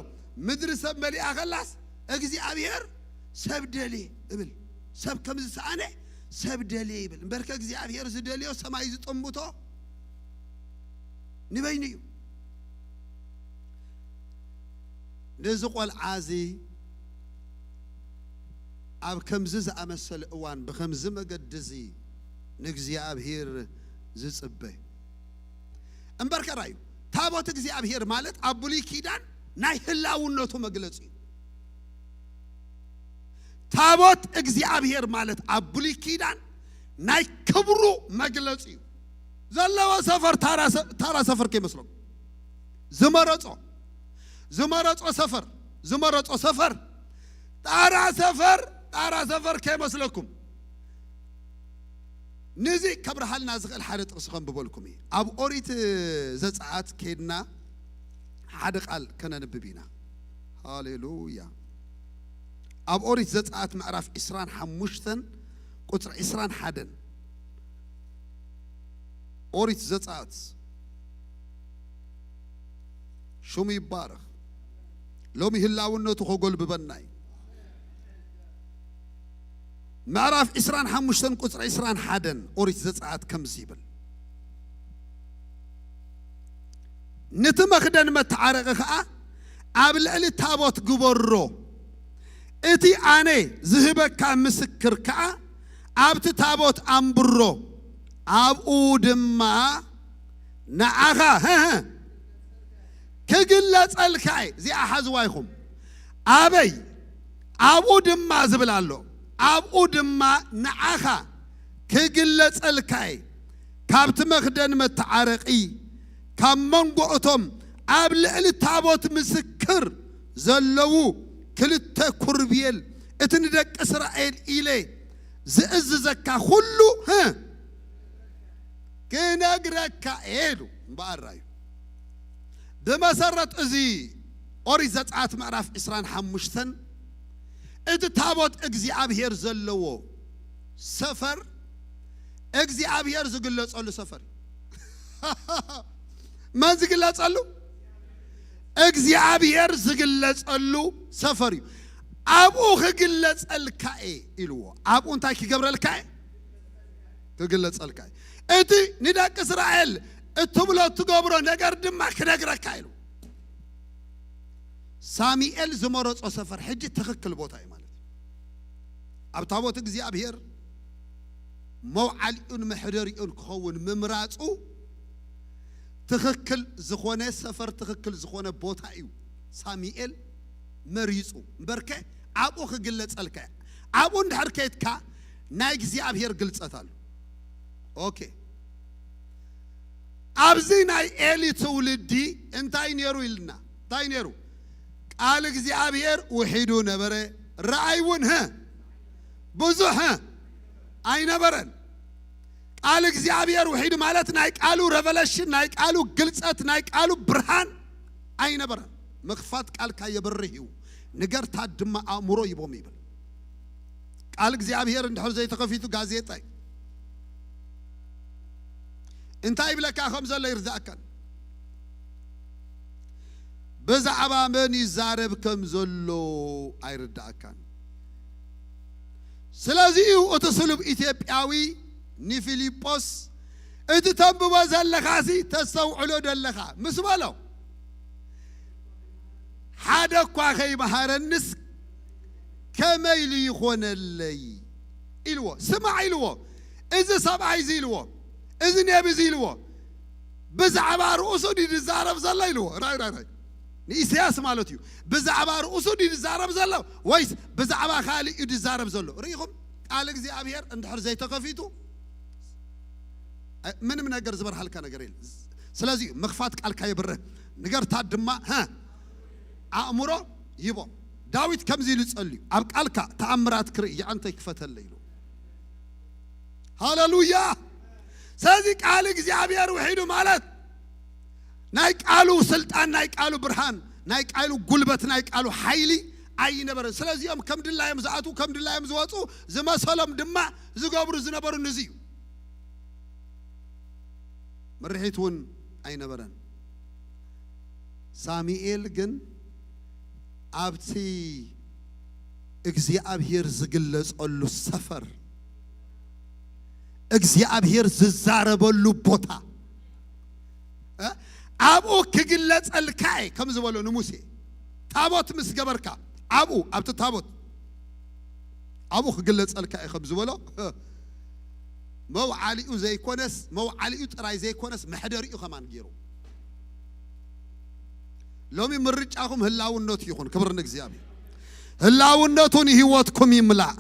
ምድሪ ሰብ መሊኣ ከላስ እግዚኣብሔር ሰብ ደልየ እብል። ሰብ ከም ዝሰኣነ ሰብ ደልየ ይብል። እምበርከ እግዚኣብሔር ዝደልዮ ሰማይ ዝጠምቶ ንበይኑ እዩ። ነዚ ቆልዓ እዚ ኣብ ከምዚ ዝኣመሰለ እዋን ብኸምዚ መገዲ እዚ ንእግዚኣብሔር ዝጽበ እምበር ከራዩ። ታቦት እግዚኣብሔር ማለት ኣብ ብሉይ ኪዳን ናይ ህላውነቱ መግለጺ እዩ። ታቦት እግዚኣብሔር ማለት ኣብ ብሉይ ኪዳን ናይ ክብሩ መግለጺ እዩ። ዘለዎ ሰፈር ታራ ሰ-፣ ታራ ሰፈር ከይመስለኩም። ዝመረጾ፣ ዝመረጾ ሰፈር፣ ዝመረጾ ሰፈር፣ ጣራ ሰፈር፣ ጣራ ሰፈር ከይመስለኩም። ነዚ ከብርሃልና ዝኽእል ሓደ ጥቕሲ ከንብበልኩም እዩ። ኣብ ኦሪት ዘጸኣት ከይድና ሓደ ቃል ከነንብብ ኢና። ሃሌሉያ። ኣብ ኦሪት ዘጸኣት ምዕራፍ ዕስራን ሓሙሽተን ቁጽሪ ዕስራን ሓደን። ኦሪት ዘጸኣት ሽሙ ይባረኽ። ሎሚ ህላውነቱ ከጎልብበና እዩ። ምዕራፍ ዕስራን ሓሙሽተን ቁጽሪ ዕስራን ሓደን ኦሪት ዘጸኣት ከምዚ ይብል፣ "ነቲ መኽደን መተዓረቒ ኸኣ ኣብ ልዕሊ ታቦት ግበሮ፣ እቲ ኣነ ዝህበካ ምስክር ከኣ ኣብቲ ታቦት ኣንብሮ፣ ኣብኡ ድማ ንዓኻ፣ ህህ፣ ክግለጸልካ እየ። እዚኣ ሓዝዋ ኢኹም። ኣበይ? ኣብኡ ድማ ዝብል ኣሎ። ኣብኡ ድማ ንዓኻ ክግለጸልካ እየ። ካብቲ መኽደን መተዓረቒ፣ ካብ መንጎ እቶም ኣብ ልዕሊ ታቦት ምስክር ዘለዉ ክልተ ኩርብየል፣ እቲ ንደቂ እስራኤል ኢለ ዝእዝዘካ ኩሉ፣ ህ፣ ክነግረካ እየ ኢሉ። እምበኣር ራእዩ ብመሰረት እዚ ኦሪት ዘጸኣት ምዕራፍ ዕስራን ሓሙሽተን፣ እቲ ታቦት እግዚኣብሔር ዘለዎ ሰፈር፣ እግዚኣብሔር ዝግለጸሉ ሰፈር እዩ። መን ዝግለጸሉ? እግዚኣብሔር ዝግለጸሉ ሰፈር እዩ። ኣብኡ ክግለጸልካ እየ ኢልዎ። ኣብኡ እንታይ ክገብረልካ እየ? ክግለጸልካ እየ። እቲ ንደቂ እስራኤል እትብሎ እትገብሮ ነገር ድማ ክነግረካ ኢሉ። ሳሙኤል ዝመረጾ ሰፈር ሕጂ ትኽክል ቦታ እዩ ማለት እዩ። ኣብ ታቦት እግዚኣብሔር መውዓሊኡን መሕደሪኡን ክኸውን ምምራጹ ትኽክል ዝኾነ ሰፈር፣ ትኽክል ዝኾነ ቦታ እዩ ሳሙኤል መሪጹ። እምበርከ ኣብኡ ክግለጸልካ እያ። ኣብኡ እንድሕር ከይድካ ናይ እግዚኣብሔር ግልጸት ኣሎ። ኦኬ፣ ኣብዚ ናይ ኤሊ ትውልዲ እንታይ ነይሩ ኢልና? እንታይ ነይሩ? ቃል እግዚኣብሔር ውሒዱ ነበረ፣ ረኣይ እውን፣ ህ፣ ብዙሕ፣ ህ፣ ኣይነበረን። ቃል እግዚኣብሔር ውሒዱ ማለት ናይ ቃሉ ረቨለሽን፣ ናይ ቃሉ ግልጸት፣ ናይ ቃሉ ብርሃን ኣይነበረን። ምኽፋት ቃልካ የብርህ እዩ፣ ንገርታት ድማ ኣእምሮ ይቦም ይብል። ቃል እግዚኣብሔር እንድሕር ዘይተኸፊቱ ጋዜጣ እዩ። እንታይ ይብለካ ከም ዘሎ ይርዳእካን፣ ብዛዕባ መን ይዛረብ ከም ዘሎ ኣይርዳእካን። ስለዚ እዩ እቲ ስሉብ ኢትዮጵያዊ ንፊልጶስ፣ "እቲ ተንብቦ ዘለኻሲ ተስተውዕሎ ደለኻ?" ምስ በሎ፣ "ሓደ እኳ ከይመሃረንስ ከመይ ኢሉ ይኾነለይ?" ኢልዎ። "ስማዕ" ኢልዎ። "እዚ ሰብኣይ እዚ" ኢልዎ፣ "እዚ ነቢ እዚ" ኢልዎ፣ "ብዛዕባ ርእሱ ድዩ ዝዛረብ ዘሎ?" ኢልዎ። ራይ፣ ራይ፣ ራይ። ንኢሳያስ ማለት እዩ። "ብዛዕባ ርእሱ ድዩ ዝዛረብ ዘሎ ወይስ ብዛዕባ ካልእ እዩ ዝዛረብ ዘሎ?" ርኢኹም? ቃል እግዚኣብሔር እንድሕር ዘይተኸፊቱ፣ እ፣ ምንም ነገር ዝበርሃልካ ነገር የለ። ስለዚ ምኽፋት ቃልካ የብርህ፣ ንገርታት ድማ፣ ሀ፣ ኣእምሮ ይቦም። ዳዊት ከምዚ ኢሉ ጸልዩ፣ "ኣብ ቃልካ ተኣምራት ክርኢ የዕንተይ ክፈተለይ" ኢሉ። ሃሌሉያ! ስለዚ ቃል እግዚኣብሔር ውሒዱ ማለት ናይ ቃሉ ስልጣን፣ ናይ ቃሉ ብርሃን፣ ናይ ቃሉ ጉልበት፣ ናይ ቃሉ ሓይሊ ኣይነበረን። ስለዚኦም ከም ድላዮም ዝኣትዉ፣ ከም ድላዮም ዝወፁ፣ ዝመሰሎም ድማ ዝገብሩ ዝነበሩ ንዚ እዩ። ምርሒት እውን ኣይነበረን። ሳሙኤል ግን ኣብቲ እግዚኣብሔር ዝግለጸሉ ሰፈር፣ እግዚኣብሔር ዝዛረበሉ ቦታ፣ እ፣ ኣብኡ ክግለጸልካ እየ ከም ዝበሎ ንሙሴ፣ ታቦት ምስ ገበርካ ኣብኡ፣ ኣብቲ ታቦት ኣብኡ ክግለጸልካ እየ ከም ዝበሎ፣ እ፣ መውዓሊኡ ዘይኮነስ፣ መውዓሊኡ ጥራይ ዘይኮነስ መሕደሪኡ ከማን ገይሩ። ሎሚ ምርጫኹም ህላውነቱ ይኹን። ክብር ንእግዚኣብሔር። ህላውነቱ ንህይወትኩም ይምላእ።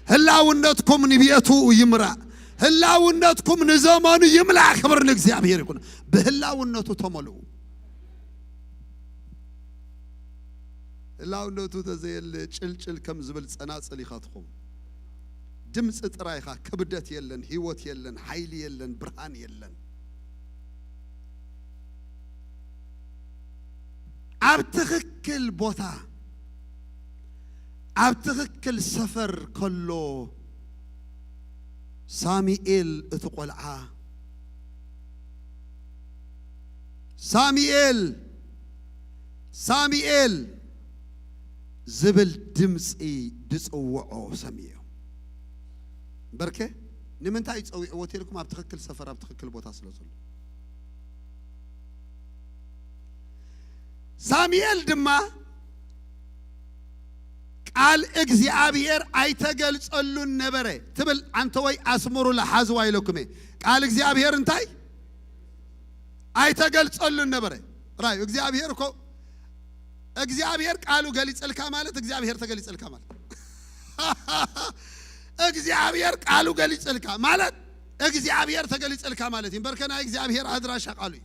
ህላውነትኩም ንቤቱ ይምራእ። ህላውነትኩም ንዘመኑ ይምላእ። ክብር ንእግዚኣብሔር ይኹን። ብህላውነቱ ተመልኡ። ህላውነቱ ተዘየለ ጭልጭል ከም ዝብል ጸናጽል ኢኻ ትኸውን። ድምፂ ጥራይ ኢኻ። ክብደት የለን፣ ህይወት የለን፣ ሓይሊ የለን፣ ብርሃን የለን። ኣብ ትኽክል ቦታ፣ ኣብ ትኽክል ሰፈር ከሎ ሳሙኤል እቲ ቆልዓ፣ "ሳሙኤል፣ ሳሙኤል" ዝብል ድምፂ ዝፅውዖ ሰሚዑ። እምበርከ ንምንታይ ጸዊዕዎ ተልኩም? ኣብ ትኽክል ሰፈር፣ ኣብ ትኽክል ቦታ ስለ ዘሎ። ሳሙኤል ድማ ቃል እግዚኣብሔር ኣይተገልጸሉን ነበረ ትብል። ኣንተ ወይ ኣስምሩላ፣ ሓዝዋ ኢለኩም እየ። ቃል እግዚኣብሔር እንታይ ኣይተገልጸሉን ነበረ? ራዩ እግዚኣብሔር እኮ፣ እግዚኣብሔር ቃሉ ገሊጸልካ ማለት እግዚኣብሔር ተገሊጸልካ ማለት እግዚኣብሔር ቃሉ ገሊጸልካ ማለት እግዚኣብሔር ተገሊጸልካ ማለት እዩ። በርከ ናይ እግዚኣብሔር ኣድራሻ ቃሉ እዩ።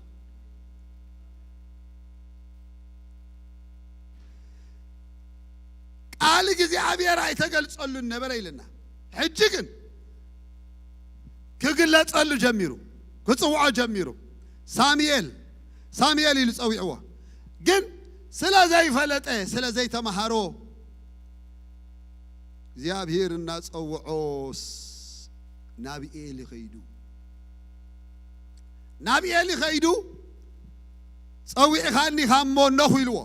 ቃል እግዚኣብሔር ኣይተገልጸሉን ነበረ ኢልና። ሕጂ ግን ክግለጸሉ ጀሚሩ፣ ክጽውዖ ጀሚሩ። ሳሙኤል፣ ሳሙኤል ኢሉ ጸዊዕዎ። ግን ስለ ዘይፈለጠ፣ ስለ ዘይተማሃሮ፣ እግዚኣብሔር እናጸውዖስ ናብ ኤሊ ኸይዱ። ናብ ኤሊ ኸይዱ፣ "ጸዊዕኻኒ ኻሞ እነኹ" ኢልዎ።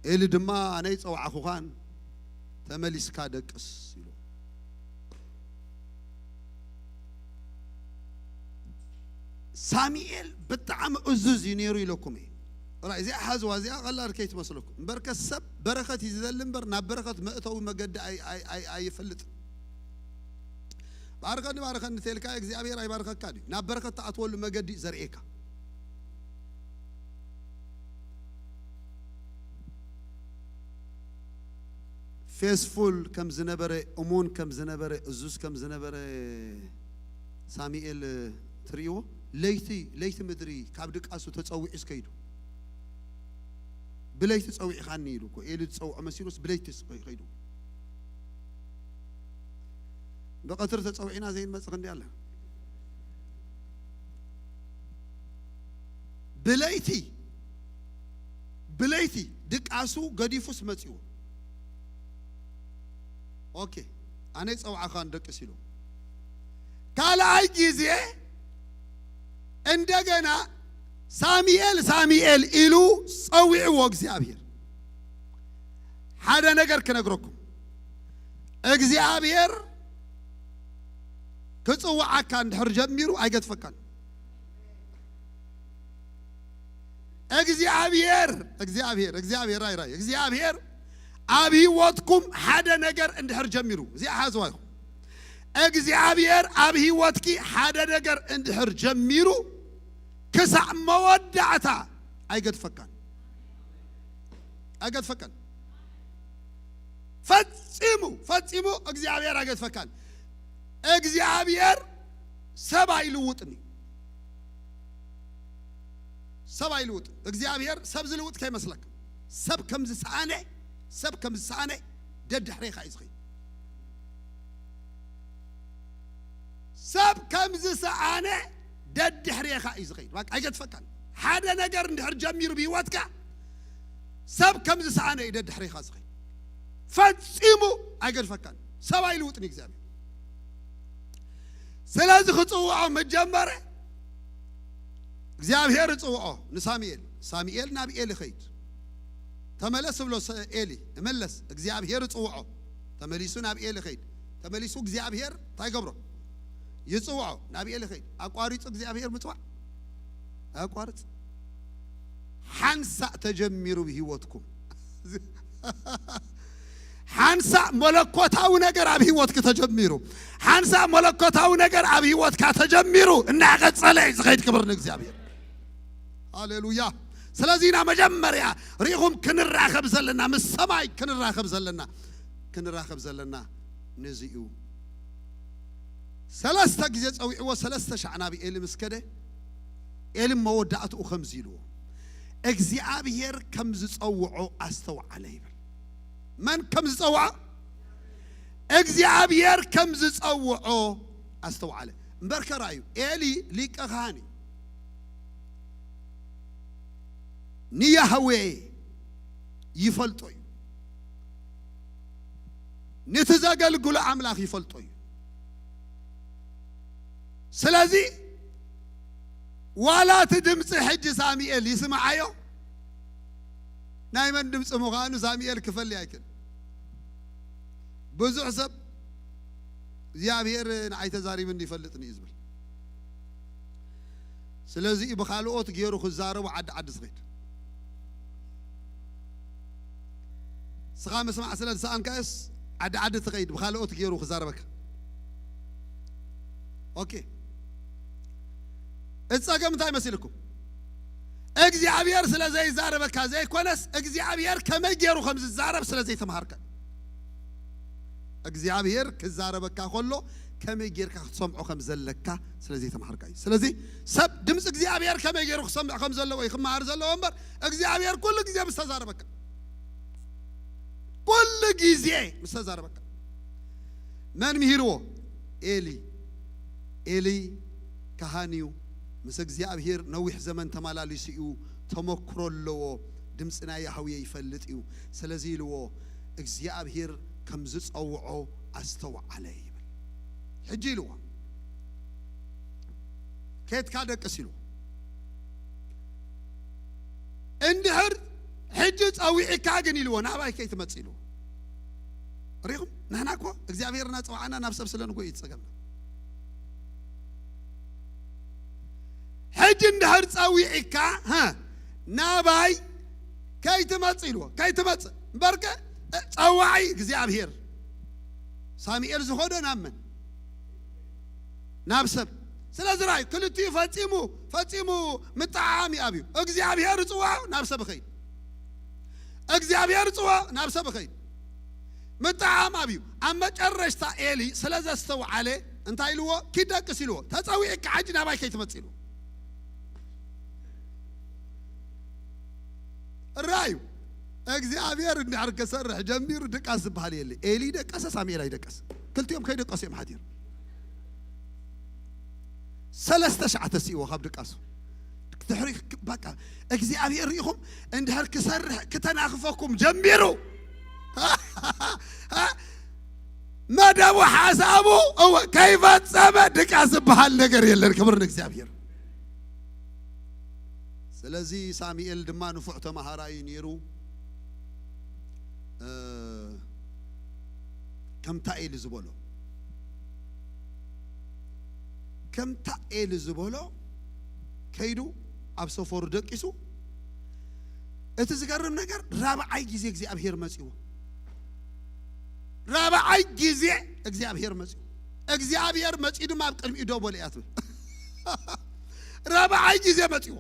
ኤሊ ድማ፣ "ኣነ ይጸውዓኹኻን፣ ተመሊስካ ደቅስ" ኢልዎ። ሳሙኤል ብጣዕሚ እዙዝ እዩ ነይሩ ኢለኩም እየ። ወላ እዚኣ ሓዝዋ፣ እዚኣ ቀላል ከይትመስለኩም። እምበርከ ሰብ በረኸት እዩ ዝደሊ እምበር፣ ናብ በረኸት መእተዊ መገዲ ኣይ-፣ ኣይ-፣ ኣይ-፣ ኣይፈልጥን። "ባርከኒ፣ ባርከኒ" እንተልካ እግዚኣብሔር ኣይባርከካን እዩ። ናብ በረኸት ትኣትወሉ መገዲ እዩ ዘርእየካ። ፌስፉል ከም ዝነበረ፣ እሙን ከም ዝነበረ፣ እዙዝ ከም ዝነበረ ሳሙኤል ትርእይዎ። ለይቲ፣ ለይቲ ምድሪ ካብ ድቃሱ ተጸዊዑስ ከይዱ። "ብለይቲ ጸዊዕኻኒ" ኢሉ እኮ፣ ኤሊ ዝጸውዖ መሲሉስ ብለይቲ ኸይዱ። ብቐትሪ ተጸዊዕና ዘይንመጽእ ክንዲ ኣለ። ብለይቲ፣ ብለይቲ ድቃሱ ገዲፉስ መጺዎ። "ኦኬ፣ ኣነ ይጸውዓኻን ደቅስ" ኢሉ። ካልኣይ ግዜ እንደገና "ሳሙኤል፣ ሳሙኤል" ኢሉ ጸዊዕዎ እግዚኣብሔር። ሓደ ነገር ክነግረኩም፣ እግዚኣብሔር ክጽውዓካ እንድሕር ጀሚሩ ኣይገድፈካን። እግዚኣብሔር፣ እግዚኣብሔር፣ እግዚኣብሔር፣ ራይ፣ ራይ፣ እግዚኣብሔር ኣብ ህይወትኩም ሓደ ነገር እንድሕር ጀሚሩ፣ እዚኣ ሓዝዋ ኢኹም። እግዚኣብሔር ኣብ ህይወትኪ ሓደ ነገር እንድሕር ጀሚሩ፣ ክሳዕ መወዳእታ ኣይገድፈካን። ኣይገድፈካን። ፈጺሙ፣ ፈጺሙ እግዚኣብሔር ኣይገድፈካን። እግዚኣብሔር ሰብ ኣይልውጥን እዩ። ሰብ ኣይልውጥን። እግዚኣብሔር ሰብ ዝልውጥ ከይመስለካ። ሰብ ከም ዝሰኣነ፣ ሰብ ከም ዝሰኣነ ደድሕሬኻ እዩ ዝኸይድ። ሰብ ከም ዝሰኣነ ደድሕሬኻ እዩ ዝኸይድ። በቃ ኣይገድፈካን። ሓደ ነገር እንድሕር ጀሚሩ ብህይወትካ፣ ሰብ ከም ዝሰኣነ እዩ ደድሕሬኻ ዝኸይድ። ፈጺሙ ኣይገድፈካን። ሰብ ኣይልውጥን እዩ እግዚኣብሔር። ስለዚ ክጽውዖ መጀመረ እግዚኣብሔር ይጽውዖ ንሳሙኤል። ሳሙኤል ናብ ኤሊ ኸይድ። ተመለስ ብሎ ሰ-፣ ኤሊ፣ እመለስ፣ እግዚኣብሔር ይጽውዖ። ተመሊሱ ናብ ኤሊ ኸይድ። ተመሊሱ እግዚኣብሔር እንታይ ገብሮ? ይጽውዖ። ናብ ኤሊ ኸይድ። ኣቋሪጹ እግዚኣብሔር ምጽዋዕ ኣቋርጽ። ሓንሳእ ተጀሚሩ ብህይወትኩም። ሓንሳእ መለኮታዊ ነገር ኣብ ህይወትኪ ተጀሚሩ። ሓንሳእ መለኮታዊ ነገር ኣብ ህይወትካ ተጀሚሩ እናቐጸለ እዩ ዝኸይድ። ክብር ንእግዚኣብሔር። ሃሌሉያ። ስለዚ ኢና መጀመርያ ርኢኹም ክንራኸብ ዘለና፣ ምስ ሰማይ ክንራኸብ ዘለና፣ ክንራኸብ ዘለና ነዚ እዩ። ሰለስተ ግዜ ጸዊዕዎ፣ ሰለስተ ሻዕ ናብ ኤሊ ምስ ከደ፣ ኤሊ መወዳእትኡ ከምዚ ኢልዎ፣ "እግዚኣብሔር ከም ዝጸውዖ ኣስተውዓለ" ይብል። መን ከም ዝጸውዖ? እግዚኣብሔር ከም ዝጸውዖ ኣስተውዓለ። እምበር ከራዩ፣ ኤሊ ሊቀ ካህን እዩ። ንያህዌ ይፈልጦ እዩ። ነቲ ዘገልግሎ ኣምላኽ ይፈልጦ እዩ። ስለዚ ዋላ እቲ ድምፂ ሕጂ ሳሙኤል ይስምዓዮ፣ ናይ መን ድምፂ ምዃኑ ሳሙኤል ክፈሊ ኣይክእል። ብዙሕ ሰብ እግዚኣብሔር ንዓይ ተዛሪብኒ ይፈልጥኒ እዩ ዝብል። ስለዚ እዩ ብኻልኦት ገይሩ ክዛረቡ ዓዲ ዓዲ ዝኸይድ። ስኻ ምስማዕ ስለ ዝሰኣንካስ ዓዲ ዓዲ ትኸይድ ብኻልኦት ገይሩ ክዛረበካ። ኦኬ፣ እቲ ጸገም እንታይ መሲልኩም? እግዚኣብሔር ስለ ዘይዛረበካ ዘይኮነስ እግዚኣብሔር ከመይ ገይሩ ከም ዝዛረብ ስለ ዘይተምሃርካ። እግዚኣብሔር ክዛረበካ ከሎ ከመይ ጌርካ ክትሰምዖ ከም ዘለካ ስለ ዘይተምሃርካ እዩ። ስለዚ ሰብ ድምፂ እግዚኣብሔር ከመይ ገይሩ ክሰምዕ ከም ዘለዎ እዩ ክመሃር ዘለዎ እምበር እግዚኣብሔር ኩሉ ግዜ ምስ ተዛረበካ፣ ኩሉ ግዜ ምስ ተዛረበካ። መን ምሂርዎ? ኤሊ። ኤሊ ካህን እዩ። ምስ እግዚኣብሔር ነዊሕ ዘመን ተመላሊሱ እዩ። ተመክሮ ኣለዎ። ድምፂ ናይ ያህዌ ይፈልጥ እዩ። ስለዚ ኢልዎ እግዚኣብሔር ከም ዝጸውዖ ኣስተውዓለ ይብል። ሕጂ ኢልዎ ከድካ ደቅስ ኢልዎ። እንድሕር ሕጂ ጸዊዕካ ግን ኢልዎ ናባይ ከይትመጽእ ኢልዎ። ሪኹም ንሕና እኮ እግዚኣብሔር እናጸውዓና ናብ ሰብ ስለ ንጎይ እዩ ዝጸገምና። ሕጂ እንድሕር ጸዊዕካ፣ ሃ፣ ናባይ ከይትመጽእ ኢልዎ። ከይትመጽእ እምበርከ፣ እ፣ ጸዋዒ እግዚኣብሔር። ሳሙኤል ዝኸዶ ናብ መን? ናብ ሰብ። ስለዚ ራእዩ ክልቲኡ ፈጺሙ፣ ፈጺሙ ምጥዓም እዩ ኣብዩ። እግዚኣብሔር ጽዋ ናብ ሰብ ይኸይድ። እግዚኣብሔር ጽዋ ናብ ሰብ ይኸይድ። ምጥዓም ኣብዩ። ኣብ መጨረሽታ ኤሊ ስለ ዘስተውዓለ እንታይ ኢልዎ? ኪድ ደቅስ ኢልዎ። ተጸዊዕካ ሕጂ ናባይ ከይትመጽእ ኢልዎ። ራእዩ እግዚኣብሔር እንድሕር ክሰርሕ ጀሚሩ ድቃስ ዝበሃል የለ። ኤሊ ደቀሰ፣ ሳሙኤል ኣይደቀስ። ክልቲኦም ከይደቀሱ እዮም ሓዲሩ። ሰለስተ ሸዓተ ስኢዎ ካብ ድቃሱ። ድሕሪ በቃ እግዚኣብሔር ርኢኹም እንድሕር ክሰርሕ ክተናኽፈኩም ጀሚሩ። መደቡ ሓሳቡ እወ ከይፈጸመ ድቃስ ዝበሃል ነገር የለን። ክብር ንእግዚኣብሔር። ስለዚ ሳሙኤል ድማ ንፉዕ ተማሃራይ ነይሩ። እ፣ ከምታ ኤሊ ዝበሎ፣ ከምታ ኤሊ ዝበሎ ከይዱ ኣብ ሰፈሩ ደቂሱ። እቲ ዝገርም ነገር ራብዓይ ግዜ እግዚኣብሔር መጺዎ። ራብዓይ ግዜ እግዚኣብሔር መጺዎ። እግዚኣብሔር መጺኡ ድማ ኣብ ቅድሚኡ ደው በሉ እያ ትብል። ራብዓይ ግዜ መጺዎ።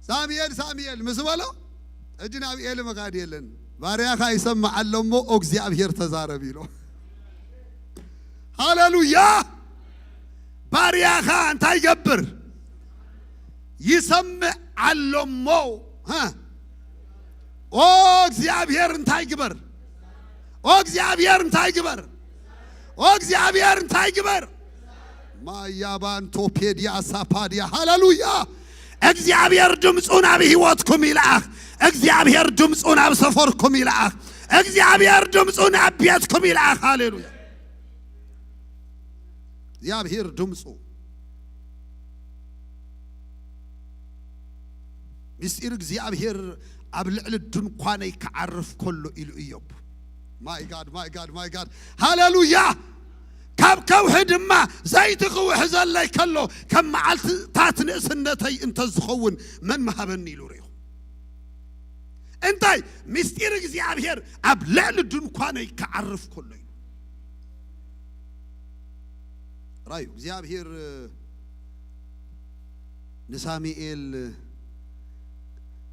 ሳሙኤል፣ ሳሙኤል ምስ በሎ፣ ሕጂ ናብ ኤሊ ምኻድ የለን። ባርያኻ ይሰምዕ ኣሎ እሞ፣ ኦ እግዚኣብሔር ተዛረብ ኢሎ። ሃሌሉያ! ባርያኻ እንታይ ይገብር? ይሰምዕ ኣሎ እሞ። ሃ? ኦ እግዚኣብሔር እንታይ ግበር? ኦ እግዚኣብሔር እንታይ ግበር? ኦ እግዚኣብሔር እንታይ ግበር? ማያባንቶ ፔዲያ ሳፓዲያ። ሃሌሉያ! እግዚኣብሔር ድምፁ ናብ ህይወትኩም ይልኣኽ። እግዚኣብሔር ድምፁ ናብ ሰፈርኩም ይልኣኽ። እግዚኣብሔር ድምፁ ናብ ቤትኩም ይልኣኽ። ሃሌሉያ! እግዚኣብሔር ድምፁ። ምስጢር እግዚኣብሔር ኣብ ልዕሊ ድንኳነይ ክዓርፍ ከሎ ኢሉ እዮብ። ማይ ጋድ፣ ማይ ጋድ፣ ማይ ጋድ። ሃሌሉያ! ካብ ከውሒ ድማ ዘይቲ ክውሕዘለይ ከሎ፣ ከም መዓልትታት ንእስነተይ እንተዝኸውን መን ምሃበኒ ኢሉ ርኢኹ። እንታይ? ምስጢር እግዚኣብሔር ኣብ ልዕሊ ድንኳነይ ክዓርፍ ከሎ ኢሉ። ራዩ እግዚኣብሔር ንሳሙኤል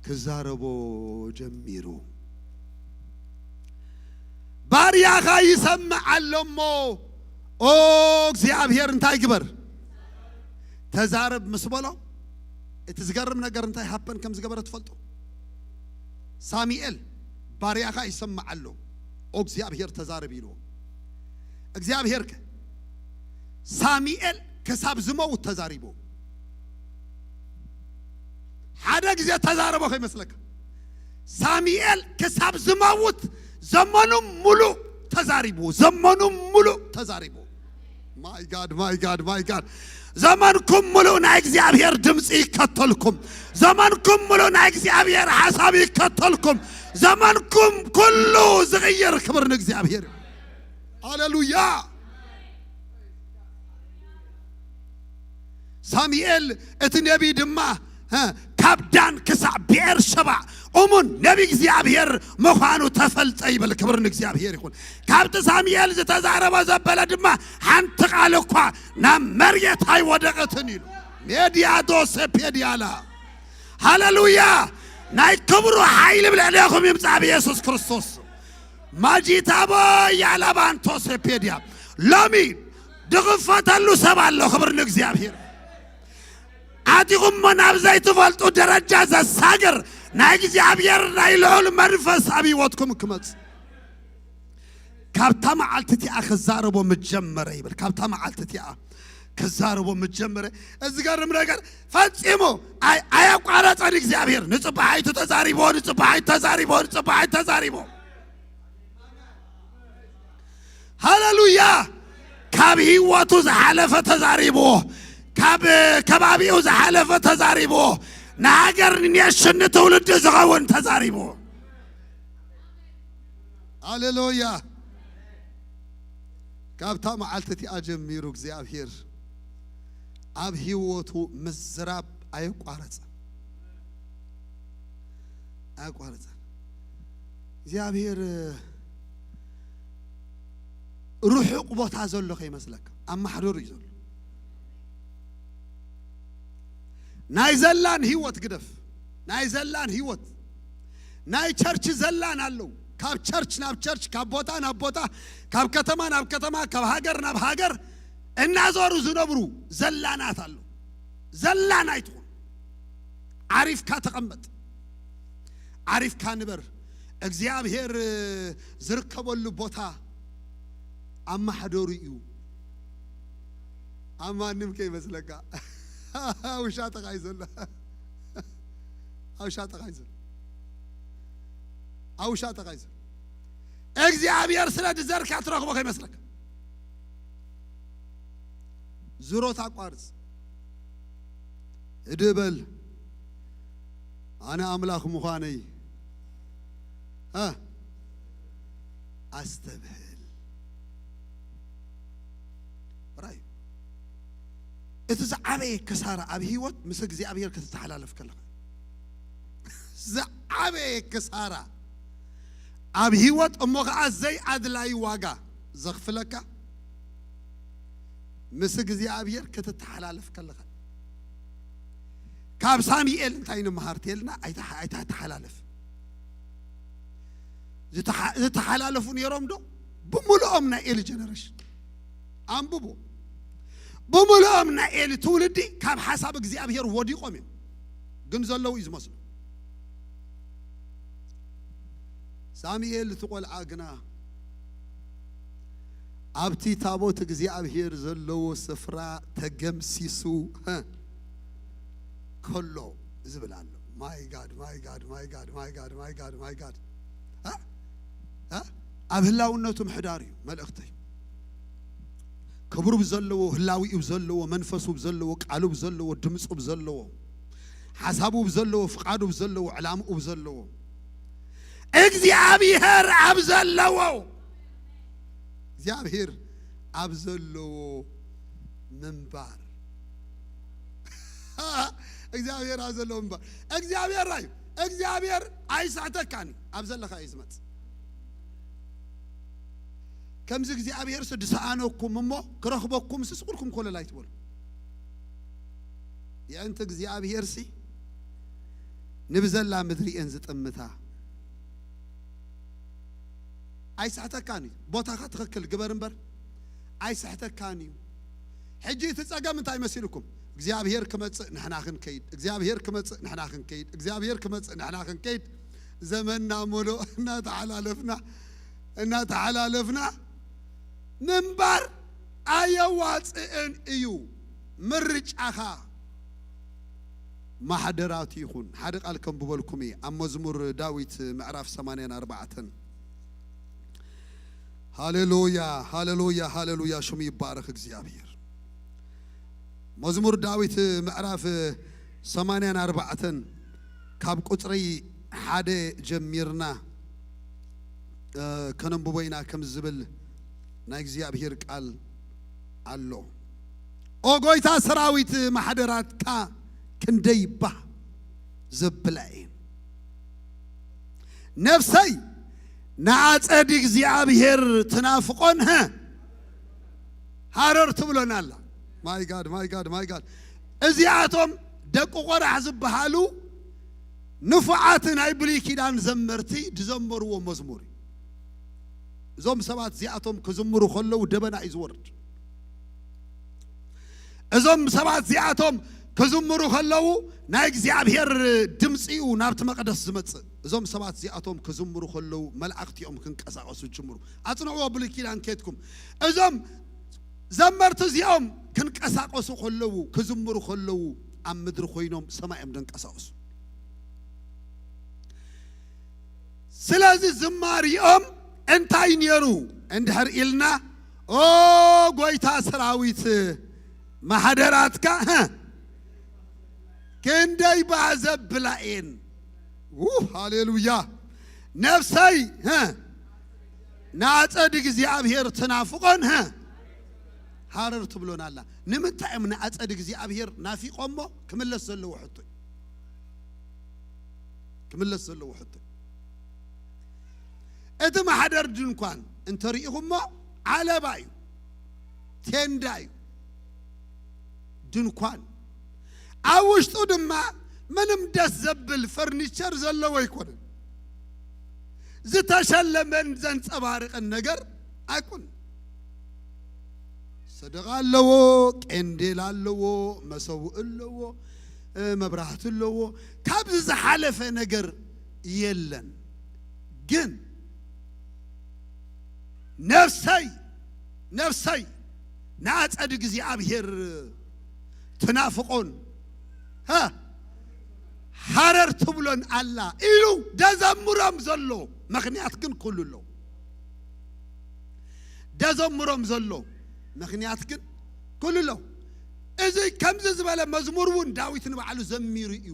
ክዛረቦ ጀሚሩ። ባርያኻ ይሰምዕ ኣሎ እሞ፣ ኦ እግዚኣብሔር እንታይ ግበር? ተዛረብ ምስ በሎ፣ እቲ ዝገርም ነገር እንታይ ሃፐን ከም ዝገበረ ትፈልጡ? ሳሙኤል ባርያኻ ይሰምዕ ኣሎ፣ ኦ እግዚኣብሔር ተዛረብ ኢልዎ። እግዚኣብሔርከ ሳሙኤል ክሳብ ዝመውት ተዛሪቡ። ሓደ ግዜ ተዛረቦ ከይመስለካ። ሳሙኤል ክሳብ ዝመውት ዘመኑ ሙሉእ ተዛሪቡ። ዘመኑ ሙሉእ ተዛሪቡ። ማይ ጋድ፣ ማይ ጋድ፣ ማይ ጋድ። ዘመንኩም ሙሉእ ናይ እግዚኣብሔር ድምፂ ይከተልኩም። ዘመንኩም ሙሉእ ናይ እግዚኣብሔር ሓሳብ ይከተልኩም። ዘመንኩም ኩሉ ዝቕይር ክብር ንእግዚኣብሔር እዩ። ሃሌሉያ። ሳሙኤል እቲ ነቢይ ድማ፣ እ፣ ካብ ዳን ክሳዕ ብኤርሸባ እሙን ነቢ እግዚኣብሔር ምዃኑ ተፈልጠ ይብል። ክብሪ ንእግዚኣብሔር ይኹን። ካብቲ ሳሙኤል ዝተዛረቦ ዘበለ ድማ ሓንቲ ቃል እኳ ናብ መሬት ኣይወደቐትን ኢሉ። ሜድያ ዶሴ ፔድያላ። ሃሌሉያ። ናይ ክብሩ ሓይሊ ብልዕሌኹም ይምጻእ ብኢየሱስ ክርስቶስ። ማጂታቦ ያላባንቶሴ ፔድያ። ሎሚ ድኽፈተሉ ሰብ ኣሎ። ክብሪ ንእግዚኣብሔር። ኣቲኹም እሞ ናብ ዘይትፈልጡ ደረጃ ዘሳግር ናይ እግዚኣብሔር ናይ ልዑል መንፈስ ኣብ ህይወትኩም ክመጽእ። ካብታ መዓልቲ እቲኣ ክዛረቦ ምጀመረ ይብል። ካብታ መዓልቲ እቲኣ ክዛረቦ ምጀመረ። እዚ ገርም ነገር ፈጺሙ ኣይ-፣ ኣየቋረጸን እግዚኣብሔር። ንጽባሓይቱ ተዛሪቦ፣ ንጽባሓይቱ ተዛሪቦ፣ ንጽባሓይቱ ተዛሪቦ። ሃሌሉያ። ካብ ህይወቱ ዝሓለፈ ተዛሪብዎ፣ ካብ ከባቢኡ ዝሓለፈ ተዛሪብዎ፣ ንሃገር ንኔሽን ንትውልዲ ዝኸውን ተዛሪብዎ። ሃሌሉያ። ካብታ መዓልቲ እቲኣ ጀሚሩ እግዚኣብሔር ኣብ ህይወቱ ምዝራብ ኣየቋረጸን፣ ኣየቋረጸን። እግዚኣብሔር ርሑቕ ቦታ ዘሎ ከይመስለካ፣ ኣብ ማሕደሩ እዩ ዘሎ። ናይ ዘላን ህይወት ግደፍ፣ ናይ ዘላን ህይወት፣ ናይ ቸርች ዘላን ኣለዉ። ካብ ቸርች ናብ ቸርች፣ ካብ ቦታ ናብ ቦታ፣ ካብ ከተማ ናብ ከተማ፣ ካብ ሃገር ናብ ሃገር እናዞሩ ዝነብሩ ዘላናት ኣለዉ። ዘላን ኣይትኹን። ዓሪፍካ ተቐመጥ፣ ዓሪፍካ ንበር። እግዚኣብሔር ዝርከበሉ ቦታ ኣብ ማሕደሩ እዩ። ኣብ ማንም ከይመስለካ። ኣብ ውሻጠ ኻይ ዘሎ። ኣብ ውሻጠ ኻይ ዘሎ። ኣብ ውሻጠ ኻይ ዘሎ። እግዚኣብሔር ስለ ድዘርካ ትረኽቦ ከይመስለካ። ዙሮት ኣቋርጽ። ህድእ በል። ኣነ ኣምላኽ ምዃነይ፣ እ፣ ኣስተብህል። ራእዩ። እቲ ዝዓበየ ክሳራ ኣብ ህይወት ምስ እግዚኣብሔር ክትተሓላለፍ ከለኻ። ዝዓበየ ክሳራ ኣብ ህይወት እሞ ኸዓ ዘይኣድላዪ ዋጋ ዘኽፍለካ ምስ እግዚኣብሔር ክትተሓላለፍ ከለኻ። ካብ ሳሙኤል እንታይ ንምሃር ተልና? ኣይተሓ-፣ ኣይተሓላለፍ። ዝተሓ-፣ ዝተሓላለፉ ነይሮም ዶ? ብምልኦም ናይ ኤሊ ጀነሬሽን። ኣንብቦ። ብምልኦም ናይ ኤሊ ትውልዲ ካብ ሓሳብ እግዚኣብሔር ወዲቖም እዮም። ግን ዘለዉ እዩ ዝመስሉ። ሳሙኤል እቲ ቆልዓ ግና ኣብቲ ታቦት እግዚኣብሔር ዘለዎ ስፍራ ተገምሲሱ፣ ሀ፣ ከሎ ዝብል ኣሎ። My God, my God, my God, my God, my God, my God። እ? እ? ኣብ ህላውነቱ ምሕዳር እዩ መልእኽተይ። ክብሩ ብዘለዎ፣ ህላዊኡ ብዘለዎ፣ መንፈሱ ብዘለዎ፣ ቃሉ ብዘለዎ፣ ድምፁ ብዘለዎ፣ ሓሳቡ ብዘለዎ፣ ፍቓዱ ብዘለዎ፣ ዕላምኡ ብዘለዎ፣ እግዚኣብሔር ኣብ ዘለዎ፣ እግዚኣብሔር ኣብ ዘለዎ ምንባር። እግዚኣብሔር ኣብ ዘለዎ ምንባር። እግዚኣብሔር ራዩ፣ እግዚኣብሔር ኣይስሕተካን እዩ፣ ኣብ ዘለኻ እዩ ዝመጽእ። ከምዚ እግዚኣብሔር ስ ድሰኣነኩም እሞ ክረኽበኩም ስ ስቑልኩም ኮለል ኣይትበሉ። የእንቲ እግዚኣብሔር ሲ ንብዘላ ምድሪ እየን ዝጥምታ። ኣይስሕተካን እዩ። ቦታኻ ትኽክል ግበር እምበር ኣይስሕተካን እዩ። ሕጂ እቲ ጸገም እንታይ መሲልኩም? እግዚኣብሔር ክመጽእ ንሕና ክንከይድ፣ እግዚኣብሔር ክመጽእ ንሕና ክንከይድ፣ እግዚኣብሔር ክመጽእ ንሕና ክንከይድ፣ ዘመንና ሙሉእ እናተሓላለፍና፣ እናተሓላለፍና ምንባር ኣየዋጽእን እዩ። ምርጫኻ ማሕደራቱ ይኹን። ሓደ ቃል ከንብበልኩም እየ። ኣብ መዝሙር ዳዊት ምዕራፍ ሰማንያን ኣርባዕተን። ሃሌሉያ፣ ሃሌሉያ፣ ሃሌሉያ፣ ሽሙ ይባረኽ እግዚኣብሔር። መዝሙር ዳዊት ምዕራፍ ሰማንያን ኣርባዕተን ካብ ቁጽሪ ሓደ ጀሚርና፣ እ፣ ከነንብቦ ኢና። ከም ዝብል ናይ እግዚኣብሔር ቃል ኣሎ። ኦ ጎይታ ሰራዊት፣ ማሕደራትካ ክንደይ ባህ ዘብላ እየን። ነፍሰይ ንኣጸድ እግዚኣብሔር ትናፍቆን፣ ሀ፣ ሃረር ትብሎን ኣላ። My God, my God, my God። እዚኣቶም ደቂ ቆራሕ ዝበሃሉ ንፉዓት ናይ ብሉይ ኪዳን ዘመርቲ ዝዘመርዎ መዝሙር እዩ። እዞም ሰባት እዚኣቶም ክዝምሩ ከለዉ ደበና እዩ ዝወርድ። እዞም ሰባት እዚኣቶም ክዝምሩ ከለዉ ናይ እግዚኣብሔር ድምፂ እዩ ናብቲ መቕደስ ዝመፅእ። እዞም ሰባት እዚኣቶም ክዝምሩ ከለዉ መላእኽቲ እዮም ክንቀሳቐሱ ዝጅምሩ። ኣጽንዕዎ፣ ብሉይ ኪዳን ኬድኩም። እዞም ዘመርቲ እዚኦም ክንቀሳቐሱ ከለዉ፣ ክዝምሩ ከለዉ ኣብ ምድሪ ኮይኖም ሰማይ እዮም ደንቀሳቐሱ። ስለዚ ዝማሪኦም እንታይ ነይሩ እንድሕር ኢልና፣ ኦ ጎይታ ሰራዊት፣ ማሕደራትካ፣ ሀ፣ ክንደይ በሃ ዘብላ እየን። ው፣ ሃሌሉያ። ነፍሰይ፣ ሀ፣ ንኣጸድ እግዚኣብሔር ትናፍቆን፣ ሀ፣ ሃረር ትብሎን ኣላ። ንምንታይ እዮም ንኣጸድ እግዚኣብሔር ናፊቆሞ? ክምለስ ዘለዎ ሕቶ እዩ። ክምለስ ዘለዎ ሕቶ እዩ። እቲ ማሕደር ድንኳን እንተሪኢኹሞ ዓለባ እዩ፣ ቴንዳ እዩ፣ ድንኳን። ኣብ ውሽጡ ድማ ምንም ደስ ዘብል ፈርኒቸር ዘለዎ ኣይኮነን። ዝተሸለመን ዘንጸባርቕን ነገር ኣይኮነን። ሰደቓ ኣለዎ፣ ቄንዴል ኣለዎ፣ መሰውእ ኣለዎ፣ እ፣ መብራህቲ ኣለዎ። ካብዚ ዝሓለፈ ነገር የለን። ግን ነፍሰይ፣ ነፍሰይ ንኣጸድ እግዚኣብሔር ትናፍቆን፣ ሀ፣ ሃረር ትብሎን ኣላ ኢሉ ደዘምሮም ዘሎ ምኽንያት ግን ኩሉ ኣሎ። ደዘምሮም ዘሎ ምኽንያት ግን ኩሉ ኣሎ። እዚ ከምዚ ዝበለ መዝሙር እውን ዳዊት ንባዕሉ ዘሚሩ እዩ፣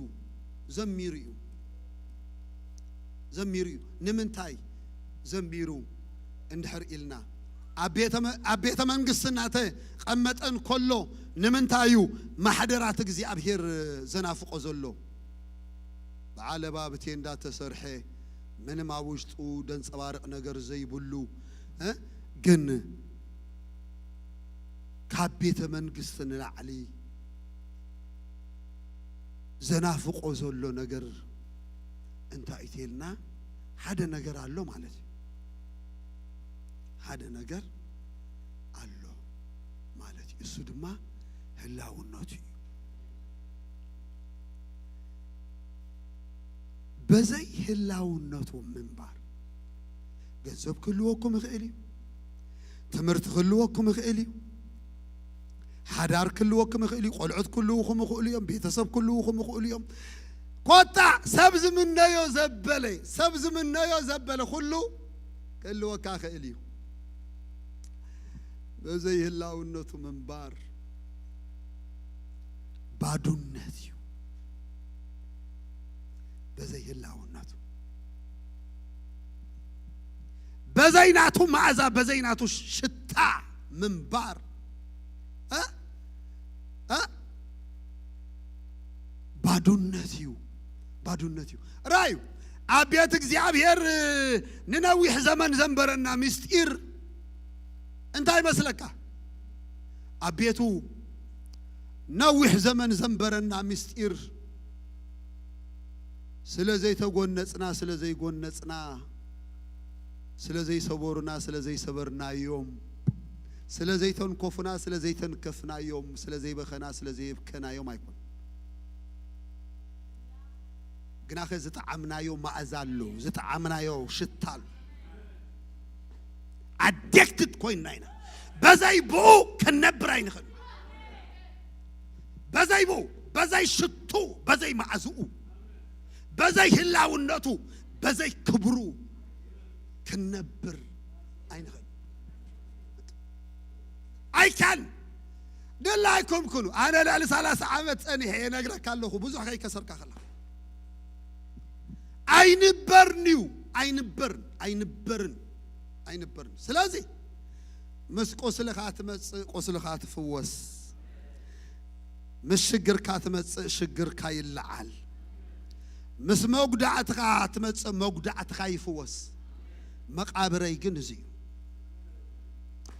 ዘሚሩ እዩ፣ ዘሚሩ እዩ። ንምንታይ ዘሚሩ እንድሕር ኢልና፣ ኣብ ቤተ መ-፣ ኣብ ቤተ መንግስቲ እናተቐመጠ እንከሎ ንምንታይ እዩ ማሕደራት እግዚኣብሔር ዘናፍቆ ዘሎ? ብዓለባ ብቴንዳ ተሰርሐ፣ ምንም ኣብ ውሽጡ ደንጸባርቕ ነገር ዘይብሉ፣ እ፣ ግን ካብ ቤተ መንግስቲ ንላዕሊ ዘናፍቆ ዘሎ ነገር እንታይ እዩ ተልና፣ ሓደ ነገር ኣሎ ማለት እዩ። ሓደ ነገር ኣሎ ማለት እዩ። እሱ ድማ ህላውነቱ እዩ። በዘይ ህላውነቱ ምንባር፣ ገንዘብ ክህልወኩም ይኽእል እዩ። ትምህርቲ ክህልወኩም ይኽእል እዩ። ሓዳር ክህልወኩም ይኽእል እዩ። ቆልዑት ክህልውኹም ይኽእሉ እዮም። ቤተሰብ ክህልውኹም ይኽእሉ እዮም። ኮታ ሰብ ዝምነዮ ዘበለ፣ ሰብ ዝምነዮ ዘበለ ኩሉ ክህልወካ ይኽእል እዩ። በዘይ ህላውነቱ ምንባር ባዶነት እዩ። በዘይ ህላውነቱ፣ በዘይ ናቱ መኣዛ፣ በዘይ ናቱ ሽታ ምንባር፣ እ? እ? ባዶነት እዩ። ባዶነት እዩ። ራእዩ ኣብ ቤት እግዚኣብሔር ንነዊሕ ዘመን ዘንበረና ምስጢር እንታይ ይመስለካ? ኣብ ቤቱ ነዊሕ ዘመን ዘንበረና ምስጢር፣ ስለ ዘይተጎነጽና፣ ስለ ዘይጎነጽና፣ ስለ ዘይሰበሩና፣ ስለ ዘይሰበርናዮም፣ ስለ ዘይተንከፉና፣ ስለ ዘይተንከፍናዮም፣ ስለ ዘይበኸና፣ ስለ ዘየብከናዮም ኣይኮን። ግናኸ ዝጠዓምናዮ መኣዛ ኣሎ፣ ዝጠዓምናዮ ሽታ ኣሎ። ኣዲክትድ ኮይንና ኢና። በዘይ ብኡ ክንነብር ኣይንኽእል። በዘይ ብኡ፣ በዘይ ሽቱ፣ በዘይ መኣዝኡ፣ በዘይ ህላውነቱ፣ በዘይ ክብሩ ክንነብር ኣይንኽእል። ኣይካን ድላይኩም ኩኑ። ኣነ ልዕሊ ሰላሳ ዓመት ጸኒሐ እየ፣ ነግረካ ኣለኹ፣ ብዙሕ ከይከሰርካ ከለኻ። ኣይንበርን እዩ፣ ኣይንበርን፣ ኣይንበርን፣ ኣይንበርን። ስለዚ ምስ ቁስልኻ ትመጽእ፣ ቁስልኻ ትፍወስ። ምስ ሽግርካ ትመጽእ፣ ሽግርካ ይለዓል። ምስ መጉዳእትኻ ትመጽእ፣ መጉዳእትኻ ይፍወስ። መቓብረይ ግን እዚ እዩ።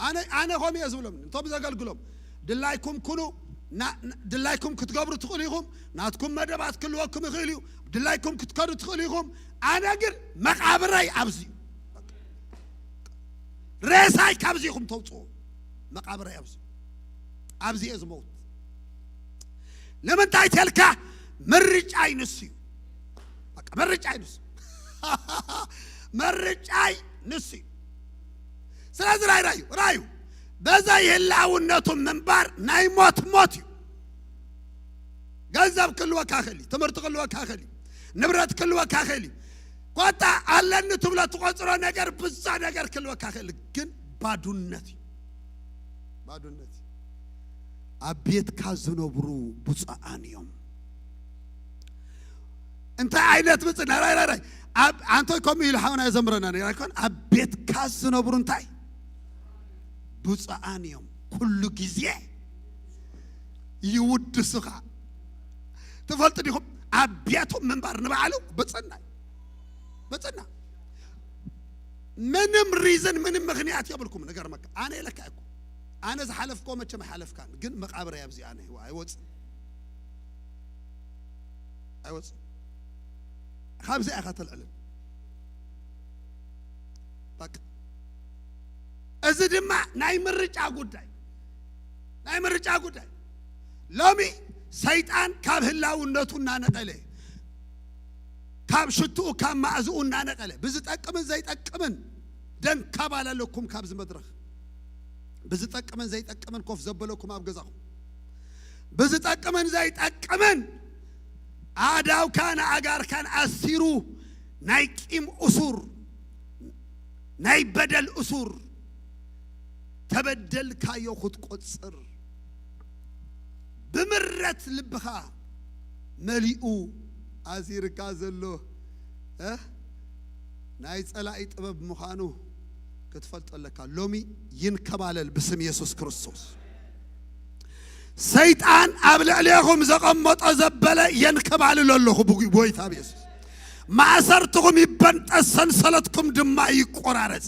ኣነ ኣነ ኸም እየ ዝብሎም፣ እንቶም ዘገልግሎም፣ ድላይኩም ኩኑ፣ ድላይኩም ክትገብሩ ትኽእሉ ኢኹም። ናትኩም መደባት ክልወኩም ይኽእል እዩ። ድላይኩም ክትከዱ ትኽእሉ ኢኹም። ኣነ ግን መቓብረይ ኣብዚ እዩ። ሬሳይ ካብዚ ኢኹም ተውፅኡ። መቓብረይ ኣብዚ ኣብዚ እየ ዝመውት። ንምንታይ ተልካ? ምርጫይ ንሱ እዩ። በቃ ምርጫይ ንሱ። ምርጫይ ንሱ እዩ። ስለዚ ራይ ራዩ ራዩ በዛ የህላውነቱ ምንባር ናይ ሞት ሞት እዩ። ገንዘብ ክልወካ ኸሊ፣ ትምህርቲ ክልወካ ኸሊ፣ ንብረት ክልወካ ኸሊ፣ ኮታ ኣለኒ ትብሎ ትቆፅሮ ነገር፣ ብዙ ነገር ክልወካ ኸሊ፣ ግን ባዱነት እዩ። ባዱነት እዩ። ኣብ ቤትካ ዝነብሩ ብፁዓን እዮም። እንታይ ዓይነት ብፅና ራይ ራይ ራይ ኣብ ኣንቶይ ከምኡ ኢሉ ሓውና የዘምረና ነራ ይኮን። ኣብ ቤትካ ዝነብሩ እንታይ ብፁዓን እዮም፣ ኩሉ ግዜ ይውድሱኻ። ትፈልጡ ዲኹም? ኣብ ቤቱ ምንባር ንባዕሉ ብፅና እዩ። ብፅና ምንም ሪዝን፣ ምንም ምኽንያት የብልኩም። ነገር መካ ኣነ የለካ እኮ ኣነ ዝሓለፍኮ መቸም ኣይሓለፍካን፣ ግን መቃብር ኣብዚ ኣነ ህዋ ኣይወፅን ኣይወፅን። ካብዚ ኢኻ ተልዕልን። በቃ እዚ ድማ ናይ ምርጫ ጉዳይ ናይ ምርጫ ጉዳይ። ሎሚ ሰይጣን ካብ ህላውነቱ እናነቀለ፣ ካብ ሽትኡ ካብ ማእዝኡ እናነቀለ፣ ብዝጠቅምን ዘይጠቅምን ደንካባለለኩም። ካብዚ መድረኽ ብዝጠቅምን ዘይጠቅምን ኮፍ ዘበለኩም ኣብ ገዛኹም፣ ብዝጠቅምን ዘይጠቅምን ኣእዳውካን ኣእጋርካን ኣሲሩ፣ ናይ ቂም እሱር፣ ናይ በደል እሱር፣ ተበደልካዮ ክትቆጽር፣ ብምረት ልብኻ መሊኡ ኣዚርካ ዘሎ፣ እ፣ ናይ ጸላኢ ጥበብ ምዃኑ ክትፈልጦ ኣለካ። ሎሚ ይንከባለል ብስም የሱስ ክርስቶስ። ሰይጣን ኣብ ልዕሌኹም ዘቐመጦ ዘበለ የንከባልሎ ኣለኹ ብጉ-፣ ብጎይታ ብየሱስ። ማእሰርትኹም ይበንጠስ፣ ሰንሰለትኩም ድማ ይቆራረጽ።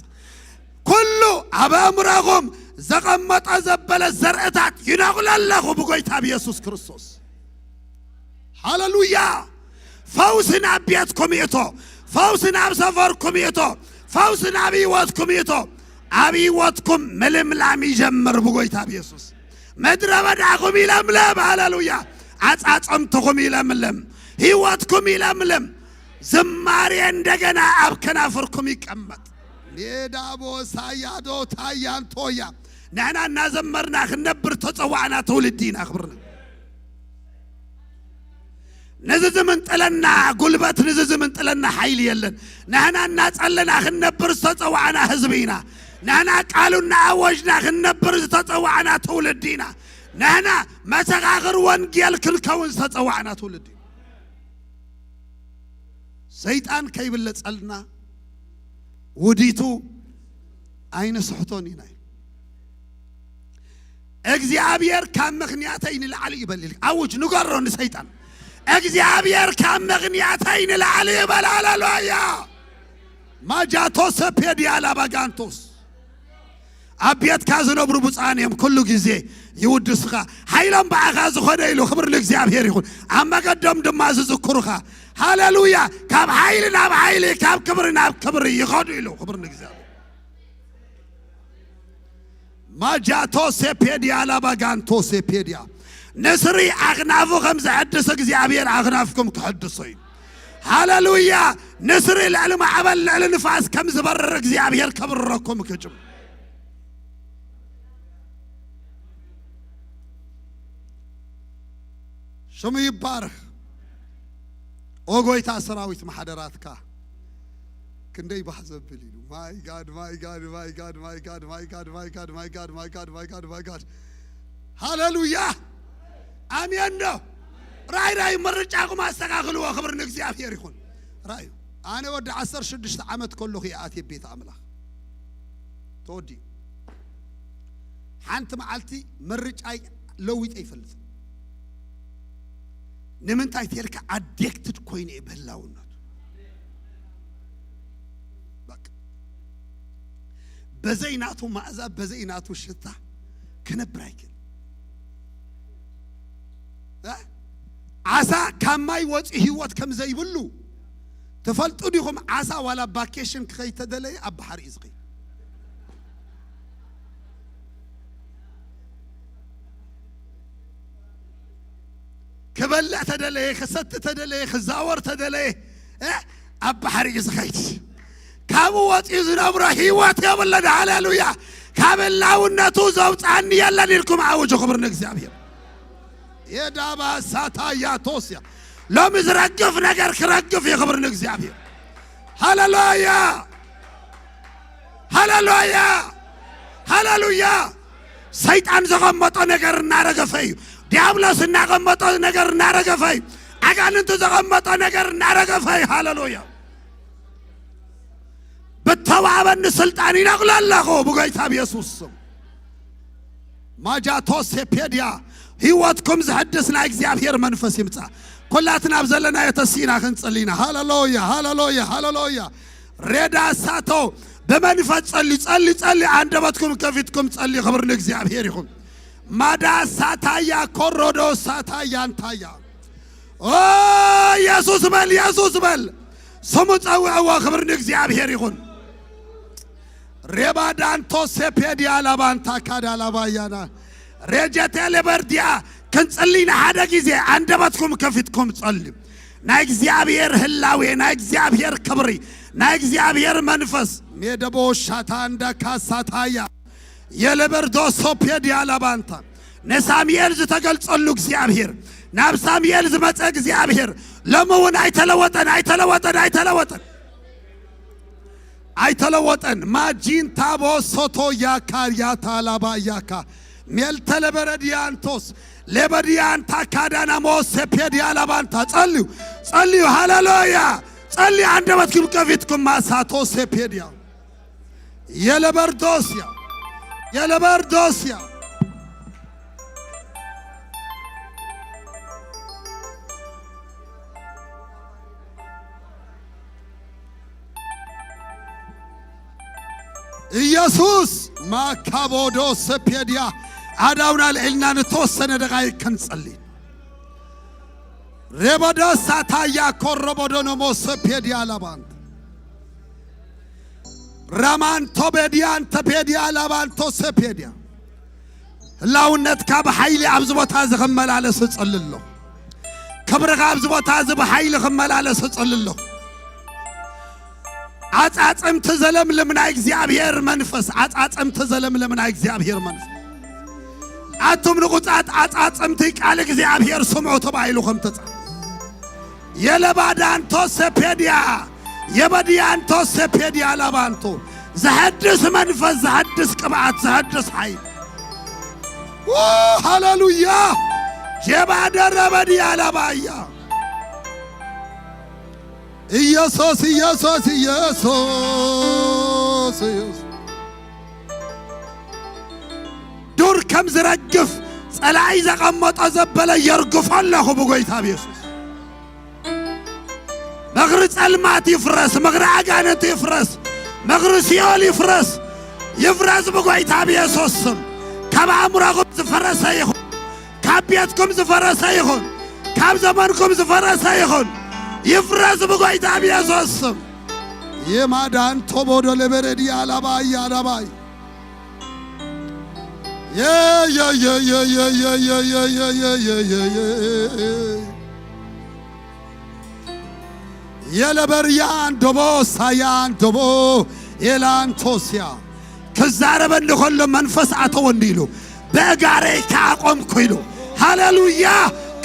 ኩሉ ኣብ ኣእምሮኹም ዘቐመጦ ዘበለ ዘርእታት ይነቕሎ ኣለኹ ብጎይታ ብየሱስ ክርስቶስ። ሃሌሉያ። ፈውሲ ናብ ቤትኩም ይእቶ። ፈውሲ ናብ ሰፈርኩም ይእቶ። ፈውሲ ናብ ህይወትኩም ይእቶ። ኣብ ህይወትኩም ምልምላም ይጀምር ብጎይታ ብየሱስ። ምድረ በዳኹም ይለምለም። ሃሌሉያ። ኣጻጸምትኹም ይለምልም። ህይወትኩም ይለምልም። ዝማሬ እንደገና ኣብ ከናፍርኩም ይቀመጥ። ኔዳቦ ሳያዶ ታያንቶያ። ንሕና እናዘመርና ክንነብር ተጸዋዕና ትውልዲ ኢና። ክብርና ነዚ ዝምንጥለና ጉልበት፣ ነዚ ዝምንጥለና ሓይሊ የለን። ንሕና እናጸለና ክንነብር ዝተጸዋዕና ህዝቢ ኢና። ንሕና ቃሉ እናኣወጅና ክንነብር ዝተጸዋዕና ትውልዲ ኢና። ንሕና መሰኻኽር ወንጌል ክንከውን ዝተጸዋዕና ትውልዲ ኢና። ሰይጣን ከይብለጸልና ውዲቱ ኣይንስሕቶን ኢና። እግዚኣብሔር ካብ ምኽንያተይ ንላዕሊ ይበል ኢልካ ኣውጅ፣ ንገሮ ንሰይጣን። እግዚኣብሔር ካብ ምኽንያተይ ንላዕሊ ይበል። ሃሌሉያ። ማጃቶስ ፔዲያ ላባጋንቶስ። ኣብ ቤትካ ዝነብሩ ብፁዓን እዮም፣ ኩሉ ግዜ ይውድሱኻ። ሓይሎም ብኣኻ ዝኾነ ኢሉ፣ ክብሪ ንእግዚኣብሔር ይኹን። ኣብ መገዶም ድማ ዝዝክሩኻ። ሃሌሉያ። ካብ ሓይሊ ናብ ሓይሊ፣ ካብ ክብሪ ናብ ክብሪ ይኸዱ ኢሉ፣ ክብሪ ንእግዚኣብሔር። ማጃቶ ሴፔድያ ላባጋንቶ ሴፔድያ። ንስሪ ኣኽናፉ ከም ዝሕድስ እግዚኣብሔር ኣኽናፍኩም ክሕድሶ እዩ። ሃሌሉያ። ንስሪ ልዕሊ ማዕበል ልዕሊ ንፋስ ከም ዝበርር እግዚኣብሔር ከብርረኩም ክጅም። ሽሙ ይባረኽ። ኦ ጎይታ ሰራዊት፣ ማሕደራትካ ክንደይ ባህ ዘብል ኢሉ። My God, my God, my God, my God, my God, my God, my God, my God, my God, my God. ሃሌሉያ። ኣሜን ዶ? ራይ ራይ ምርጫኹም ኣስተኻኽልዎ። ክብሪ ንእግዚኣብሔር ይኹን። ራዩ ኣነ ወዲ ዓሰርተ ሽዱሽተ ዓመት ከለኹ እየ ኣትየ ቤት ኣምላኽ። ተወዲኡ ሓንቲ መዓልቲ ምርጫይ ለዊጠ ይፈልጥ። ንምንታይ ተልካ ኣዲክትድ ኮይኑ እዩ ብህላውነቱ። በቃ በዘይ ናቱ መኣዛ፣ በዘይ ናቱ ሽታ ክነብር ኣይክእል። እ? ዓሳ ካብ ማይ ወፂ ህይወት ከም ዘይብሉ ትፈልጡ ዲኹም? ዓሳ ዋላ ቫኬሽን ክኸይድ ተደለየ ኣብ ባሕሪ እዩ ዝኸይድ። ክበልዕ ተደለየ፣ ክሰቲ ተደለየ፣ ክዛወር ተደለየ፣ እ? ኣብ ባሕሪ እዩ ዝኸይድ። ካብኡ ወፂኡ ዝነብሮ ህይወት የብለን። ሃሌሉያ! ካብ ህላውነቱ ዘውፅኣኒ የለን ኢልኩም ኣውጁ። ክብር ንእግዚኣብሔር። የዳባ ሳታ ያቶስያ። ሎሚ ዝረግፍ ነገር ክረግፍ እዩ። ክብር ንእግዚኣብሔር። ሃሌሉያ! ሃሌሉያ! ሃሌሉያ! ሰይጣን ዘቐመጦ ነገር እናረገፈ እዩ። ዲያብሎስ እናቐመጦ ነገር እናረገፈ እዩ። ኣጋንንቱ ዘቐመጦ ነገር እናረገፈ እዩ። ሃሌሉያ! ብተዋህበኒ ስልጣን ይነቕሎ ኣለኹ ብጎይታ ብየሱስ ስም። ማጃቶሴፔድያ። ህይወትኩም ዝሕድስ ናይ እግዚኣብሔር መንፈስ ይምጻእ። ኩላትና ኣብ ዘለናዮ ተሲእና ክንጽሊ ኢና። ሃሌሉያ፣ ሃሌሉያ፣ ሃሌሉያ። ሬዳ ሳቶ ብመንፈስ ጸልዩ፣ ጸልዩ፣ ጸልዩ። ኣንደበትኩም ከፊትኩም ጸልዩ። ክብር ንእግዚኣብሔር ይኹን። ማዳ ሳታያ ኮሮዶ ሳታያ እንታያ። ኦ የሱስ በል፣ የሱስ በል። ስሙ ጸውዕዎ። ክብር ንእግዚኣብሔር ይኹን። ሬባዳንቶ ሴፔድያ ላባንታ ካዳ ላባያና ሬጀቴ ሌበርድያ። ክንጽሊ ንሓደ ግዜ ኣንደበትኩም ከፊትኩም ጸልዩ። ናይ እግዚኣብሔር ህላዌ፣ ናይ እግዚኣብሔር ክብሪ፣ ናይ እግዚኣብሔር መንፈስ ሜደቦ ሻታንዳ ካሳታያ የለበርዶ ሶፔድያ ላባንታ። ንሳሙኤል ዝተገልጸሉ እግዚኣብሔር፣ ናብ ሳሙኤል ዝመጸ እግዚኣብሔር ሎሚ እውን ኣይተለወጠን፣ ኣይተለወጠን፣ ኣይተለወጠን። ኣይተለወጠን። ማጂን ታቦ ሶቶ ያካ ያታ ላባ ያካ ሜልተለበረድያንቶስ ሌበድያን ታካዳናሞ ሴፔድያ ላባንታ። ጸልዩ፣ ጸልዩ። ሃሌሉያ! ጸልዩ። ኣንደበትኩም ከፊትኩም ማሳቶ ሴፔድያ የለበርዶስያ፣ የለበርዶስያ። ኢየሱስ ማካቦዶ ሰፔድያ። ኣእዳውና ኣልዒልና ንተወሰነ ደቓይቅ ክንጸሊ። ሬቦዶ ሳታያ ኮሮቦዶ ነሞ ሰፔድያ ላባንት። ራማንቶ ቤድያን ተፔድያ ላባንቶ ሰፔድያ። ህላውነትካ ብሓይሊ ኣብዚ ቦታ እዚ ክመላለስ እጸሊ ኣለኹ። ክብርኻ ኣብዚ ቦታ እዚ ብሓይሊ ክመላለስ እጸሊ ኣለኹ። ዓጻጽምቲ ዘለምልም ናይ እግዚኣብሔር መንፈስ፣ ዓጻጽምቲ ዘለምልም ናይ እግዚኣብሔር መንፈስ። ኣቱም ንቑጻት ዓጻጽምቲ ቃል እግዚኣብሔር ስምዑ ተባሂሉ ከም ተጻሕፈ። የለባዳንቶ ሰፔድያ፣ የበድያንቶ ሰፔድያ ላባንቶ። ዘሐድስ መንፈስ፣ ዘሐድስ ቅብኣት፣ ዘሐድስ ሓይል። ው፣ ሃሌሉያ። ጀባደረ በድያ ላባያ። ኢየሱስ፣ ኢየሱስ፣ ኢየሱስ፣ ኢየሱስ። ዱር ከም ዝረግፍ ጸላኢ ዘቐመጦ ዘበለ የርግፎ ኣለኹ ብጎይታ ብየሱስ። ምኽሪ ጸልማት ይፍረስ፣ ምኽሪ ኣጋንንት ይፍረስ፣ ምኽሪ ሲኦል ይፍረስ፣ ይፍረስ ብጎይታ ብየሱስ ስም። ካብ ኣእምሮኹም ዝፈረሰ ይኹን፣ ካብ ቤትኩም ዝፈረሰ ይኹን፣ ካብ ዘመንኩም ዝፈረሰ ይኹን፣ ይፍረስ ብጎይታ ብየሱስ ስም። የማዳን ቶቦዶ ለበረዲ ኣላባይ ኣላባይ። የለበርያን ዶቦ ሳያን ዶቦ ኤላንቶስያ። ክዛረበኒ ከሎ መንፈስ ኣተወኒ ኢሉ፣ በእጋረይ ከኣ ቆምኩ ኢሉ። ሃሌሉያ።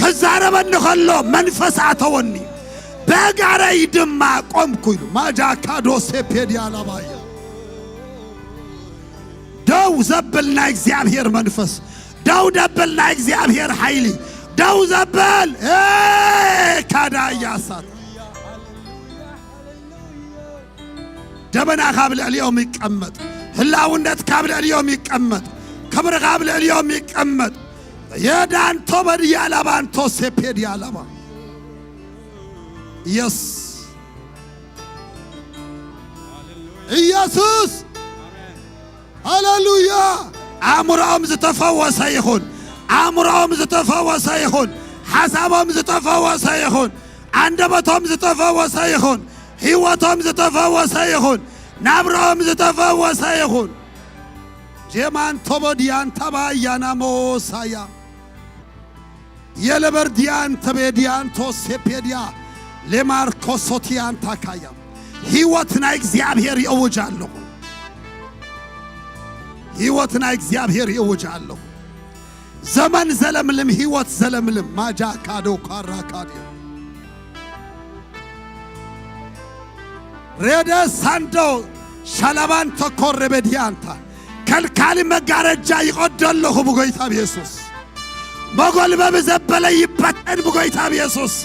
ክዛረበኒ ከሎ መንፈስ ኣተወኒ፣ በእጋረይ ድማ ቆምኩ ኢሉ። ማጃካዶ ሴፔድያ ላባያ። ደው ዘብል ናይ እግዚኣብሔር መንፈስ፣ ደው ዘብል ናይ እግዚኣብሔር ሓይሊ፣ ደው ዘብል። ኤ፣ ካዳያ እሳት። ደበና ካብ ልዕሊኦም ይቀመጥ፣ ህላውነት ካብ ልዕሊኦም ይቀመጥ፣ ክብሪ ካብ ልዕሊኦም ይቀመጥ። የዳንቶ በድያ ላባንቶ ሴፔድያ ላባ። የስ ኢየሱስ ሃሌሉያ። ኣእምሮኦም ዝተፈወሰ ይኹን። ኣእምሮኦም ዝተፈወሰ ይኹን። ሓሳቦም ዝተፈወሰ ይኹን። ኣንደበቶም ዝተፈወሰ ይኹን። ህይወቶም ዝተፈወሰ ይኹን። ናብርኦም ዝተፈወሰ ይኹን። ጄማንቶቦ ዲያንታባ ያናሞ ሳያ የለበር ዲያን ተቤ ዲያን ቶሴፔ ዲያ ሌማርኮሶቲያን ታካያ። ህይወት ናይ እግዚኣብሔር ይእውጅ ኣለኹ። ህይወት ናይ እግዚኣብሔር ይእውጅ ኣለኹ። ዘመን ዘለምልም፣ ህይወት ዘለምልም። ማጃ ካዶ ካራ ካዲዮ ሬደ ሳንዶ ሻላባን ተኮረበ ዲያንታ ከልካሊ መጋረጃ ይቐዶ ኣለኹ ብጎይታ ብየሱስ። መጎልበቢ ዘበለ ይበተን ብጎይታ ብየሱስ።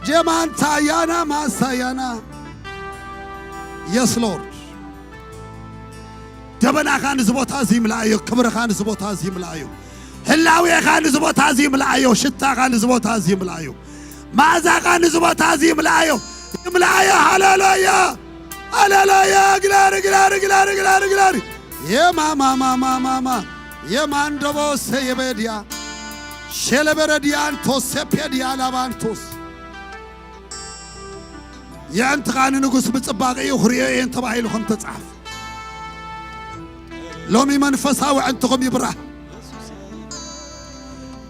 ጀማንታ ያና ማሳ ያና የስ ሎርድ። ደበናኻ ንዚ ቦታ እዚ ይምልኣዮ። ክብርኻ ንዚ ቦታ እዚ ይምልኣዮ። ህላዌኻ ንዚ ቦታ እዚ ይምልኣዮ። ሽታኻ ንዚ ቦታ እዚ ይምልኣዮ። መኣዛኻ ንዚ ቦታ እዚ ይምልኣዮ። ይምልኣዮ። ሃሌሉያ ሃሌሉያ። ግላሪ ግላሪ ግላሪ ግላሪ ግላሪ የማማማማማማ የማንደቦ ሰየበድያ ሸለበረድያ አንቶስ ሴፔድያ ላባንቶስ የዕንትኻ ንንጉስ ብጽባቐኡ ክርእዮ እየን ተባሂሉ ከም ተጻሕፈ፣ ሎሚ መንፈሳዊ ኣዕንትኹም ይብራህ።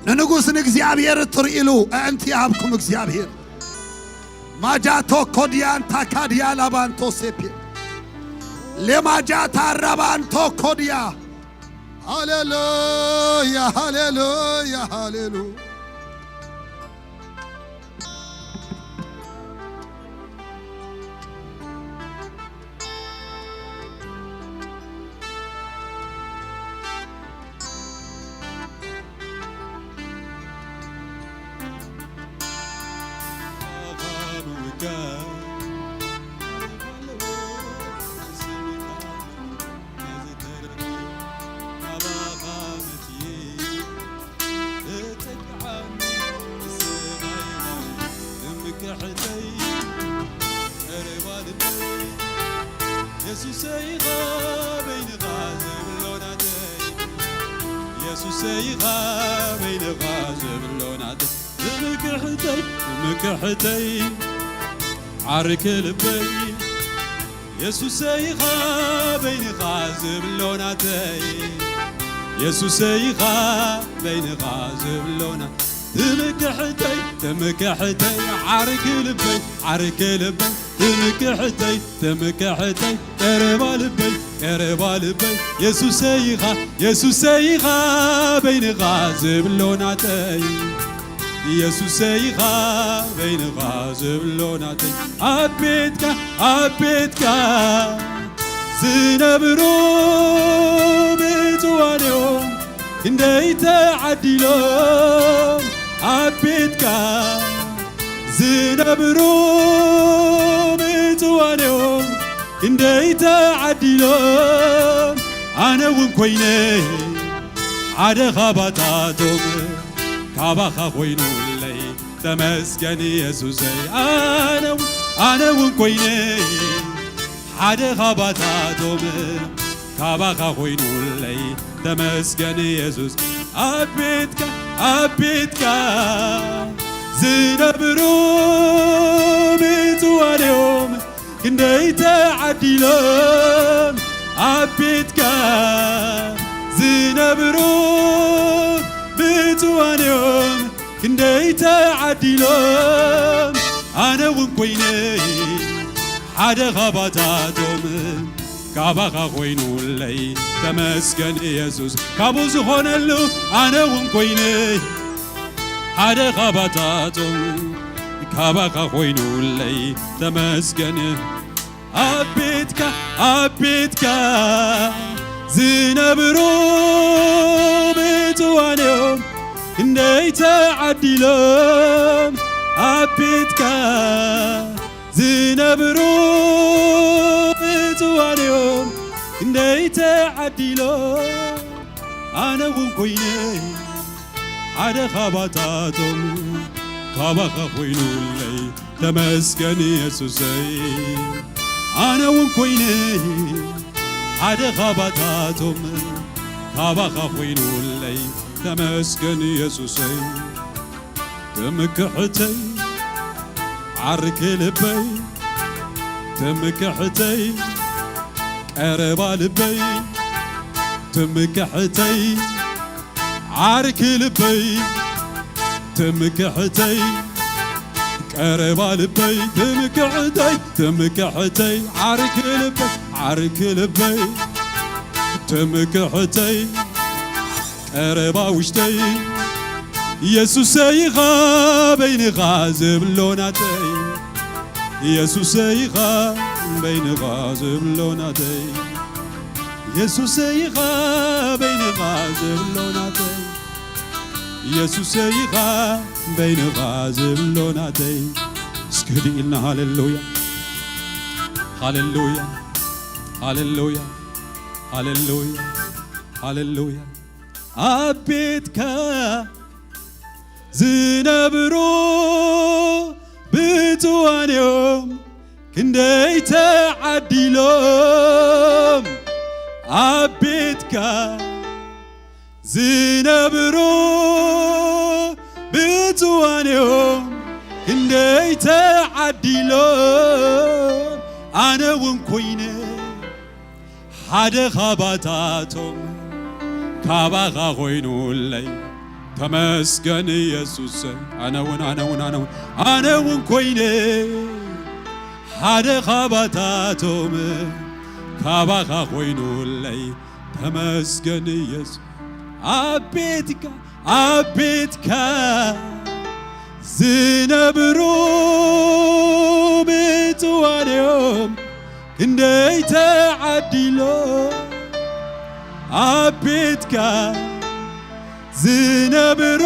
ንንጉስ ንእግዚኣብሔር እትርእይሉ ኣዕንቲ ይሃብኩም እግዚኣብሔር። ማጃቶ ኮድያን ታካድያ ላባንቶ ሴፔ ሌማጃታ ራባንቶ ኮድያ። ሃሌሉያ ሃሌሉያ ሃሌሉያ። የሱሰይ ኢኻ በይንኻ ዘብሎ ናተይ፣ የሱሰይ ኢኻ በይንኻ ዘብሎ ናተይ፣ ትምክሕተይ ትምክሕተይ ዓርኪ ልበይ፣ የሱሰይ ኢኻ በይንኻ ዘብሎ ናተይ፣ የሱሰይ ኢኻ በይንኻ ዘብሎ ናተይ፣ ትምክሕተይ ትምክሕተይ ዓርኪ ልበይ ዓርኪ ልበይ ትምክሕተይ ትምክሕተይ ቀረባ ልበይ ቀረባ ልበይ የሱሰይ ኢኻ የሱሰይ ኢኻ በይንኻ ዝብሎ ናተይ የሱሰይ ኢኻ በይንኻ ዝብሎ ናተይ ኣብ ቤትካ ኣብ ቤትካ ዝነብሩ ብፅዋንዮም ክንደይ ተዓዲሎም ኣብ ቤትካ ዝነብሩ ብፅዋንዮም ክንደይ ተዓዲሎም ኣነ እውን ኮይነ ሓደ ካባታቶም ካባኻ ኮይኑለይ ተመስገን የሱሰይ ኣነ እውን ኣነ እውን ኮይነ ሓደ ካባታቶም ካባኻ ኮይኑለይ ተመስገን የሱስ ኣብ ቤትካ ኣብ ቤትካ ዝነብሩ ብፅዋንዮም ክንደይ ተዓዲሎም ኣብ ቤትካ ዝነብሩ ብፅዋንዮም ክንደይ ተዓዲሎም ኣነ እውን ኮይነ ሓደ ካባታቶም ካባኻ ኮይኑለይ ተመስገን የሱስ ካብኡ ዝኾነሉ ኣነ እውን ኮይነ ሓደ ካባታቶም ካባኻ ኮይኑለይ ተመስገን ኣብ ቤትካ ኣብ ቤትካ ዝነብሩ ብፅዋንዮም ክንደይ ተዓዲሎም ኣብ ቤትካ ዝነብሩ ብፅዋንዮም ክንደይ ተዓዲሎም ኣነ እውን ኮይነ ሓደ ካባታቶም ካባኻ ኮይኑለይ ተመስገን የሱሰይ። ኣነ እውን ኮይነ ሓደ ካባታቶም፣ ካባኻ ኮይኑለይ ተመስገን የሱሰይ። ትምክሕተይ ዓርኪ ልበይ፣ ትምክሕተይ ቀረባ ልበይ፣ ትምክሕተይ ዓርኪ ልበይ፣ ትምክሕተይ ቀረባ ልበይ፣ ትምክሕተይ፣ ትምክሕተይ ዓርኪ ልበይ፣ ዓርኪ ልበይ፣ ትምክሕተይ ቀረባ ውሽጠይ፣ የሱሰይ ኢኻ በይንኻ ዝብሎ ናተይ፣ የሱሰይ ኢኻ በይንኻ ዝብሎ ናተይ፣ የሱሰይ ኢኻ በይንኻ ዝብሎ ናተይ፣ የሱሰይ ኢኻ በይንኻ ዝብሎ ናተይ። እስኪ ህድእ ኢልና ሃሌሉያ፣ ሃሌሉያ፣ ሃሌሉያ፣ ሃሌሉያ፣ ሃሌሉያ። ኣብ ቤትካ ዝነብሩ ብፁዓን እዮም ክንደይ ተዓዲሎም። ኣብ ቤትካ ዝነብሩ ብፁዓን እዮም ክንደይ ተዓዲሎም። ኣነ እውን ኮይነ ሓደ ኻባታቶም ካባኻ ኮይኑለይ ተመስገን የሱሰይ። ኣነ እውን ኣነ እውን ኣነ እውን ኣነ እውን ኮይነ ሓደ ኻባታቶም ካባኻ ኮይኑለይ ተመስገን የሱስ። ኣብ ቤትካ ኣብ ቤትካ ዝነብሩ ብፁዓን እዮም ክንደይ ተዓዲሎም። ኣብ ቤትካ ዝነብሩ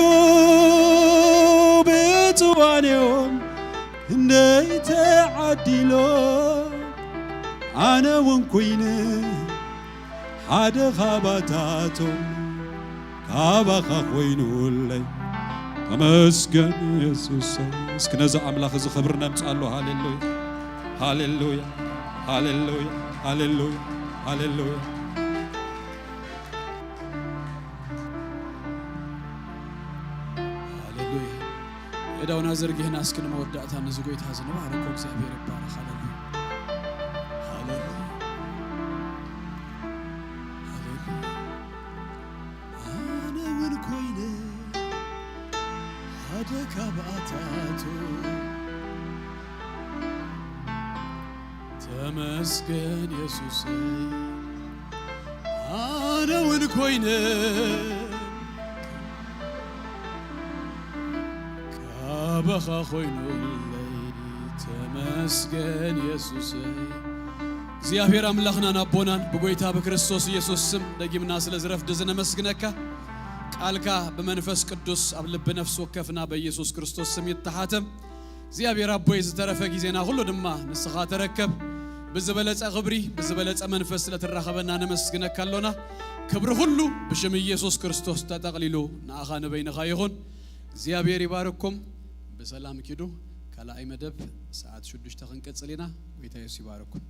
ብፁዓን እዮም ክንደይ ተዓዲሎም። ኣነ እውን ኮይነ ሓደ ኻባታቶም ካባኻ ኮይኑለይ ተመስገን የሱሰይ። እስኪ ነዚ ኣምላኽ እዚ ክብሪ ነምጽኣሉ። ሃሌሉያ፣ ሃሌሉያ፣ ሃሌሉያ፣ ሃሌሉያ፣ ሃሌሉያ። ሃሌሉያ። የዳውና ዘርጊህና እስኪ ንመወዳእታ ነዚ ጎይታ እዚ ንባርኮ። እግዚኣብሔር ይባረኽ። ሃሌሉያ፣ ሃሌሉያ፣ ሃሌሉያ። ኣነ እውን ኮይነ ሓደ ካብኣታቱ። ተመስገን የሱሰይ። ኣነ እውን ኮይነ ካባኻ ኮይኑለይ ተመስገን የሱሰይ። እግዚኣብሔር ኣምላኽናን ኣቦናን ብጎይታ ብክርስቶስ ኢየሱስ ስም ደጊምና ስለ ዝረፍድ እዚ ነመስግነካ። ቃልካ ብመንፈስ ቅዱስ ኣብ ልቢ ነፍሲ ወከፍና በኢየሱስ ክርስቶስ ስም ይተሓተም። እግዚኣብሔር ኣቦይ ዝተረፈ ግዜና ኩሉ ድማ ንስኻ ተረከብ። ብዝበለጸ ክብሪ ብዝበለጸ መንፈስ ስለ ትራኸበና ነመስግነካ ኣሎና። ክብሪ ኩሉ ብሽም ኢየሱስ ክርስቶስ ተጠቕሊሉ ንኣኻ ንበይንኻ ይኹን። እግዚኣብሔር ይባርኩም። ብሰላም ኪዱ። ካልኣይ መደብ ሰዓት ሽዱሽተ ክንቅጽል ኢና። ጎይታ የሱስ ይባርኩም።